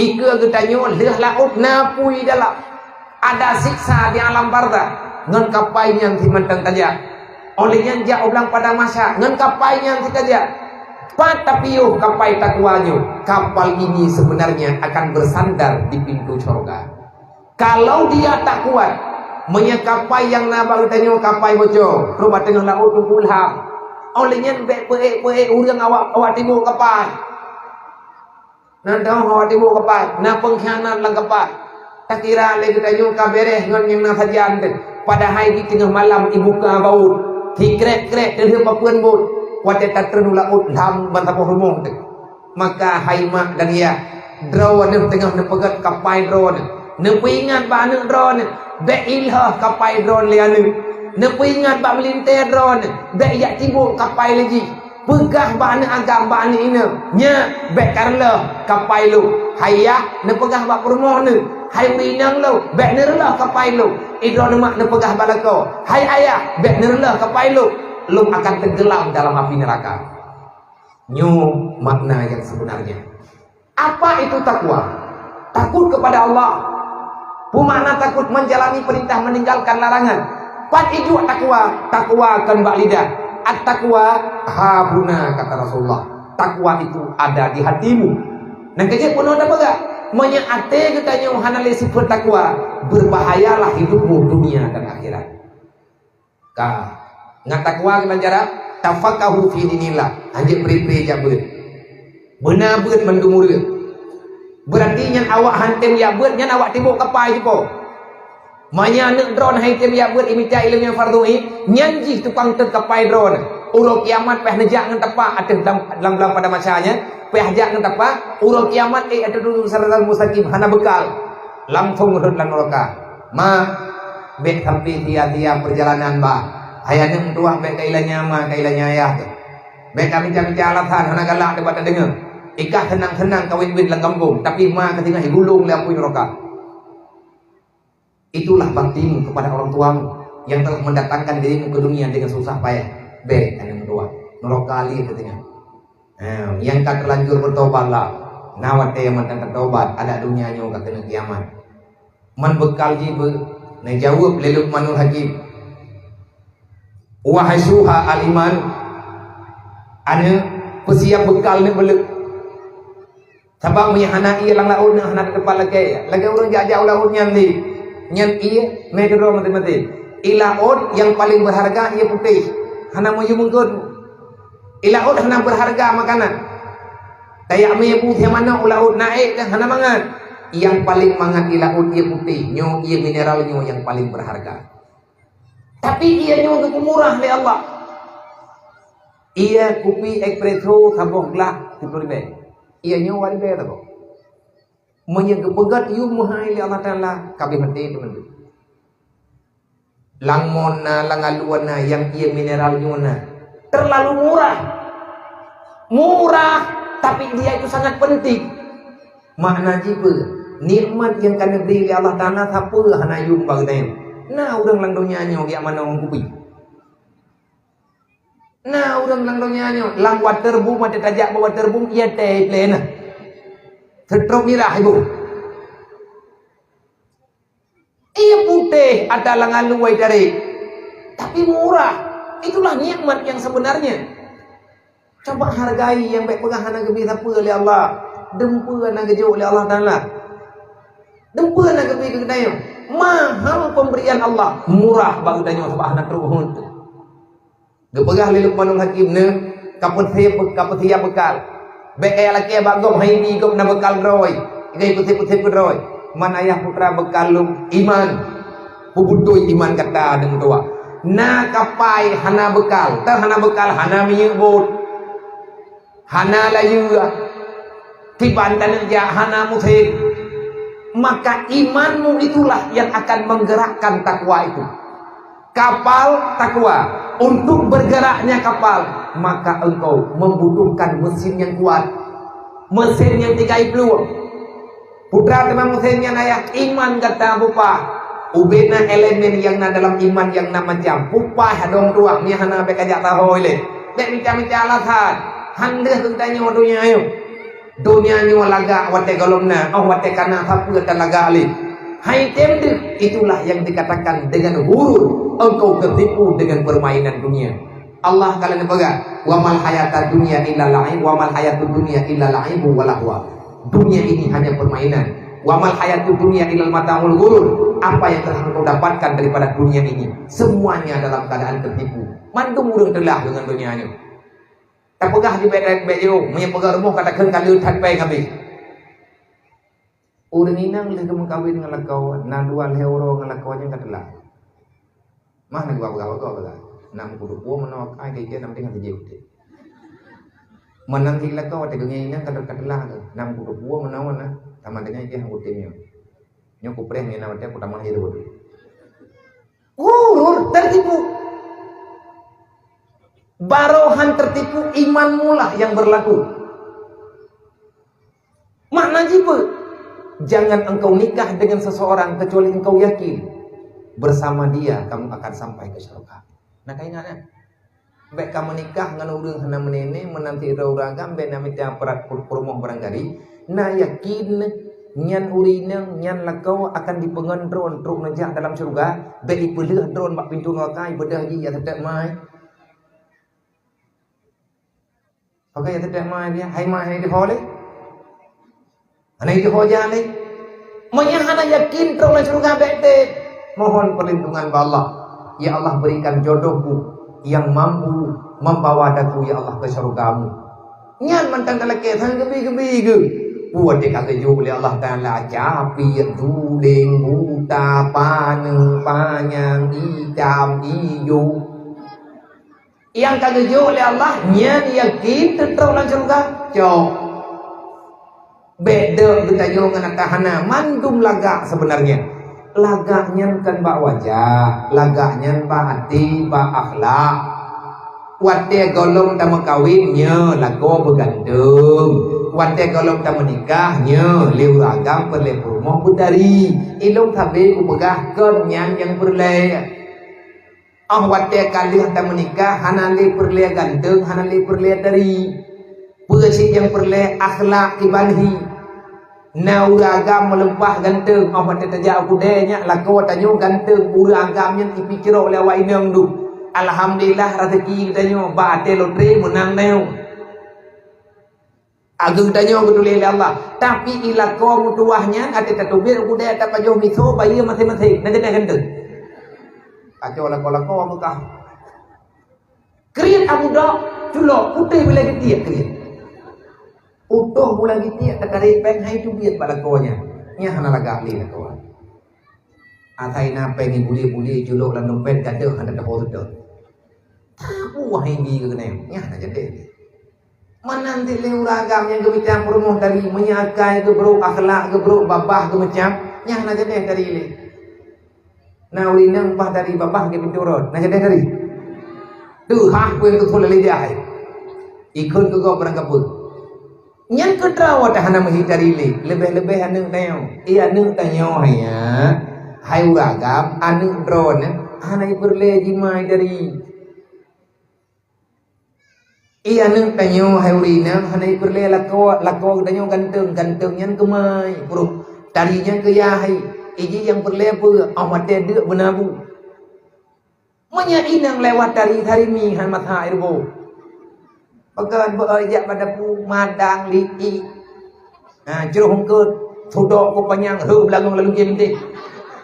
Ikeue geutanyoe lheueh laôt na pui dalam. Ada siksa di alam barzakh. Ngon kapai nyan cit mantong tajak. Óh lheueh nyan jak u blang padang mahsyar ngon kapai nyan cit tajak. Pat tapiôh kapai takwa nyoe, kapal ini sebenarnya akan bersandar di pintu syurga. Kalau dia tak kuat, meunyoe kapai nyang na bak geutanyoe kapai bocor, trok bak teungoh laôt teungku lham. Óh lheueh nyan bèk peuék-peuék ureueng awak, awak tiboh kapai. Na dong awak tiboh kapai, na peungkhianat lam kapai. Takira lé geutanyoe ka beureh ngon nyang na sajan teuh. Padahai di teungoh malam ibuka baut, sikrek-krek teulheueh papeuen bot. Watèe tatreun u laôt lham ban saboh rumoh teuh. Maka hai mak dan yah, droeneuh teungoh neupeugöt kapai droeneuh, neupeuingat bak aneuk droeneuh, bèk ilheueh kapai droeneuh lé aneuk. Neupeuingat bak meulintèe droeneuh, bèk jak tiboh kapai lé jih. Peugah bak aneuk agam, bak aneuk inong, "Nyak, bèk kareuloh kapai lôn." Hai yah, neupeugah bak peurumoh neuh, "Hai ureueng inong lôn, bèk neureuloh kapai lôn." Idroeneuh mak neupeugah bak lakoe, "Hai ayah, bèk neureuloh kapai lôn. Lôn akan tenggelam dalam api neraka." Nyoe makna nyang sebenarnya. Apa itu takwa? Takut kepada Allah. Peue makna takut? Menjalani perintah, meninggalkan larangan. Pat iduek takwa? Takwa kon bak lidah. At-taqwa hahuna, kata Rasulullah. Takwa itu ada di hatimu. Nyang keujeuet peunoh tapeugah, meunyoe até geutanyoe hana lé sifeuet takwa, berbahayalah hidupmu dunia dan akhirat. Ka. Ngat takwa geutanyoe cara, tafaqahu fi dinillah. Hanjeuet pri-pri jak beuet. Beuna beuet mandum ureueng. Beurati nyan awak han tem jak beuet, nyan awak tiboh kapai jipo. Meunyoe aneuk droeneuh han tem jak beuet imita ileumèe fardhu ain, nyan jih tukang teut kapai droeneuh. Uroe kiamat payah neujak ngon tapak ateueh lam, lam, lam padang mahsyar nyan, payah jak ngon tapak, uroe kiamat ék ateueh siratal mustaqim hana beukal. Langsong rhot lam neuraka. Ma, bèk sampai sia-sia perjalanan, bah. Hai aneuk meutuwah, bèk ka ilanya ma, ka ilanya ayah teuh. Bèk ka mita-mita alasan hana galak teuh bak tadeungoe. Ikah seunang-seunang kawét-wét lam gampông, tapi ma ka singoh igulong lé apui neuraka. Itulah baktimu kepada orang tuamu yang telah mendatangkan dirimu ke dunia dengan susah payah. Bèk, aneuk meutuwah. Neuraka lé teuh singoh. Ha, nyang ka terlanjur bertobat lah. Na watèe mantong tatobat, adak dunia nyoe ka keuneuk kiamat. Man beukal jih beu, neujaweueb lé Luqmanul Hakim. Wahai syuha al-iman, aneuk, peusiab beukal neuh beuleuek. Sabab meunyoe hana ié lam laôt nyan hana teumpat lakèe. Lagèe ureueng jak-jak u laôt nyan lé. Nyan ié mè keudroe maté-maté. I laôt nyang paleng beurharga ié putéh. Hana meuyue meungkot. I laôt hana beurharga makanan. Tajak mè bu siat manok u laôt na ék kan hana mangat. Nyang paleng mangat i laôt ié putéh. Nyoe ié mineral nyoe nyang paleng beurharga. Tapi ié nyoe geupeumurah lé Allah. Ié kupi espresso saboh glah siplôh ribèe. Ié nyoe dua ribèe saboh. Meunyoe geupeugöt yum meuhai lé Allah Taala, ka abéh maté teuma. Lam mon na, lam alue na, nyang ié mineral nyoe na. Terlalu murah. Murah, tapi dia itu sangat penting. Makna jih peue? Nikmat nyang ka neubri lé Allah Taala sapeue hana yum bak geutanyoe. Na ureueng lam donya nyoe jak manok ngon kupi. Na ureueng lam donya nyoe, lam waterboom, watèe tajak bak waterboom, ié teh pleh na. Seutrop mirah iboh. Ié putéh ata lam alue tarék. Tapi murah. Itulah nikmat yang sebenarnya. Coba hargai nyang bèk peugah hana geubri sapeue lé Allah. Dumpeue na geujok lé Allah Taala. Dumpeue na geubri keu geutanyoe. Mahal pemberian Allah, murah bak geutanyoe sabab hana trok rhot. Geupeugah lé Luqmanul Hakim, "Neuh, ka peusiap, ka peusiap beukal. Bèk kaya lakèe bak gob, hai bi gob na beukal droe. Igai peusiap-peusiap keu droe. Man ayah putra beukal lôn iman. Peubeutôi iman gata deungon tuha. Na kapai hana beukal, teuh hana beukal, hana minyeuk bot, hana layeue, kiban taneuk jak hana musém. Maka imanmu itulah yang akan menggerakkan takwa itu." Kapal takwa. Untuk bergeraknya kapal, maka engkau membutuhkan mesin yang kuat. Mesin nyang tiga i plueng. Putra teuma mesin nyan ayah, iman gata bupah. Ubena elemen nyang na dalam iman nyang na macam. Bupah dong tuang, nyan hana bèk kajak tahôi lé. Bèk mita-mita alasan. Han deuh geutanyoe donya nyoe. Donya nyoe lagak watèe gohlom na, 'oh watèe ka na sapeue talagak lé. Hai tem deuh, itulah yang dikatakan dengan ghurur, engkau tertipu dengan permainan dunia. Allah ka lheueh peugah, "Wa mal hayatud dunya illa la'ib, wa mal hayatud dunya illa la'ibun wa lahwa." Dunia ini hanya permainan. "Wa mal hayatud dunya illa mata'ul ghurur." Apa yang telah engkau dapatkan daripada dunia ini, semuanya dalam keadaan tertipu. Mandum ureueng teulah dengan dunia nyoe. Tapeugah di bèk, bèk jeuet, meunyoe peugah rumoh ka takheun ka le that pèng habéh. Ureueng inong lheueh geumeukawen ngon lakoe, na dua lhèe uroe ngon lakoe nyan ka teulah. Mah na geupeugah-peugah, na meukudu puwoe meunoe kai, keu na meutinggai sijeuh. Meunan cit lakoe watèe geungieng inong ka teulah, na meukudu puwoe meunoe na, sama dengan jih anggota nyoe. Nyoe kupreh ngieng na watèe kutamah jih. Ghurur, tertipu. Barohan tertipu, imanmu lah yang berlaku. Makna jih peue? Jangan engkau nikah dengan seseorang kecuali engkau yakin bersama dia kamu akan sampai ke syurga. Nah, ka ingat, eh? Bèk ka meunikah ngon ureueng hana meuneuk-neuk, meunan cit droe ureueng agam, bèk na mita peurat pur-, peurumoh barangkali. Na yakin nyan ureueng inong, nyan lakoe akan dipeungon droe trok neujak dalam syeuruga, bèk ipeulheueh droe bak pintoe neuraka, ibeudôh jih jak teutap mai. Oke, jak teutap mai dia, hai mai, hai deuho lé. Hana itu hoja lé. Meunyo hana yakin trok lam syeuruga, bèk tém. Mohon perlindungan bak Allah. Ya Allah, berikan jodohku yang mampu membawa daku, ya Allah, ke syurga-Mu. Nyan mantong talakèe sang geubi-geubi geuh. Peue ka geujok lé Allah Taala, capiet, tuleng, buta, paneuk, panyang, itam, ijo. Nyang ka geujok lé Allah, nyan yakin teutrok lam syeuruga. Cok. Bèk deuek geutanyoe ngon ata hana, mandum lagak sebenarnya. Lagak nyan kan bak wajah, lagak nyan bak até, bak akhlak. Watèe gohlom tameukawen, nyoe lakoe beuganteng. Watèe gohlom tameunikah, nyoe lé ureueng agam peureulèe peurumoh beutari. Ilôn sabe kupeugah kon nyan nyang peureulèe. Óh watèe ka lheueh tameunikah, hana lé peureulèe ganteng, hana lé peureulèe tari. Peue cit nyang peureulèe? Akhlak kiban hi. Na ureueng agam meulimpah ganteng, óh watèe tajak u keudè nyan lakoe tanyoe ganteng, ureueng agam nyan jipicrok lé awak inong dum. Alhamdulillah, raseuki geutanyoe bak até lotre meunang tanyoe. Ageueng tanyoe geutuléh lé Allah. Tapi i lakoe meutuwah nyan até tateubiet u keudè, tapajoh miseue bayeue maséng-maséng. Na jadeh ganteng. Kacau lakoe-lakoe Mekah. Kriet Abu Dok, culok, putéh bulèe geutiek kriet. Utoh bulèe geutiek, tatarek péng hai teubiet bak lakoe nyan. Nyan hana lagak lé lakoe. Asai na péng ibulie-bulie, culok lam dompet, gadôh hana teuho seutôt. Tabu hai bi keuneuk, nyan hana jadeh. Meunan cit lé ureueng agam nyang geumeucam peurumoh tari, meunyo akai geubrok, akhlak geubrok, babah geumeucam, nyan hana jadeh tari lé. Na ureueng inong bah tari babah geuh pintoe rot, na jadeh tari. Teuhah peue nyang teuthôn lé lidah hai. Ikheun keu gob barang kapeue. Nyan keu droe watèe hana meuhi tari lé, leubeh-leubeh aneuk tanyoe. Eh, aneuk tanyoe hai nyan, hai ureueng agam, aneuk droeneuh hana ipeureulèe jimai tari. Iya, aneuk tanyoe hai ureueng inong hana ipeureulèe lakoe, lakoe geutanyoe ganteng, ganteng nyan keumai, pruh tari nyan keuyah hai. Iji nyang peureulèe peue? Óh watèe deuk beunabu. Meunyo inong lewat tari, tari mi han masak ié reubôh. Pakon beu jak bak dapu, madang, liek. Ha, jroh eungkôt, sudok ku panyang, heu beulangong lalu jih meuntèh.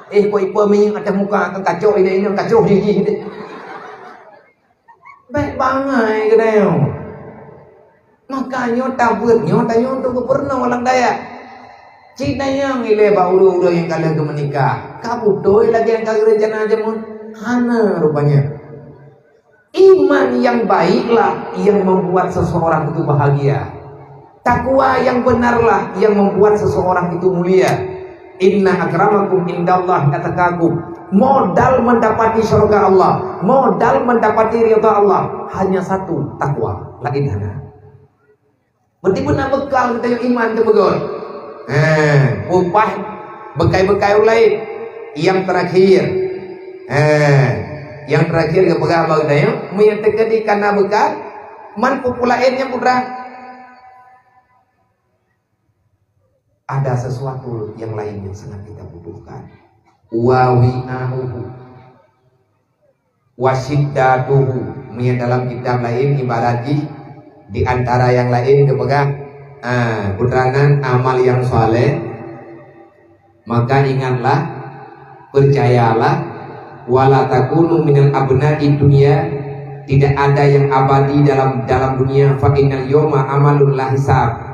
Eh, kok ipe minyeuk ateueh muka, kan kacok inong-inong, kacok jih-jih deh. Bèk bangai geutanyoe. Maka nyoe tabeuet nyoe tanyoe untuk geupeurunoe lam dayah. Cit na nyang ilèe bak ureueng-ureueng nyang ka lheueh geumeunikah, ka beutôi lagèe nyang ka geurencana jameun? Hana rupanya. Iman yang baiklah yang membuat seseorang itu bahagia. Takwa yang benarlah yang membuat seseorang itu mulia. Inna akramakum indallahi atqakum. Modal mendapati syurga Allah, modal mendapati ridha Allah, hanya satu, takwa. Laén hana. Meuti pun na beukal geutanyoe iman teuh beugöt. Eh, peupah beukai-beukai ureueng laén. Nyang terakhir. Eh, nyang terakhir geupeugah bak geutanyoe, meunyoe teukeudi kana beukal, man peue-peue laén nyang putra. Ada sesuatu yang lain yang sangat kita butuhkan. Wa wi'a'uhu. Wa syiddatuhu. Meunyoe dalam kitab laén ibarat jih di antara nyang laén geupeugah, ah, putra nan amal nyang saleh, maka ingatlah, percayalah, wala takunu minal abna'id dunya, tidak ada yang abadi dalam dalam dunia, fa innal yauma amalun la hisab.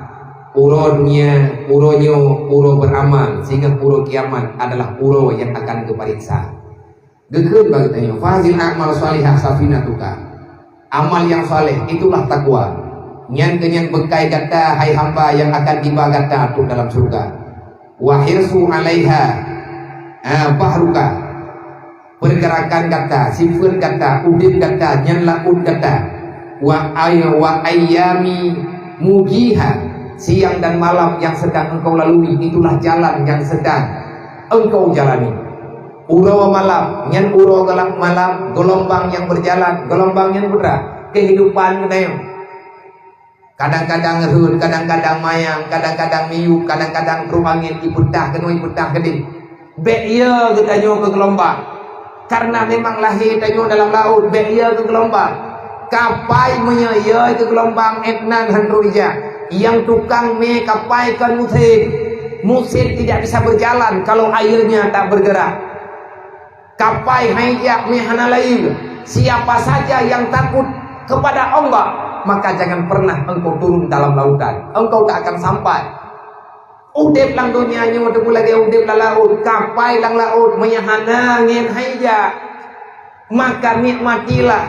Uroe dunia, uroe nyoe, uroe beuramal, singoh uroe kiamat adalah uroe yang akan geupareksa. Geukheun bak geutanyoe, fahazil a'mal salihah safinatuka. Amal nyang saleh itulah takwa. Nyan keuh nyan beukai gata, hai hamba, nyang akan iba gata trok dalam syeuruga. Wa hirsu 'alaiha, ah, bahruka. Peurgerakan gata, sifeuet gata, udeb gata, nyan laôt gata. Wa ay-, wa ayyami mujiha, siang dan malam yang sedang engkau lalui, itulah jalan yang sedang engkau jalani. Uroe malam, nyan uroe galak malam, geulumbang nyang beujalan, geulumbang nyang putra. Keuhidupan geutanyoe. Kadang-kadang rhot, kadang-kadang manyang, kadang-kadang miyueb, kadang-kadang trok angén, ipeutah keunoe, ipeutah keudeh. Bèk yo geutanyoe keu geulumbang. Karena memang lahé tanyoe dalam laôt, bèk yo keu geulumbang. Kapai meunyoe yo keu geulumbang, 'et nan han trok ija. Nyang tukang mé kapai kon musém. Musém tidak bisa berjalan kalau airnya tak bergerak. Kapai hai jak mé hana layeue. Siapa saja yang takut kepada Allah, maka jangan pernah engkau turun dalam lautan. Engkau tak akan sampai. Udeb lam donya nyoe teupeue lagèe udeb lam laôt. Kapai lam laôt, meunyoe hana angén hai jak, maka nikmatilah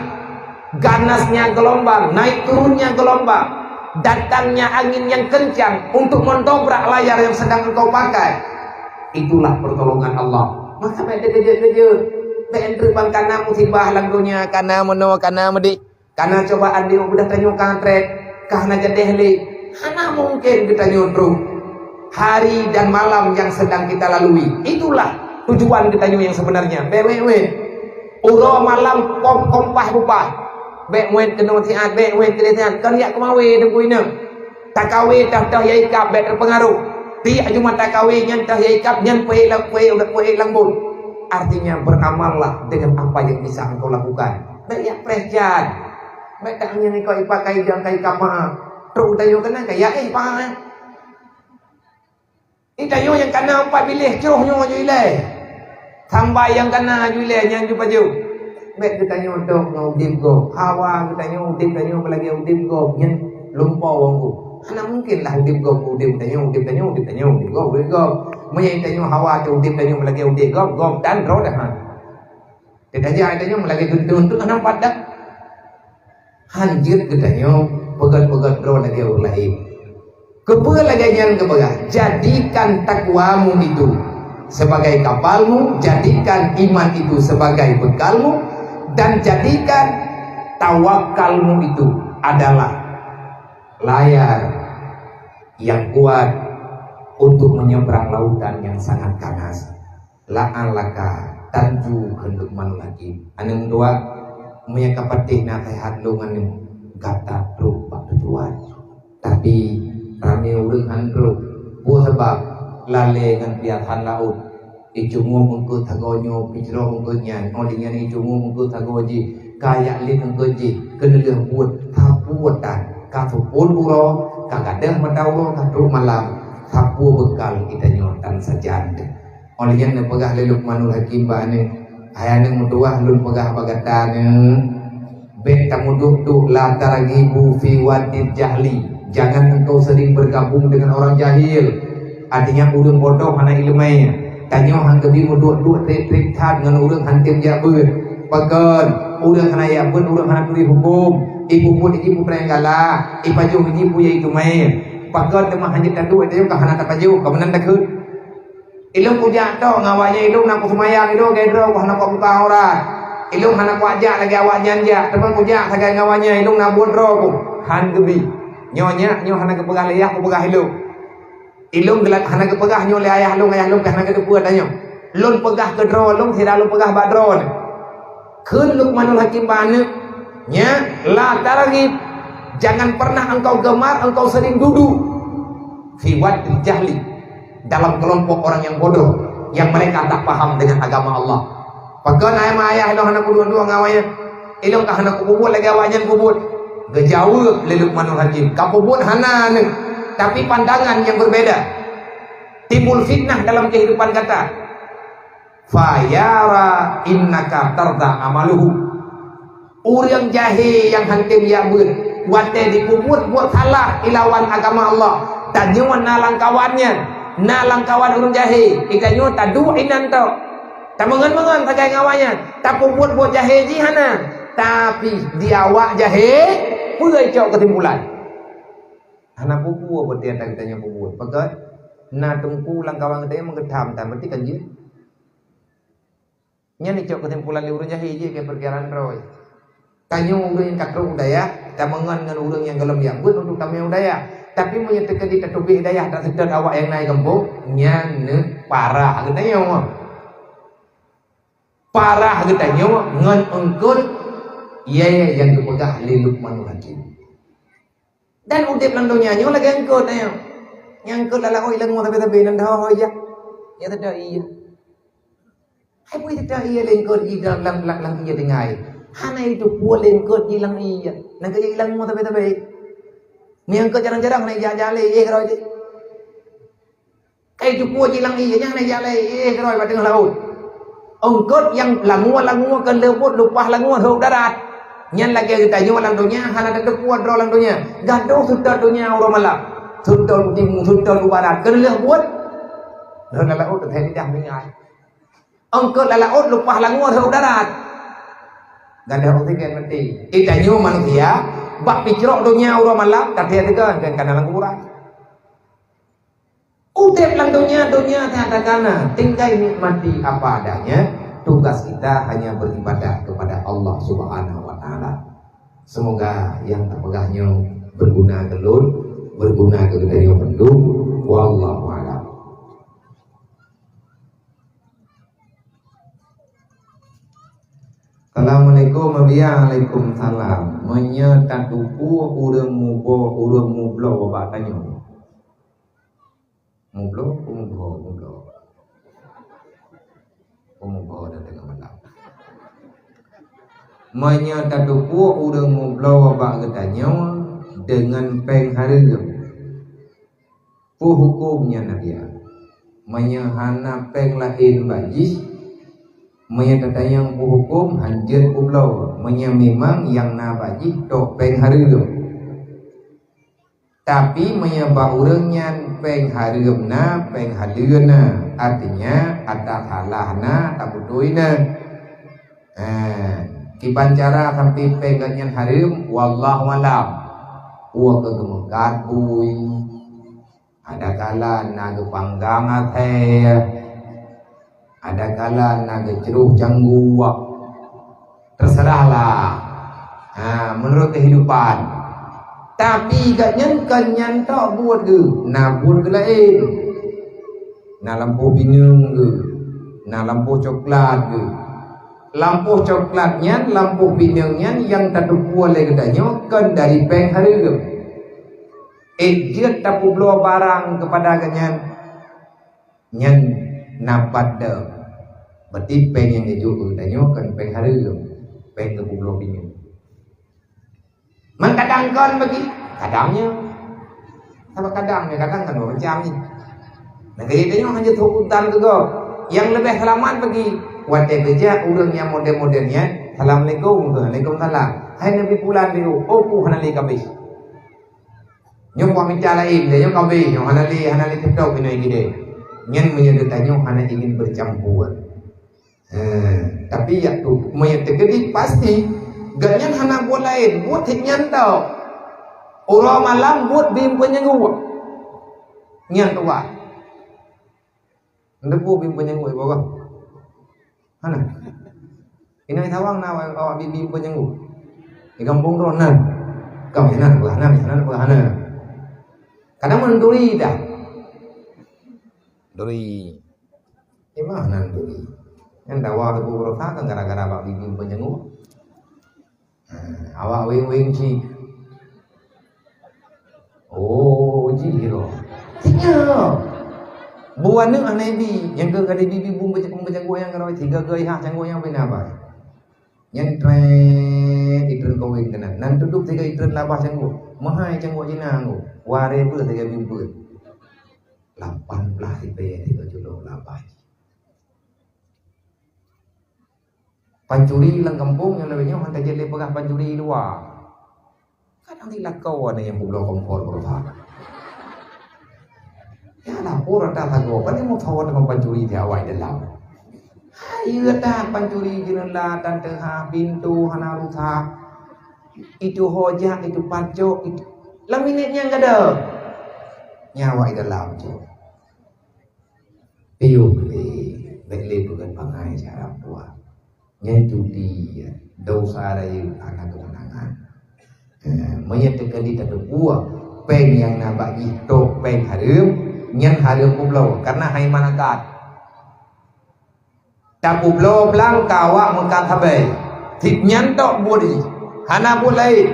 ganasnya gelombang, naik turunnya gelombang, datangnya angin yang kencang untuk mendobrak layar yang sedang engkau pakai. Itulah pertolongan Allah. Maka bèk teukeujot-keujot. Bèk treuk ban kana musibah lam donya, kana meunoe, kana meudéh. Kana cobaan di udah tanyoe ka trép, ka hana gadeh lé. Hana mungkin geutanyoe trok. Hari dan malam yang sedang kita lalui, itulah tujuan geutanyoe yang sebenarnya. Bèk wét-wét. Uroe malam kom-, kompah bupah. Bèk wét keunoe siat, bèk wét keunoe siat. Kon jak keumawé teungku inong. Takawé toh-toh ya ikab bèk teupeungaruh. Tiek jumah takawé nyan toh ya ikab nyan peuék lam, peuék, peuék lam bot. Artinya, beramallah dengan apa yang bisa engkau lakukan. Bèk jak preh jan. Bèk tak nyan ikau ipakai jan kai kapa. Trok tanyoe keunan kaya éh pa. Ih, tanyoe nyang kana empat biléh, troh nyoe ju ilèe. Sambai nyang kana ju ilèe, nyan ju pajoh. Bèk geutanyoe dok ngon udeb gob. Hawa geutanyoe udeb tanyoe meulagèe udeb gob, nyan lumpoe wong gob. Hana mungkin lah udeb gob, udeb tanyoe, udeb tanyoe, udeb tanyoe, udeb gob, udeb gob. Meunyo tanyoe hawa teu udeb tanyoe meulagèe udeb gob, gob dan droe dah. Teutajak tanyoe meulagèe guntung tu hana pat dah. Han jeuet geutanyoe peugöt-peugöt droe lagèe ureueng laén. Keupeue lagèe nyan geupeugah, "Jadikan takwamu itu sebagai kapalmu, jadikan iman itu sebagai bekalmu, dan jadikan tawakalmu itu adalah layar yang kuat untuk menyeberang lautan yang sangat ganas." La'allaka tarju, kheun Luqmanul Hakim. Aneuk dua, meunyo ka patéh naseuhat lôn aneuk, gata trok bak tujuan. Tapi, ramé ureueng han trok. Peue sabab? Lalè ngon piasan laôt. Icungoe eungkôt sagoe nyoe, picroh eungkôt nyan. Óh lheueh nyan icungoe eungkôt sagoe jih. Ka jak lét eungkôt jih, keuneulheueh buet, sapeue tan. Ka seupôt uroe, ka gadôh mata uroe, ka trok malam. Sapeue beukal geutanyoe tan sajan teuh. Óh lheueh nyan neupeugah lé Luqmanul Hakim bak aneuk, "Hai aneuk meutuwah, lôn peugah bak gata, aneuk, Bék tameuduek-duek, la targhibu fi wadil jahli. Jangan engkau sering bergabung dengan orang jahil. Artinya, ureuëng bodoh hana iéleumé. Tanyoe han geubi meuduek-duek treb-treb that ngon ureuëng han tem jak beuet. Pakon? Ureuëng hana jak beuet, ureuëng hana turi huköm. Ipubuet jih peue nyang galak, ipajoh jih peue nyang iéleumé. Pakon teuma han jeuet taduek, tanyoe ka hana tapajoh, ka meunan takheun. Ilôn kujak tok ngon awaknyan, ilôn na kuseumayang, ilôn lagée droe hana kubuka aurat. Ilôn hana kujak lagée awaknyan jak, teuma kujak sagai ngon awaknyan, ilôn na buet droe ku. Han geubi. Nyoe nyak, nyoe hana geupeugah lé yah, kupeugah ilôn. Ilôn geulat hana geupeugah nyoe lé ayah lôn, ayah lôn pih hana geuteupeue tanyoe. Lôn peugah keu droe lôn, sira lôn peugah bak droe nyoe. Kheun Luqmanul Hakim bak aneuëk, "Nyak, la targhib, jangan pernah engkau gemar, engkau sering duduk fi wadil jahli, dalam kelompok orang yang bodoh, yang mereka tak paham dengan agama Allah." Pakon ayah ma ayah ilôn hana kuduek-duek ngon awaknyan? Ilôn ka hana kupubuet lagée awaknyan pubuet. Geujaweueb lé Luqmanul Hakim, "Kapubuet hana, aneuëk, tapi pandangan yang berbeda. Timbul fitnah dalam kehidupan gata." "Fayara innaka tarda amaluhu." Ureuëng jahé nyang han tem jak beuet, watée jipubuet buet salah ilawan agama Allah, tanyoe na lam kawan nyan, na lam kawan ureuëng jahé, geutanyoe taduek inan tok. Tameungon-meungon sagai ngon awaknyan, tapubuet buet jahé jih hana, tapi di awak jahé, peue cok keusimpulan? Hana peue-peue buet nyang geutanyoe pubuet. Pakon? Na teungku lam kawan geutanyoe meugeudam tan, berarti kan jeuet. Nyan icok keusimpulan lé ureuëng jahé jih keu peukiran droe. Tanyoe ureuëng nyang ka trok u dayah, tameungon ngon ureuëng nyang gohlom jak beuet untuk tamé u dayah. Tapi meunyoe teukeudi tatubéh dayah, taseutôt awak nyang na i gampông, nyan neuh parah geutanyoe. Parah geutanyoe ngon eungkôt, ya, ya, nyang geupeugah lé Luqmanul Hakim. Dan udeb lam donya nyoe lagée eungkôt nyoe. Nyang eungkôt lam laôt ilangue sabe-sabe nan deuh ho ija. Ya teuda iya. Hai peue teuda iya lé eungkôt di lam, lam, lam, lam iya tinggai. Hana itu pue lé eungkôt di lam iya. Nan keu ilangue sabe-sabe. Nyang eungkôt jarang-jarang hana ija-ija lé, eh, keudroe jih. Kai teupue jilang ié nyang na jak lé ié keudroe bak teungoh laôt. Eungkôt nyang langue-langue keu leubuet lupah langue hok darat. Nyan lagée geutanyoe lam donya hana tateupeue droe lam donya. Gadôh seutôt donya uroe malam. Seutôt u timu, seutôt u barat. Keu lheueh buet. Lheueh lam laôt teuthée lidah mingai. Eungkôt lam laôt lupah langue hok darat. Gadôh oksigen meuti. Geutanyoe manusia bak picrok donya uroe malam, tathée teugon, kon kana lam kuburan. Udeb lam donya, donya that takana, tinggai nikmati apa adanya. Tugas kita hanya beribadah kepada Allah Subhanahu wa Taala. Semoga nyang tapeugah nyoe berguna keu lôn, berguna keu geutanyoe mandum. Wallahu a'lam. Assalamualaikum, Abiya. Waalaikumsalam. Meunyoe tateupeue ureuëng mubo, ureuëng mubloe bak tanyoe. Mubloe, peumuboh, mubloe. Peumuboh dan teungoh malam. Meunyoe tateupeue ureuëng mubloe bak geutanyoe deungon péng hareuem, peue huköm nyan, Abiya? Meunyoe hana péng laén bak jih, meunyoe tatanyong peue huköm, hanjeuet peubloe. Meunyoe mimang nyang na bak jih tok péng hareuem. Tapi meunyoe bak ureuëng nyan péng hareuem na, péng haleue na, artinya ata salah na, tabeutôi na. Ha, kiban cara sampai péng geuh nyan hareuem, wallahu alam. Peue keu geumeukat bui. Adakala na geupanggang asée. Adakala na geucroh cangguek. Terserahlah. Ha, menurut kehidupan. Tapi gobnyan kon nyan tok buet geuh, na buet geuh laén. Na lampôh pineung geuh, na lampôh coklat geuh. Lampôh coklat nyan, lampôh pineung nyan nyang tateupeue lé geutanyoe kon dari péng hareuem. Ék jeuet tapeubloe barang keupada gobnyan. Nyan na pat deuh. Berarti péng nyang geujok keu geutanyoe kon péng hareuem, péng geupeubloe pineung. Man kadang kon bagi, kadang nyoe. Sabab kadang nyoe, kadang kan macam ni. Nah, kaya tanyoe hanya seubutan keu gob. Nyang leubeh seulamat bagi, watée geujak ureuëng nyang model-model nyan, "Assalamualaikum," "Waalaikumsalam." Hai Nabi pulan di, oh, oh, hana lé kabéh. Nyoe buat mita laén, dia nyoe kabéh, nyoe hana lé, hana lé teutôb inoe gidée. Nyan meunyoe geutanyoe hana ingin bercampur. Eh, tapi yak tu, meunyoe teukeudi pasti, gobnyan hana buet laén, buet nyan tau. Uroe malam buet bim peunyengguek. Nyan tu bah. Ndebu bim peunyengguek iboh. Hana. Inong tawang na awak, awak bim peunyengguek. Di gampông droe na. Kam na peugah na, na peugah na. Kadang meunduri dah. Duri. Imah nan duri. Nyang dawa teupeu beureusa kan gara-gara bak bim peunyengguek. Ha, awak weng-weng cit. Oh, jih roh. Tiga. Buah neuk aneuk bi, nyang keu kali bibi bum beucakong beucakong nyang keu tiga geuh ha cangguek nyang bina bai. Nyang trek itreun kaweng keunan. Nan tuduk tiga itreun labah cangguek. Meuhai cangguek jina nggu. Wareh beuh tiga bimbeuen. Lapan blah ribèe tiga juta labah. Pancuri lam gampông nyang lagèe nyoe han tajak lé peugah pancuri luwa. Kadang di lakoe na nyang peubloe kompor beureuha. Ya lapor ata sagoe, pane meukawan deungon pancuri di awai dalam. Hai ata pancuri jeuneula dan teuha pintoe hana rusak. Itu hojak, itu pacok, itu lam minét nyang gadôh. Nyawa di dalam tu. Piôh lé, bèk lé peugöt bangai cara puah. Nyan cuti, ya. Dosa rayeuk hana keumeunangan. Eh, meunyoe teukeudi tateupeue, péng nyang na bak jih trok péng hareuem, nyan hareuem peubloe, kareuna hai manakat. Tapeubloe blang ka awak meukat sabe. Sit nyan tok buet jih. Hana buet laén.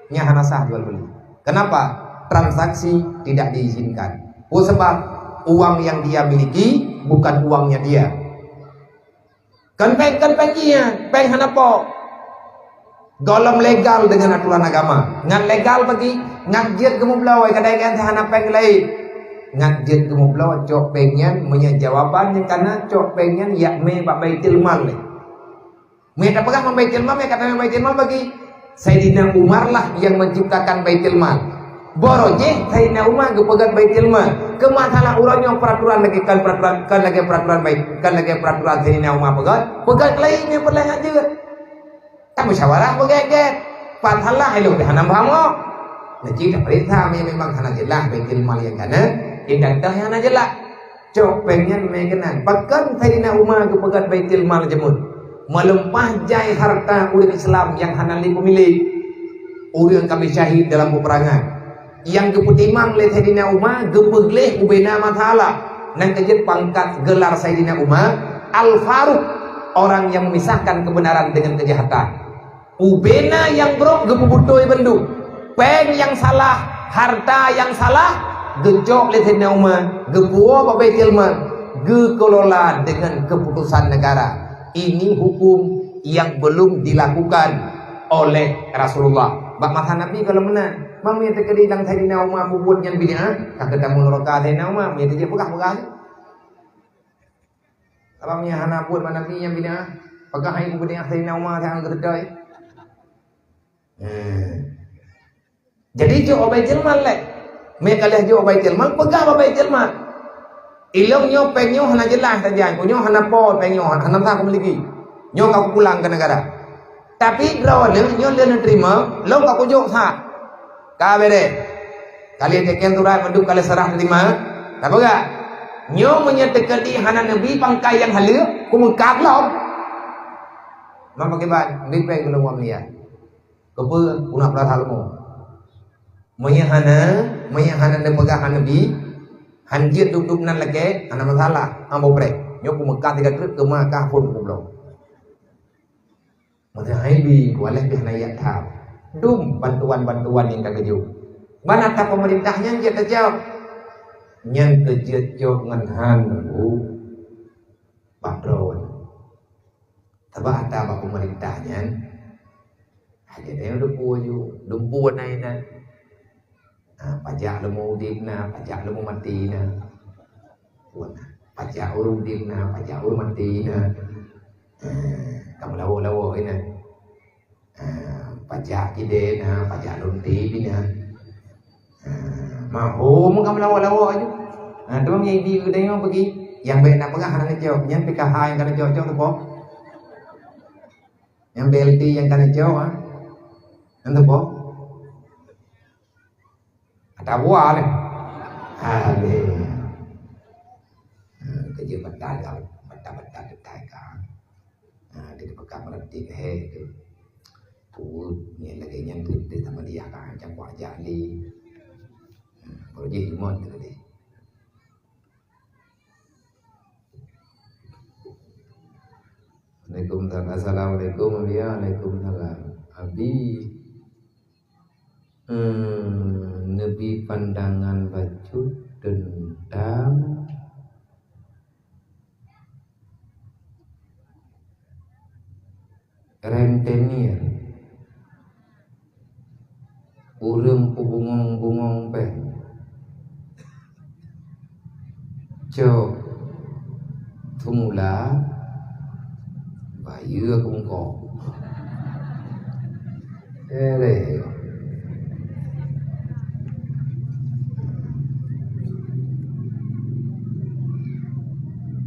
Nyan hana sah jual beli. Kenapa? Transaksi tidak diizinkan. Peue sabab? Uang yang dia miliki bukan uangnya dia. Kan péng, kan péng jih nyan, péng hana po. Gohlom legal deungon aturan agama. Ngat legal bagi, ngat jeuet geumeubloe, kadang-kadang hana péng laén. Ngat jeuet geumeubloe, cok péng nyan, meunyoe jawaban nyang kana, cok péng nyan yak mé bak Baitul Mal lé. Meunyoe tapeugah bak Baitul Mal, meunyoe kata Baitul Mal bagi, Saidina Umar lah yang menciptakan Baitul Mal. Baroe jih Saidina Umar geupeugöt Baitul Mal. Keu masalah uroe nyoe peraturan lagèe kan peraturan, kan lagèe peraturan Bait-, kan lagèe peraturan Saidina Umar peugöt, peugöt laén nyang peureulèe ngat jeuet. Kan musyawarah beugét-gét. Pat salah ilôn pih hana paham kok. Nah, cit tapeuriksa, meunyoe memang hana jeulaih Baitul Mal nyang kana, indang toh nyang hana jeulaih. Cok péng nyan mé keunan. Pakon Saidina Umar geupeugöt Baitul Mal jeuet? Meuleumah jai harta ureueng Islam nyang hana lé peumilék. Ureueng ka meusyahid dalam peperangan. Nyang geupeutimang lé Saidina Umar geupeugleh ubena masalah. Nan ka jeuet pangkat gelar Saidina Umar Al-Faruq, orang yang memisahkan kebenaran dengan kejahatan. Ubena nyang brok geupeubutôi bandum. Péng nyang salah, harta nyang salah, geucok lé Saidina Umar, geupuwoe bak Baitul Mal, geukelola dengan keputusan negara. Ini hukum yang belum dilakukan oleh Rasulullah. Bak masa Nabi gohlom meunan. Meunyoe teukeudi lam Saidina Umar peubuet nyan bid'ah, ka geutamong neuraka Saidina Umar, meunyoe teukeudi peugah-peugah. Kalau meunyoe hana buet bak Nabi nyan bid'ah, peugah hai bid'ah Saidina Umar, saya anggap beutôi. Hmm. Jadi jok Baitul Mal lé. Mé ka lheueh jok Baitul Mal, peugah bak Baitul Mal. Ilôn nyoe péng nyoe hana jeulaih tajak, nyoe hana po péng nyoe, hana sah kumiliki. Nyoe ka kupulang keu negara. Tapi droeneuh nyoe lôn neuteurimong, lôn ka kujok sah. Ka beureh. Ka lheueh teken surat mandum ka lheueh seurah teurimong. Tapeugah. Nyoe meunyoe teukeudi hana neubi pangkai nyang haleue, kumeukat lom. Mam pakriban, neubi péng keu lôn wang mulia. Keupeue? Guna peurasa leumo. Meunyoe hana, meunyoe hana neupeugah hana neubi, han jeuet dub-dub nan lakèe, hana masalah, han boh preh. Nyoe kumeukat siga treuk, keumah kah phôn kubloe. Meunyoe hai bi, kualèh pih hana yak tham. Dum bantuan-bantuan nyang ka geujok. Ban ata peumeurintah nyan jeuet tajok. Nyan keu jeuet jok ngon han bu bak droe. Sabab ata bak peumeurintah nyan, hana teudeungoe dumpeue ju, dumpeue na inan. Ha, pajak leumo udeb na, pajak leumo maté na. Pun, pajak ureueng udeb na, pajak ureueng maté na. Ha, ka meulawa-lawa inan. Ha, Pajak kidée na, pajak lonte pih na. Ha, mahom ka meulawa-lawa aju. Ha, teuma nyang ibi geutanyoe peugi, nyang bék na peugah hana neucok, nyan P K H nyang ka neucok-cok teupeue. Nyang B L T nyang ka neucok, ha. Nyan teupeue. Ata buah ni. Amin. Ha, kerja batal kau, batal-batal tetai kau. Ha, dia pegang meretik, hei, tu. Tuweuh, nyan lagèe nyan tuweuh teuh sama dia kan, macam kuah jali. Ha, baru jih iman tu tadi. Waalaikumsalam. Assalamualaikum, Abi. Waalaikumsalam. Abi, eh, neubi pandangan bacut teuntang rentenir. Ureueng peubungong-bungong péng. Cok seumula, bayeue keu mungkok. Eh, lé.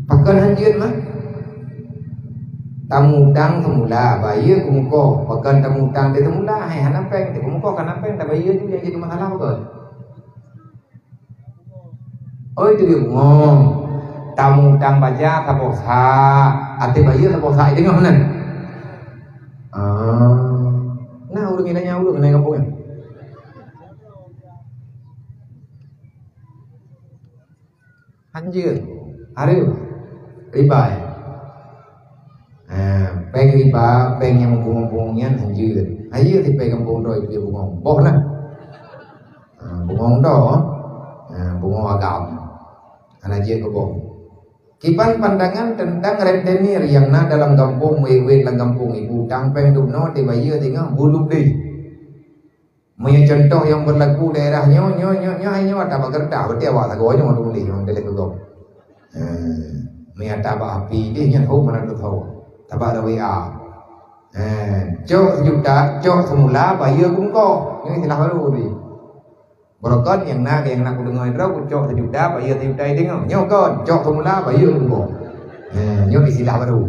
Pakon hanjeuet mah? Tamutang seumula, bayeue keu mungkok. Pakon tamutang teuh seumula, hai hana péng, teuh keu mungkok hana péng, tabayeue tu nyang jadi masalah pakon? Oh, itu dia bungong. Tamutang baja saboh sa, até bayeue saboh sa, i teungoh nan. Ah. Nah, ureueng inong nyang ureueng inong kampung nyan. Hanjeuet. Hareuem. Riba, eh. Ha, péng riba, péng nyang muphom-muphom nyan hanjeuet. Hanjeuet di péng gampông droe itu bungong. Boh nah. Ha, bungong droe. Ha, bungong agam. Hana jeuet keu boh. Kiban pandangan teuntang rentenir nyang na dalam gampông, wét-wét lam gampông, ibu utang péng dum noe, tiba yeu teungoh, bulub deh. Meunyoe cuntoh nyang beurlaku daerah nyoe, nyoe, nyoe, nyoe, hai nyoe ata bak geureutah, berarti awak sagoe nyoe tuléh nyang daleh keu gob. Eh, meunyoe ata bak api deh nyan hom hana teuthô. Tabak lam W A. Eh, cok sejuta, cok seumula, bayeue keu mungkok. Nyoe istilah baru tadi. Barokon nyang na, nyang na kudeungoe droe, kucok sejuta, bayeue sejuta i teungoh. Nyoe kon, cok seumula, bayeue keu mungkok. Eh, nyoe istilah baru.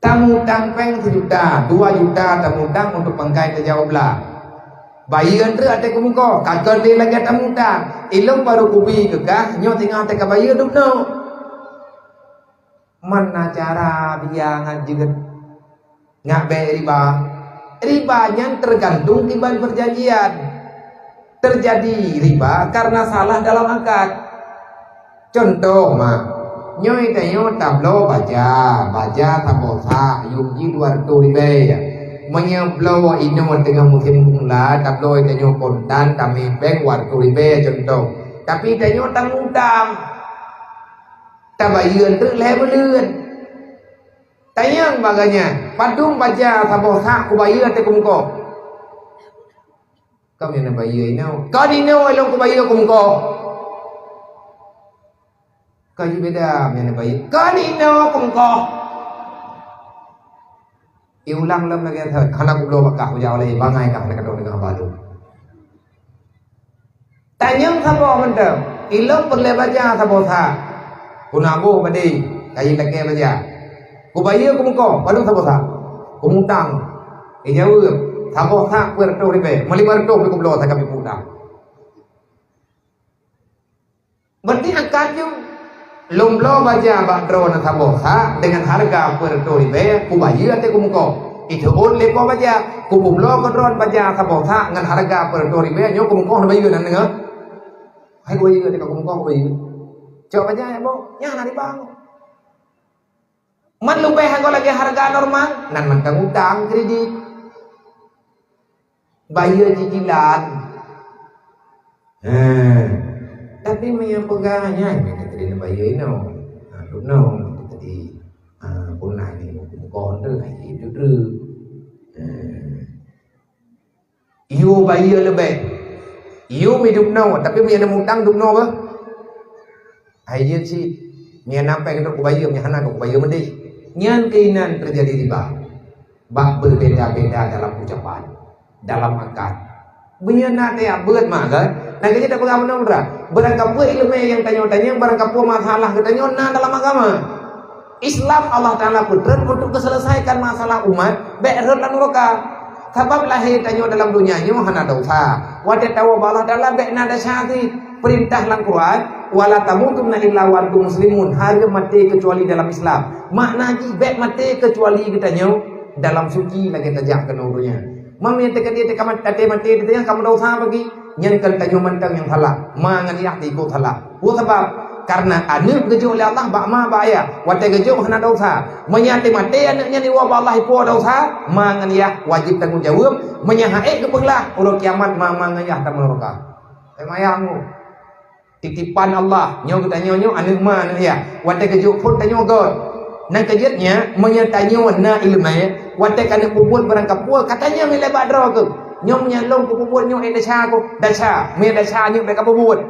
Tamutang péng sejuta, dua juta tamutang untuk pangkai tajak u blah. Bayeue treuk até keu mungkok, ka keu lé lagèe tamutang. Ilôn baru kubi keu kah, nyoe teungoh teuka bayeue dum noe. Mana cara biya ngat jeuet? Ngat bèk riba. Riba nyan tergantung kiban perjanjian. Terjadi riba karena salah dalam akad. Cuntoh, mak, nyoe tanyoe tabloe baja, baja saboh sak, yuem jih dua reutôh ribèe. Meunyoe bloe inoe teungoh musém gula, tabloe tanyoe kontan, tamè bank dua reutôh ribèe, cuntoh. Tapi tanyoe tamutang. Tabayeue treuk lhèe buleuen. Tanyong bak gobnyan, padum baja saboh sak kubayeue até keu mungkok? Kon nyang neubayeue inoe. Kon inoe lôn kubayeue keu mungkok. Kon jih beda nyang neubayeue. Kon inoe keu mungkok. Iulang lom lagèe that. Hana kubloe bak kah, kujak lé bangai kah hana keudroe deungoe haba lôn. Tanyong saboh mantong, ilôn peureulèe baja saboh sak. Kunaboh padé, kayém lakèe baja. Kubayeue keu mungkok, padum saboh sak. Kumutang. Ijaweueb, saboh sak peuet reutôh ribèe, meulima reutôh pih kubloe sagai pih mutang. Berarti akad nyoe, lôn bloe baja bak droeneuh saboh sak deungon hareuga peuet reutôh ribèe, kubayeue até keu mungkok. Iteuôt lé po baja, kupeubloe keu droeneuh baja saboh sak ngon hareuga peuet reutôh ribèe, nyoe keu mungkok neubayeue nan deungoe. Hai kubayeue até keu mungkok kubayeue. Cok baja nyan boh, nyan na riba. Man leubeh hana lagèe hareuga normal, nan mantong utang kredit. Bayeue cicilan. Heh. Tapi meunyoe peugah nyan, tadi neubayeue inoe. Ha, dum noe tadi. Ha, puna ni, kon tu, ha, itu tu. Heh. Yue bayeue leubeh. Yue hidup noe, tapi meunyoe na mutang, dum noe bah. Hai jeuet cit. Meunyoe na péng dok kubayeue, meunyoe hana dok kubayeue meudeh. Nyan keuh inan teujadi riba. Bak berbeda-beda dalam ucapan, dalam akad. Meunyoe na teuyak beuet mah kan? Nyang keuh jeuet tapeugah bunoe, barangkapeue iéleumé nyang tanyoe tanyong, barangkapeue masalah geutanyoe na dalam agama. Islam Allah Taala peutrön untuk geuseuleusaikon masalah umat bék rhot lam nuraka. Sabab lahé tanyoe dalam donya nyoe hana desya. Watée tawoe bak Allah Taala bék na desya cit. Peurintah lam Quran, "Wala tamutunna illa wa antum muslimun." Hareuem maté keucuali dalam Islam. Makna jih bék maté keucuali geutanyoe dalam suci lagée tajak keunoe donya. Meunyoe teuka dia teuka mat-, até maté di teuka kamoe desya bagi, nyan kan tanyoe mantong nyang salah, ma ngon yah ikot salah. Peue sabab? Karena aneuëk geujok lé Allah bak ma bak ayah, watée geujok hana desya. Meunyoe até maté aneuëk nyan iwoe bak Allah ipo desya, ma ngon yah wajéb tanggong jaweueb. Meunyoe han ék geupeuglah, uroe kiamat ma, ma ngon yah tamong nuraka. Éh, mayang mu. Titipan Allah, nyoe geutanyoe nyoe aneuëk ma aneuëk yah. Watée geujok phon tanyoe göt. Nyang keuh jeuet nyan, meunyoe tanyoe na iéleumé, watée ka neupeubuet barangkapeue, ka tanyong ilée bak droe keuh. Nyoe meunyoe lôn kupeubuet nyoe ék desya ku, desya. Meunyoe desya nyoe bék kapeubuet.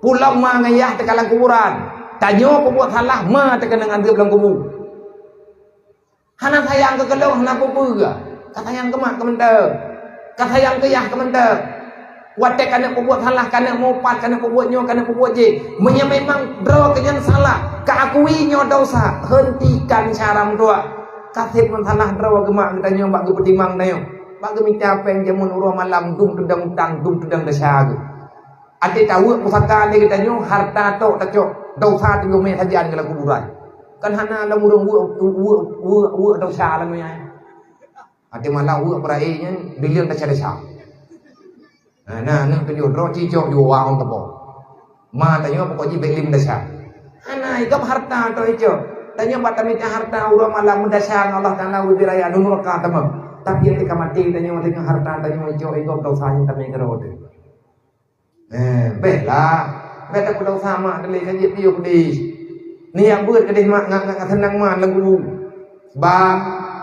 Peulom ma ngon yah teuka lam kuburan. Tanyoe peubuet salah, ma teukeunong adeueb lam kubu. Hana sayang keu keulôn, hana peue-peue. Ka sayang keu mak keu mantong. Ka sayang keu yah keu mantong. Watée kaneuk peubuet salah, kaneuk meuupat, kaneuk peubuet nyoe, kaneuk peubuet jih. Meunyoe memang droe keuh nyan salah, ka akui nyoe desya, heuntikan cara meutuah. Ka seb ngon salah droe geumak geutanyoe bak geupeutimang tanyoe. Bak geumita péng jameun uroe malam, dum teudong utang, dum teudong desya geuh. Até taweuek pusaka lé geutanyoe, hareuta tok tacok, desya teungoh mé sajan keu lam kuburan. Kan hana lam ureuëng weuek, weuek, weuek, weuek desya lam mé nyan. Até malam weuek peuraé nyan, bileueng desya-desya. Nah, nah, nah, tujoh droe cicok jua wang teupok. Ma tanyoe pokok jih bék lé meudesya. Hana, igab hareuta tok icok. Tanyoe bak tamita hareuta uroe malam meudesya ngon Allah Taala ubé raya nuraka teuma. Tapi até ka maté tanyoe deungon hareuta tanyoe icok, igab desya nyan tamé keudroe teuh. Eh, bék lah. Bék tapeudong sama teuh lé, ka jeuet piôh deh. Neujak beuet keudeh mak, ngat, ngat, ngat seunang mak lam kubu. Ba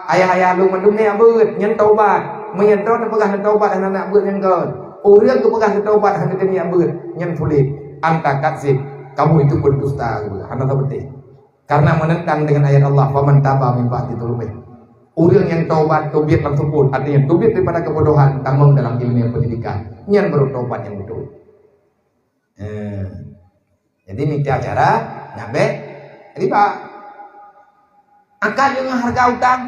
ayah-ayah lôn mandum neujak beuet, nyan taubat. Meunyoe droe teupeugah neuh taubat hana neujak beuet nyan kon. Ureuëng geupeugah neujak beuet hana neujak beuet, nyan sulet. Anta kadzib. Kamu itu pendusta, geupeugah. Hana sabeutée. Karena menentang dengan ayat Allah, "Faman taba min ba'di dzulmihi." Ureuëng nyang taubat, teubiet langsung pun, artinya teubiet daripada kebodohan, tamong dalam ilmu pendidikan. Nyan baru taubat nyang beutôi. Eh, jadi mita cara nak bék riba. Akad deungon hareuga utang.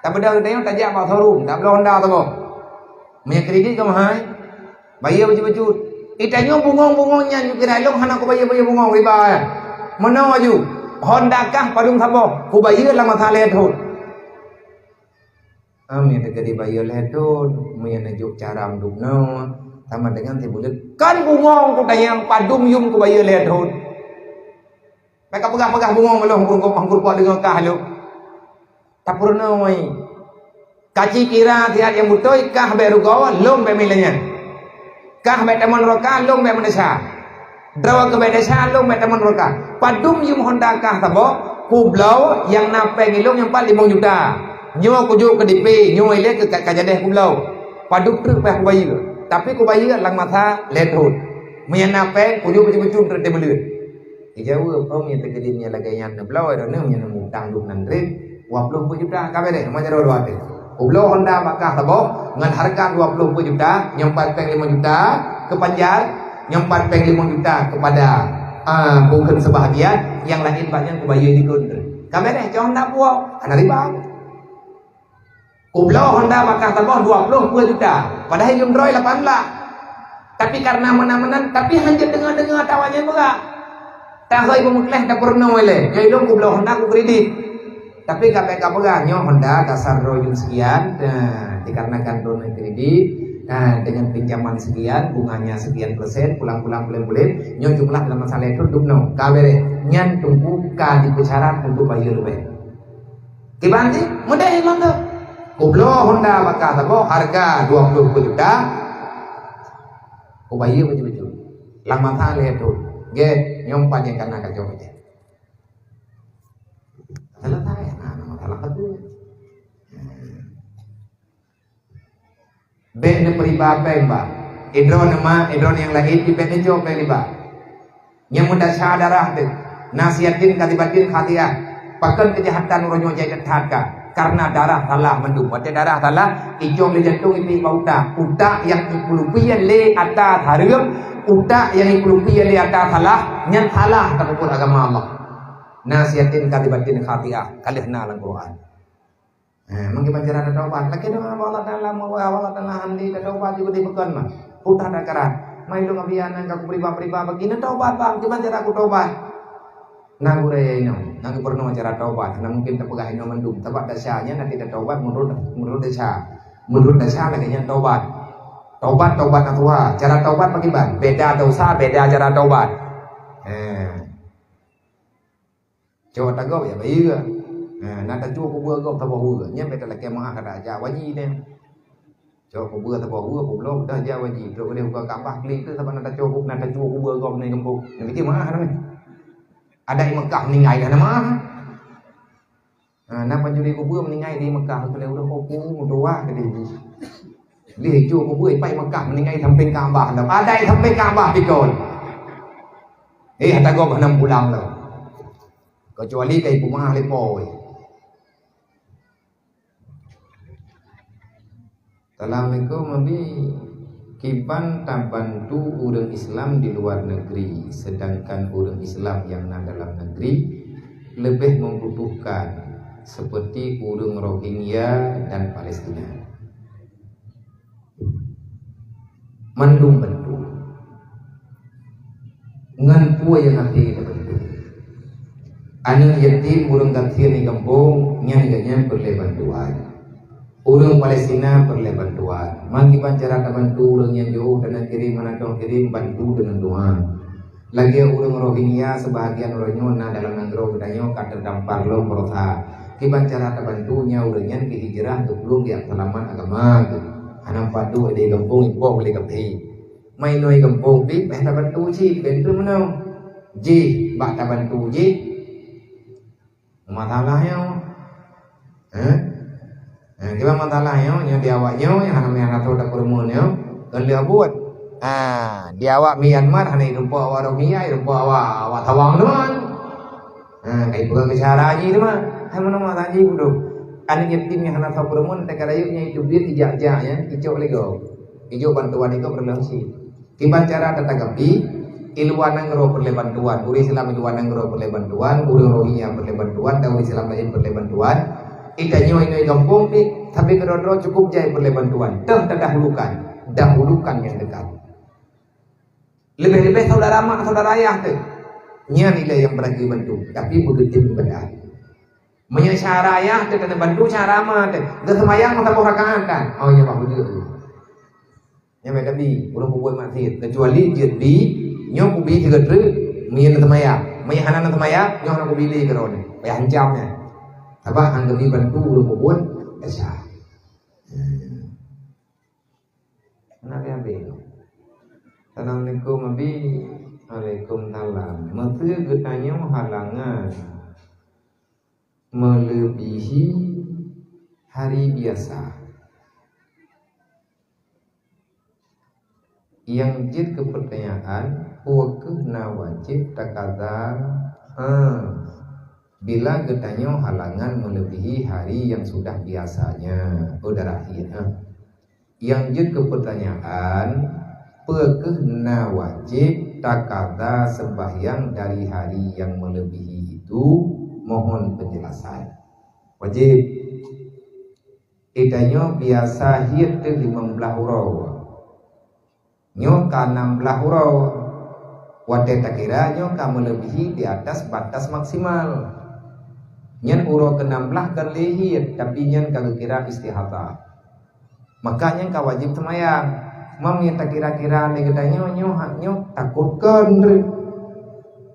Tapeudong tanyoe tajak bak showroom, tabloe Honda saboh. Meunyoe kredit ka meuhai, bayeue bacut-bacut. Ih, tanyoe bungong-bungong nyan kira lôn hana kubayeue-bayeue bungong riba nyan. Meunoe aju, Honda kah padum saboh, kubayeue lam masa lhée thon. Ah, meunyoe teuka dibayeue lhée thon, meunyoe neujok cara meudup noe, sama dengan sibuleuen. Kan bungong kutanyong padum yum kubayeue lhée thon. Bék kapeugah-peugah bungong lôn hanggur-, hanggur-, deungon kah lôn. Tapeurunoe. Kaci kira siat nyang beutôi, kah bék rugoe, lôn bék milée nyan. Kah bék tamong nuraka, lôn bék meudesya. Droe keuh bék desya, lôn bék tamong nuraka. Padum yum Honda kah saboh, kubloe nyang na péng ilôn nyang pat limong juta. Nyoe kujok keu D P, nyoe ilée keu ka, ka jadeh kubloe. Padum treuk payah kubayeue. Tapi kubayeue lam masa lhée thon. Meunyoe na péng, kujok bacut-bacut treuk teuh buleuen. Geujaweueb, "Oh, meunyoe teukeudi nyan lagée nyan neubloe droeneuh, meunyoe neumutang duek nan rhot, dua ploh peuet juta ka bék, ma jaroe dua teuh. Kubloe Honda bak kah saboh ngon hareuga dua ploh peuet juta, nyang pat péng limong juta, keu panjat, nyang pat péng limong juta keupada, ah, bukon seubahagian, nyang laén bak nyan kubayeue dikon." Ka bék, cok Honda puwoe, hana riba. Kubloe Honda bak kah saboh dua ploh peuet juta, padahai yum droe lapan blah. Tapi karena meunan-meunan, tapi hanjeuet deungoe-deungoe atawa nyan beurah. Takhôi beumeukleh tapeurunoe lé, nyoe ilôn kubloe Honda kukredit. Tapi ka bék kapeugah, nyoe Honda dasar droe yum sekian, nah, dikarenakan droeneuh kredit, nah, dengan pinjaman sekian, bunganya sekian persen, pulang-pulang buleuen-buleuen, nyoe jumlah dalam masa lhée thon dum noe. Ka bék, nyan teungku ka dipeucarat untuk bayeue leubeh. Kiban jih, meudeh imam tu. Kubloe Honda bak kah saboh, hareuga dua ploh peuet juta. Kubayeue bacut-bacut. Lam masa lhée thon. Gét, nyoe pat nyang kana kacok aja. Selesai, nah, masalah tu. Bék neupeuriba péng, bah. Idroe neumak, idroe nyang laén pih bék neucok péng riba. Nyang meudesya darah teuh, nafsiyatin kadhibatin khatiah. Pakon keujahatan uroe nyoe jai that-that ka. Karena darah salah mandum. Watèe darah salah, icok lé jantông ipiek bak utak. Utak nyang ipeulupie lé ata hareuem, utak nyang ipeulupie lé ata salah, nyan salah tapeubuet agama Allah. Nasihatin kalimatin khati'ah, ka lheueh na lam Quran. Ha, mungkin baca dah taubat. Lakèe doa bak Allah Taala, bak Allah Taala, alhamdulillah, taubat juga dibekon mah. Utak dah karat. Mai lôn abian nang ka kupriba-priba bagi na taubat, bang. Kiban cara kutaubat? Na gurèe inong, na gubernur cara taubat, na mungkin tapeugah inong mandum. Sabab desya nyan na kita taubat menurut, menurut desya. Menurut desya lagèe nyan taubat. Taubat, taubat nasuha. Cara taubat pakiban? Beda dosa, beda cara taubat. Eh. Cok tagop ya bayeue. Eh, na tacue kubeue gob saboh weue. Nyan beda lakèe meuah kada aja waji deh. Cok kubeue saboh weue, kubloe dah aja waji. Trok ulèe buka Ka'bah klik tu sabab na tacue, na tacue kubeue gob ngon geumpok. Na pike meuah namanya. Ada di Mekah meninggai dah nama. Ha, na pancuri kubeue meninggai di Mekah, keu lheueh ureueng kubu, dua keu di. Lheueh ju kubeue pai Mekah meninggai sampéng Ka'bah dah. Ada sampéng Ka'bah pikon. Eh, hata gob hana pulang dah. Kecuali kai pumah lepo weh. Assalamualaikum, Abi. Kiban tabantu ureueng Islam di luar negeri, sedangkan ureueng Islam nyang na dalam negeri leubeh membutuhkan, seperti ureueng Rohingya dan Palestina? Mandum bantu. Ngon peue nyang até tabantu. Aneuk yatim, ureueng gasien di gampông, nyan gobnyan peureulèe bantuan. Ureueng Palestina peureulèe bantuan. Meukiban cara tabantu ureueng nyang jiôh, dan kirém, hana teuh kirém, bantu deungon doa. Lagèe ureueng Rohingya, seubahagian ureueng nyoe na dalam nanggroe geutanyoe ka teudampar lom beurusaha. Kiban cara tabantu nyan, ureueng nyan geuhijrah geuplueng di seulamat agama geuh. Hana padub di gampông ipoh lé kaphé. Mai noi gampông pih payah tabantu cit, ben treuk meunoe. Jih bak tabantu jih. Masalah nyoe. Eh? Eh, kiban masalah nyoe, nyoe di awak nyoe, nyang hana meunan atau tapeureumeun nyoe, kon lheueh buet. Ah, di awak Myanmar hana irumpok awak Rohingya, irumpok awak, awak Tawang teuma. Ah, kai peugah keu syara jih teuma. Hai meunan masalah jih bodoh. Aneuk yatim nyang hana tapeureumeun, teuka rayeuk nyang iteubiet ijak-jak nyan, icok lé gob. Ijok bantuan iko peureulèe cit. Kiban cara tatanggapi, i luwa nanggroe peureulèe bantuan, ureueng Islam i luwa nanggroe peureulèe bantuan, ureueng Rohingya peureulèe bantuan, dan ureueng Islam laén peureulèe bantuan. Geutanyoe inoe gampông pih, tapi keudroe-droe cukup jai peureulèe bantuan. Teuh tadahulukan, dahulukan nyang teuka. Leubeh-leubeh saudara mak, saudara ayah teuh. Nyan ilèe nyang beurangkat bantu, tapi beugeutem ibadat. Meunyoe syara ayah teuh, keuneuk bantu syara ma teuh. Geuseumayang meusaboh rakaat kan? Oh, nyan bah beujeuet. Nyan meukabi, ureueng peubuet maksiet. Kecuali jeuet bi, nyoe kubi sigoe treuk, meunyoe neuseumayang. Meunyoe hana neuseumayang, nyoe hana kubi lé keudroe nyoe. Payah ancam nyan. Sabab han geubi bantu ureueng peubuet desya. Hana habéh-habéh. Assalamualaikum, Abi. Waalaikumsalam. Meuseu geutanyoe halangan meuleubihi hari biasa. Nyang jeuet keu peutanyaan, peu kheueh na wajéb takaza, ha, bila geutanyoe halangan meuleubihi hari nyang sudah biasanya? Oh, darah haid, ha. Nyang jeuet keu peutanyaan, peu kheueh na wajéb takaza seumbahyang dari hari nyang meuleubihi itu? Mohon penjelasan. Wajéb. Geutanyoe biasa haid teuh limong blaih uroe. Nyoe ka nam blaih uroe. Watèe takira nyoe ka meuleubihi di atas batas maksimal. Nyan uroe keunam blaih kon lé haid, tapi nyan ka geukira istihadhah. Maka nyan ka wajéb seumayang. Mam nyang takira-kira lé geutanyoe nyoe hak nyoe takot kon.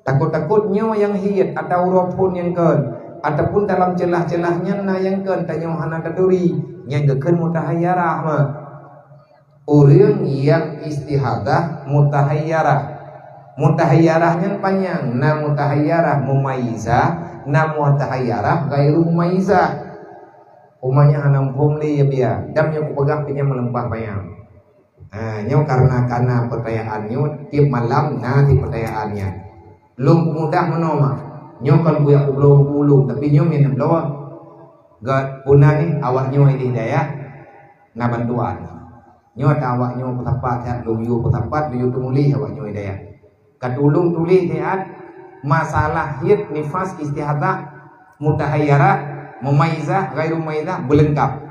Takot-takot nyoe nyang haid atawa uroe phôn nyang kon, ataupun dalam ceulah-ceulah nyan na nyang kon tanyoe hana taturi, nyan geukheun mutahayyarah mah. Ureueng nyang istihadhah mutahayyarah. Mutahayyarah nyan panyang, na mutahayyarah mumayyizah, na mutahayyarah ghairu mumayyizah. Umpamanya hana muphom lé ya biya, dan nyang kupeugah pih nyan meulimpah panyang. Ha, nyoe karena, karena peutayaan nyoe, tiep malam na di peutayaan nyan. Lôn peumudah meunoe mah. Nyoe kon kuyak peubloe ulôn, tapi nyoe meunan bloe. Gét punang awak nyoe di hidayah na bantuan. Nyoe ta awak nyoe peusapat siat lôn yue peusapat lôn yue teumuléh awak nyoe hidayah. Ka tulông tuléh siat masalah haid, nifas, istihadah, mutahayyarah, mumayyizah, ghairu mumayyizah, beuleungkap.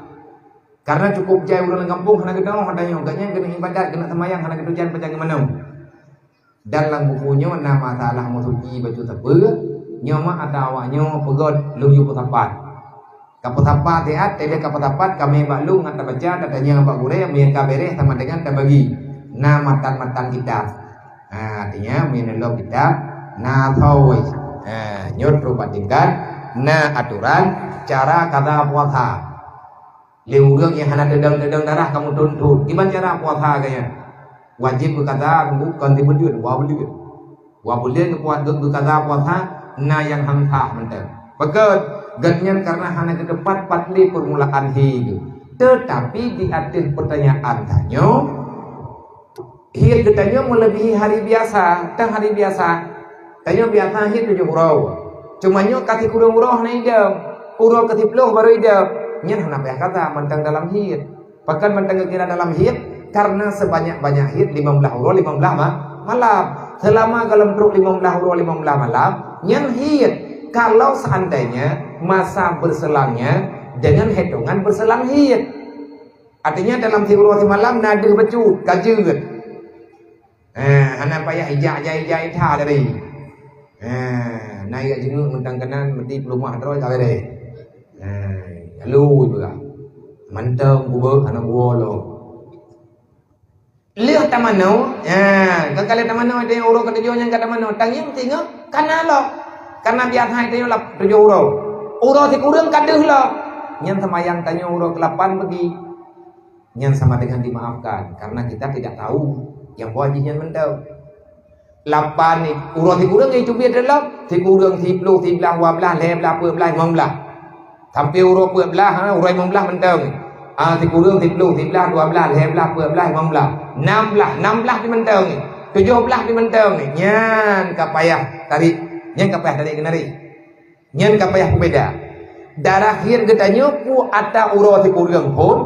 Karena cukup jai ureuëng lam gampông hana geutanyoe, hana geutanyoe, geutanyoe keuneuk ibadat, keuneuk seumayang, hana geutujan pajan geumeunong. Dan lam buku nyoe na masalah meusuci bacut sapeue, nyoe mak ata awak nyoe peugét lôn yue peusapat. Ka peusapat siat, teuh ka peusapat, kami bak lôn ngat tabaca, tatanyong bak gurée, meunyo ka beres sama dengan tabagi. Na matan-matan kitab. Ha, artinya meunyo lom kitab na sawai. Ha, nyoe trok bak tingkat na aturan cara kada puasa. Lé ureuëng nyang hana teudong-teudong darah kamoe tuntut. Kiban cara puasa gaya? Wajib geukaza bukan sibuleuen, dua buleuen. Dua buleuen geupuasa, geukaza puasa, na nyang han sah mantong. Pakon? Gobnyan karena hana geuteupat pat lé peurmulaan haid. Teutapi di ateueh peutanyaan tanyoe, haid geutanyoe meuleubèhi hari biasa, tang hari biasa. Tanyoe biasa haid tujoh uroe. Cuma nyoe ka sikureueng uroe hana idong. Uroe ka siplôh barô idong. Nyan hana payah kaza mantong dalam haid. Pakon mantong geukira dalam haid? Karena sebanyak-banyak haid lima belas uroe lima belas ma-, malam. Selama golom trok lima belas uroe lima belas malam, nyan haid. Kalau seandainya masa berselangnya dengan hitungan berselang haid. Artinya dalam siuroe simalam na deuh bacut, ka jeuet. Eh, hana payah ijak jai-jai that tadi. Eh, na ijak jinguk mantong keunan meuti peulumah droe ka beres. Eh, lalu juga. Mantong kubeuet hana kuwoe lom. Lheueh tamanoe, ya, ka kali tamanoe teuh uroe ka tujoh nyan ka tamanoe. Tangieng singoh kana lom. Karena biasa teuh lap tujoh uroe. Uroe sikureueng ka deuh lom. Nyan seumayang tanyoe uroe keulapan peugi. Nyan sama dengan dimaafkan karena kita tidak tahu nyang buet jih nyan mantong. Lapan ni, uroe sikureueng itu biet dalam, sikureueng, siplôh, siblaih, dua blaih, lhèe blaih, peuet blaih, limong blaih. Sampai uroe peuet blaih, ha, uroe limong blaih mantong. Ah, sikureueng, siplôh, siblaih, dua blaih, lhèe blaih, peuet blaih, limong blaih. Nam blaih, nam blaih pih mantong. Tujoh blaih pih mantong. Nyan ka payah tarék. Nyan ka payah tarék keunarék. Nyan ka payah peubeda. Darah haid geutanyoe peue ata uroe sikureueng phon.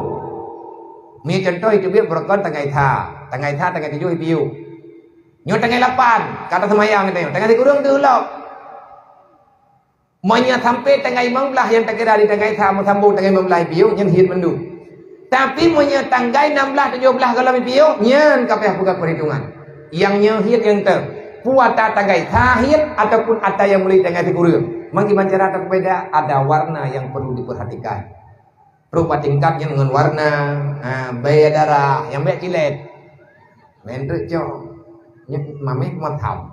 Mi contoh itu biet beureukan tanggai sa. Tanggai sa, tanggai tujoh ipiôh. Nyoe tanggai lapan, ka taseumayang geutanyoe. Tanggai sikureueng deuh lom. Meunyoe sampai tanggai limong blaih nyang takira di tanggai sa meusambong tanggai limong blaih ipiôh, nyan haid mandum. Tapi meunyoe tanggai nam blaih, tujoh blaih golom ipiôh, nyan ka payah peugah peuhitungan. Nyang nyoe haid nyang teuh. Peue ata tanggai sa haid ataupun ata nyang mulai tanggai sikureueng. Meukiban cara tapeubeda, ada warna yang perlu diperhatikan. Rupa tingkat nyan ngon warna, ha, bèe darah, nyang bèe cilet. Meuntreuk cok, nyan mamèh meutham.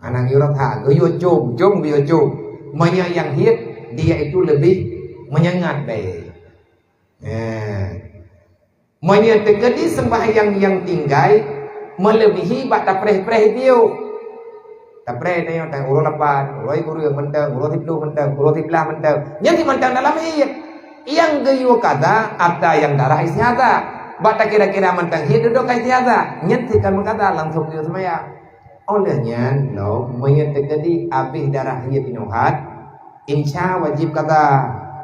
Aneuk yue rot ha, geuyue com, com geuyue com. Meunyoe nyang haid, dia itu lebih menyengat bèe. Eh. Meunyoe teukeudi sembahyang nyang tinggai meuleubèhi bak tapreh-preh ipiôh. Tapreh tanyoe, ta-, uroe lapan, uroe sikureueng mantong, uroe siplôh mantong, uroe siblaih mantong. Nyan simantong dalam haid. Nyang geuyue kaza ata nyang darah istihadah. Bak takira-kira mantong haid dudoe ka istihadah. Nyan cit ka meukaza langsung geuyue seumayang. Óh lheueh nyan lom, meunyoe teukeudi abéh darah haid nyoe that, insya wajéb kaza.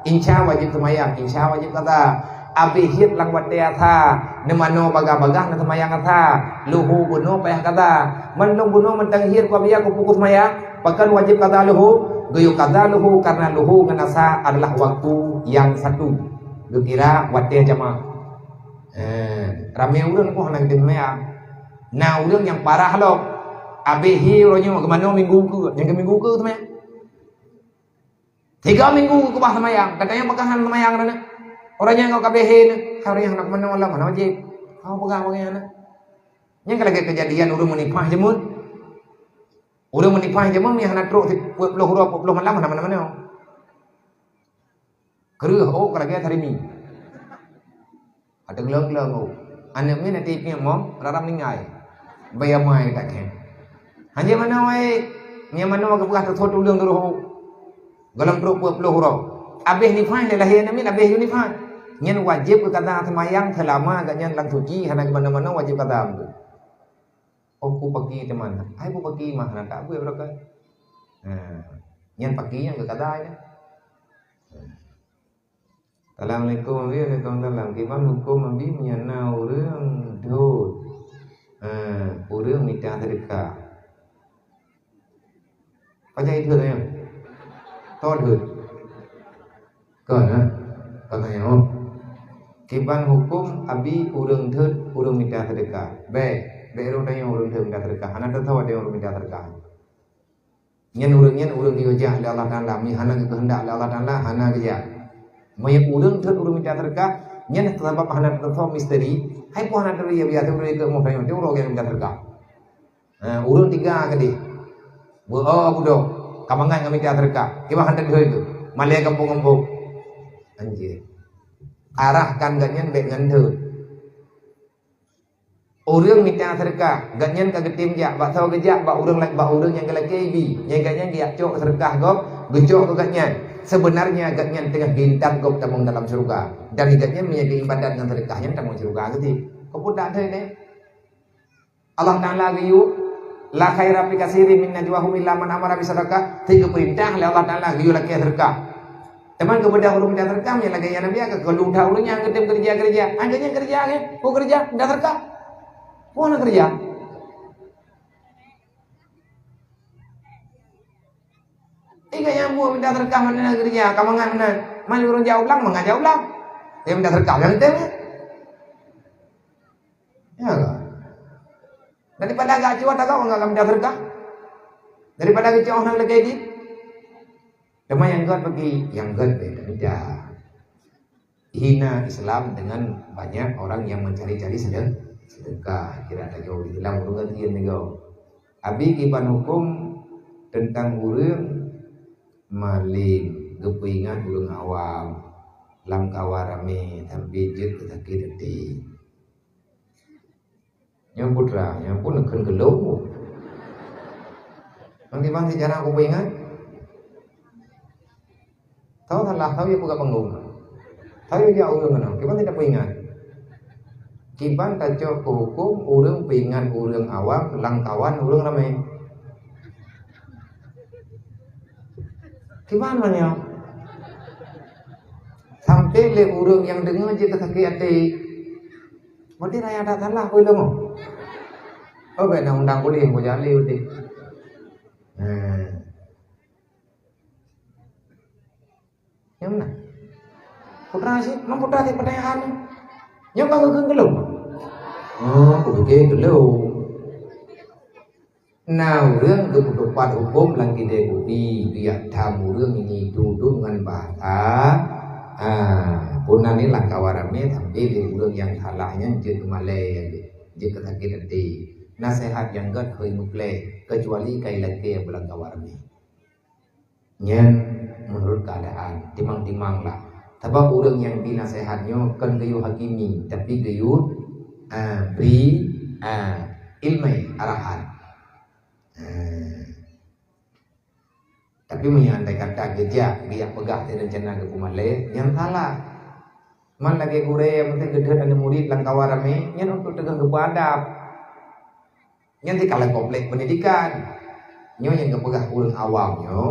Insya wajéb seumayang, insya wajéb kaza. Abéh haid lam watèe asa, neumanoe bagaih-bagaih neuseumayang asa, luho bunoe payah kaza. Mandum bunoe mantong haid kubiya kupeue seumayang, pakon wajéb kaza luho? Geuyue kaza luho karena luho ngon asa adalah waktu nyang satu. Geukira watèe jamak. Eh, ramé ureueng nyoe hana geutém seumayang. Na ureueng nyang parah lom. Abéh haid uroe nyoe geumanoe minggu keue, nyang keu minggu keue seumayang. Tiga minggu keubah seumayang, katanya peugah hana seumayang dah na. Uroe nyan ka abéh haid na, hai uroe nyan hana geumanoe lom, hana wajéb. Hana peugah uroe nyan na. Nyan ka lagèe keujadian ureueng meunifah jameun. Ureueng meunifah jameun nyang hana trok peuet ploh uroe, peuet ploh malam hana manoe-manoe. Kreueh ôk ka lagèe tarimi. Ateueh gleng-gleng ôk. Aneuk miet na tiep-tiep mom, rara meuninggai. Baya mai takheun. Hanjeuet manoe wae, nyang manoe geupeugah teuthôt tuleueng turoh ôk. Golom trok peuet ploh uroe. Abéh nifas lé lahé aneuk miet, abéh yue nifas. Nyan wajéb geukaza seumayang seulama gobnyan lam suci, hana geumanoe-manoe wajéb kaza. Oh, peue paki teuma. Hai peue paki mah, hana tabeuet barokah. Ha. Nyan paki nyang geukaza nyan. Assalamualaikum, Abi. Waalaikumsalam. Kiban huköm Abi meunyoe na ureuëng dot, eh, ureuëng mita seudeukah? Pajan itu nyan? Tho dot. Kon, ha? Kon nyan, oh. Kiban huköm Abi ureuëng dot ureuëng mita seudeukah? Bék, bék ureuëng tanyong ureuëng dot mita seudeukah. Hana teuthô ada ureuëng mita seudeukah. Nyan ureuëng nyan ureuëng geujak lé Allah Taala, mi hana geukeuheundak lé Allah Taala, hana geujak. Meunyoe ureuëng dot ureuëng mita seudeukah, nyan sabab hana teuthô misteri, hai peue hana teuria biasa ureuëng keu moh tanyong, teuh ureuëng mita seudeukah. Ha, ureuëng tiga keudeh. Beu-o budok, ka mangat ngon mita seudeukah. Kiban han teudeue keu malée gampông-gampông. Anjir. Arahkan gobnyan bék ngon dot. Ureuëng mita seudeukah, gobnyan ka geutem jak, bak soe geujak, bak ureuëng la-, bak ureuëng nyang geulakée ibi. Nyang gobnyan geujak cok seudeukah gob, geucok keu gobnyan. Seubeunarnya gobnyan teungoh geuintat gob tamong dalam syeuruga. Dan gobnyan meunyoe geuibadat ngon seudeukah nyan tamong syeuruga geuti. Keupeue that deh? Allah Taala geuyue, "La khaira fi katsirin min najwahum illa man amara bi sadaqah." Teuh geupeurintah lé Allah Taala geuyue lakée seudeukah. Teuma geubeudôh ureuëng mita seudeukah, meunyoe lagée nyan Nabi, ka geuleueng that ureuëng nyang geutem keureuja-keureuja. Hana nyang keureuja, eh? Peue keureuja? Mita seudeukah. Peue na keureuja? Tiga nyang buet mita seudeukah, mana na keureuja, ka mangat meunan. Man ureuëng jak u blang, mangat jak u blang. Dia mita seudeukah, nyang tem, eh? Ya kan? Daripada agak cuat agak orang akan mita seudeukah. Daripada geucok hana lagée jih. Teuma nyang gét bagi, nyang gét beda-beda. Hina Islam dengan banyak orang yang mencari-cari sedek-, sedekah. Kira tanyoe di dalam ureuëng ngerti nyoe. Abi kiban huköm tentang ureuëng maleng, geupeuingat ureuëng awam lam kawan ramé, tapi jeuet keu sakét até. Nyoe putra, nyoe pun neukheun geulong. Nanti bang sejarah aku peuingat. Tahu salah, tahu ya peugah panggung. Tahu ya ureuëng keunoe. Kiban tidak peuingat. Kiban tacok keu huköm ureuëng peuingat ureuëng awam lam kawan ureuëng ramé. Kiban meunyoe? Sampai lé ureuëng nyang deungoe jeuet keu sakét até. Berarti raya that salah peue lom. Oh, bék na undang puléh, mau jaleh udeh. Nah. Nyang mana? Putra sih, mang putra sih pertanyaan. Nyang bang geukheun geulong. Oh, aku pikir geulong. Na ureuëng geupeutupat huköm lam kidée bumi, biak tham ureuëng ini tudong ngon bahasa. Ah, puna ni lam kawan ramé, tapi di ureuëng nyang salah nyan jeuet keu malée, jeuet keu sakét até. Naseuhat nyang gét hôi meuklée, kecuali kai lakée bulan kawan ramé. Nyan meunurot keuadaan, timang-timang lah. Sabab ureuëng nyang binaseuhat nyoe kon geuyue hakimi, tapi geuyue, ah, bri, ah, ileumèe arahan. Ah. Tapi meunyoe andai kata geujak, geujak peugah di rencana geupeumalée, nyan salah. Man lagée gurée nyang meuteun geudeuet aneuk murit lam kawan ramé, nyan untuk teungoh geupeuadab. Nyan di kala komplek pendidikan. Nyoe nyang geupeugah ureuëng awam nyoe,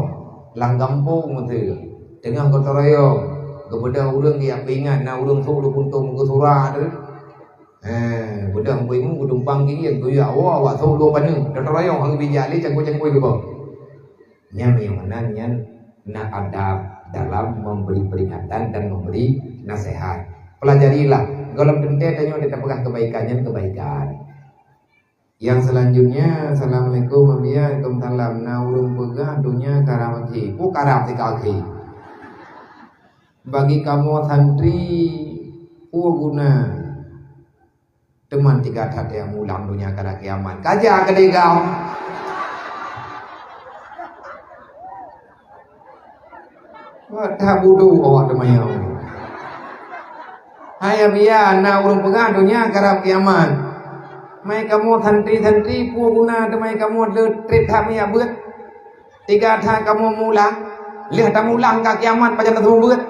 lam gampông meuteun. Teungoh gotong royong, geubeudôh ureuëng geujak peuingat na ureuëng sôk lôn puntông meukeusura teuh. Eh, beudôh bui mu geutumpang gigieng, geuyue awak sôk lôn paneuk. Gotong royong hana geubijak lé cangkôi-cangkôi geuboh. Nyan nyang meunan nyan na adab dalam memberi peringatan dan memberi nasihat. Pelajarilah, gohlom teuntée tanyoe tapeugah kebaikan nyan kebaikan. Yang selanjutnya, assalamualaikum, Abiya. Waalaikumsalam. Na ureuëng peugah donya karab akhé. Peue karab tika akhé? Bagi kamoe santri, peue guna? Teuma tiga that nyang mulang donya karab kiamat. Kaja keudeh gam. Wah, that bodoh awak teuma nyoe. Hai Abiya, na ureuëng peugah donya karab kiamat. Mai kamoe santri-santri, peue guna teumai kamoe le treb that minyak beuet. Tiga that kamoe mulang, lheueh tamulang ka kiamat pajan taseumeubeuet.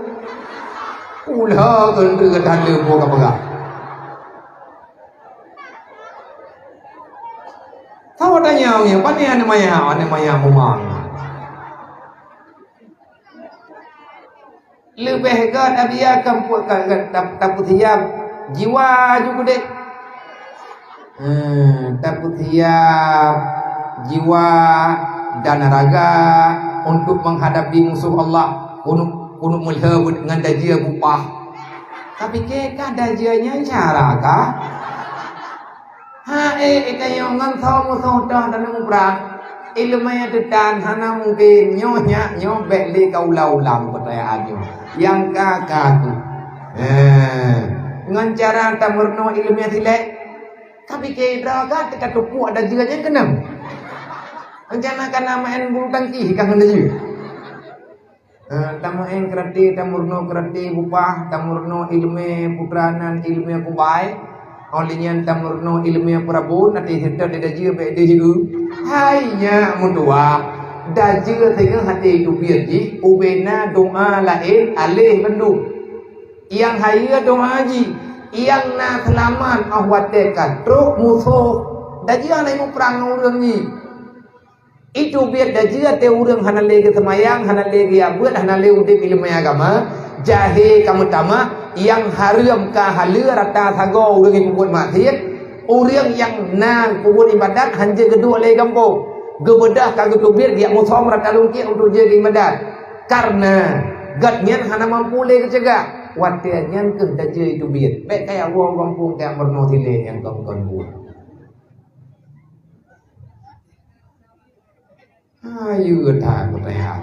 Pula keu tanda peue ka peugah. Saboh tanyong nyan, pane aneuk maya, aneuk maya mumang. Leubeh gét Abiya ka peuet ka gét tap-, tapeusiab jiwa ju keudeh. Eh, tapeusiab jiwa dan raga untuk menghadapi musuh Allah. Keuneuk, keuneuk meulheueh ngon dajeu bupah. Tapi keu ka dajeu nyan cara ka. Ha, eh, eh, tanyoe ngon soe musoh toh dan muprang. Ileumèe teutan hana mungken. Nyoe nyak, nyoe bèk lé ka ulang-ulang peutayaan nyoe. Nyang ka, ka tu. Eh, ngon cara tameurunoe ileumèe silek. Ka pike droe ka teuka tupuk dajeu nyan keuneuk. Rencana ka na maén bulu tangkis ka ngon dajeu. Eh, tameu'en karate, tameurunoe karate bupah, tameurunoe ileumèe putra nan ileumèe kubai. Óh lheueh nyan tameurunoe ileumèe peurabot, até seutôt di dajeu bèk deuh jieu. Hai nyak meutuwah, dajeu singoh até teubiet jih, ubena doa laén aléh bandum. Nyang hayeue doa jih, nyang na seulamat óh watèe ka trok musoh. Dajeu hana muprang ngon ureueng jih. Itu biet dajeu até ureueng hana lé geuseumayang, hana lé geujak beuet, hana lé udép ileumèe agama, jahé ka meutamah, nyang hareuem ka haleue rata sagoe ureueng nyang peubuet maksiet, ureueng nyang na peubuet ibadat hanjeuet geuduek lé gampông, geubeudôh ka geuteubiet geujak musöm rata lungkiek untuk jeuet ibadat. Kareuna gobnyan hana mampu lé geuceugah, watèe nyan kheueh dajeu itu biet. Bèk kaya woe gampông kaya meurunoe silek nyang kon-kon buet. Ayo that peutayaan.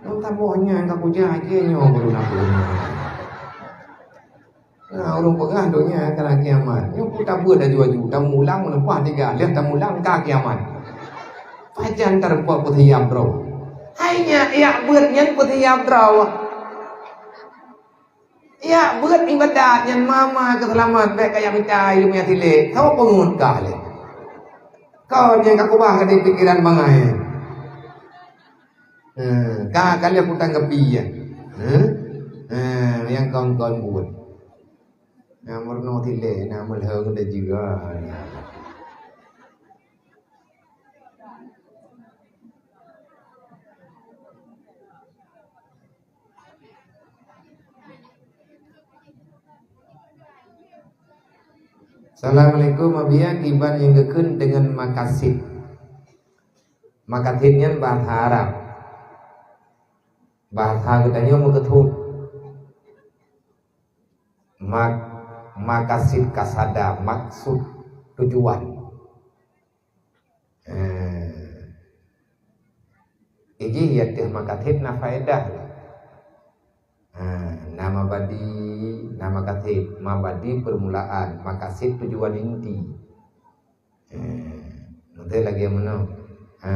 Nyoe taboh nyan ka kujak akhé nyoe baru na peue nyoe. Nah, ureueng peugah donya kana kiamat. Nyoe peue tabeuet aju-aju, tamulang meuleupah tiga, lheueh tamulang ka kiamat. Pajan tareupok peusiab droe. Hai nyak, jak beuet nyan peusiab droe. Jak beuet ibadat nyan mama keu seulamat, bèk kaya mita ileumèe silek. Soe peungeut kah lé? Kon nyang ka kubah ka di pikeran bangai. Eh, ka, ka lheueh kutanggapi nyan. Eh? Eh, nyang kon-kon buet. Na meurunoe silek, na meulheueng dajeu. Assalamualaikum, Abiya, kiban nyang geukheun deungon makasid. Makasid nyan bahasa Arab. Bahasa geutanyoe meukeusut. Mak-, makasid kasada, maksud, tujuan. Eh, ijih ya teuh makasid na faedah. Ha, na mabadi, na makasid, mabadi permulaan, makasid tujuan inti. Eh, mungkin lagi yang mana? Ha,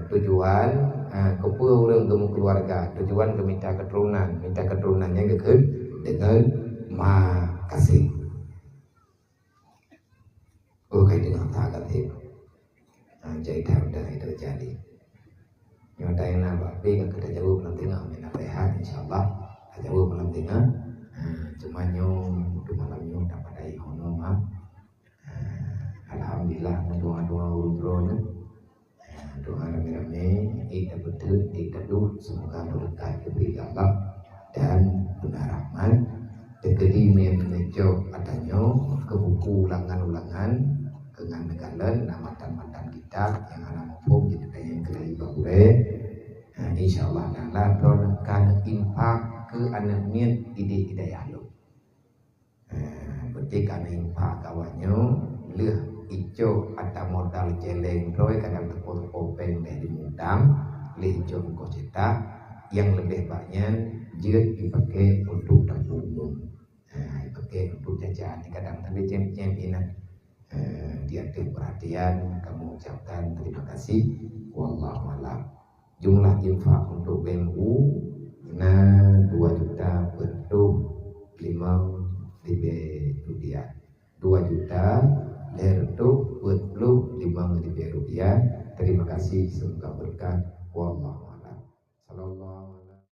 tujuan, ha, keupeu ureueng geumeukeuluarga, tujuan geumita keuturonan, mita keuturonan nyang geukheun deungon makasid. Oh, kai deungoe that ka teuh. Ah, jai that udah itu jadi. Nyoe dai na bak pih ka kita jaweueb lam teungoh, meunan rehat, insyaallah. Ka jaweueb lam teungoh. Ah, cuma nyoe, untuk malam nyoe, dapat dai hono, ha. Ah, alhamdulillah, ngon doa-doa ureueng droe nyoe. Doa ramé-ramé, ék tapeuteuet, ék taduek, semoga beureukat geubri lé Allah dan peuna rahmat. Teukeudi meunyoe neucok ata nyoe keu buku ulangan-ulangan, keu ngan neukalon na matan-matan kitab nyang hana muphom, jadi tanyong keulayi bak gurée. Ha, insya Allah taala droeneuh ka neuinfak keu aneuk miet idéh di dayah lôn. Eh, beutôi ka na infak kawan nyoe, lheueh icok ata modal celeng droe kadang teupo-teupo péng beh di mutang, lheueh icok mukoh cetak, nyang leubeh bak nyan jeuet jipakai untuk dapur umum. Eh, jipakai untuk jajan, kadang tapi cem-cem inan. Eh, di ateueh perhatian kamoe ucapkan terima kasih. Wallahu a'lam. Jumlah infak untuk B M U na dua juta peuet ploh limong ribèe rupiah. Dua juta lhèe reutôh peuet ploh limong ribèe rupiah. Terima kasih, semoga berkah. Wallahu a'lam. Sallallahu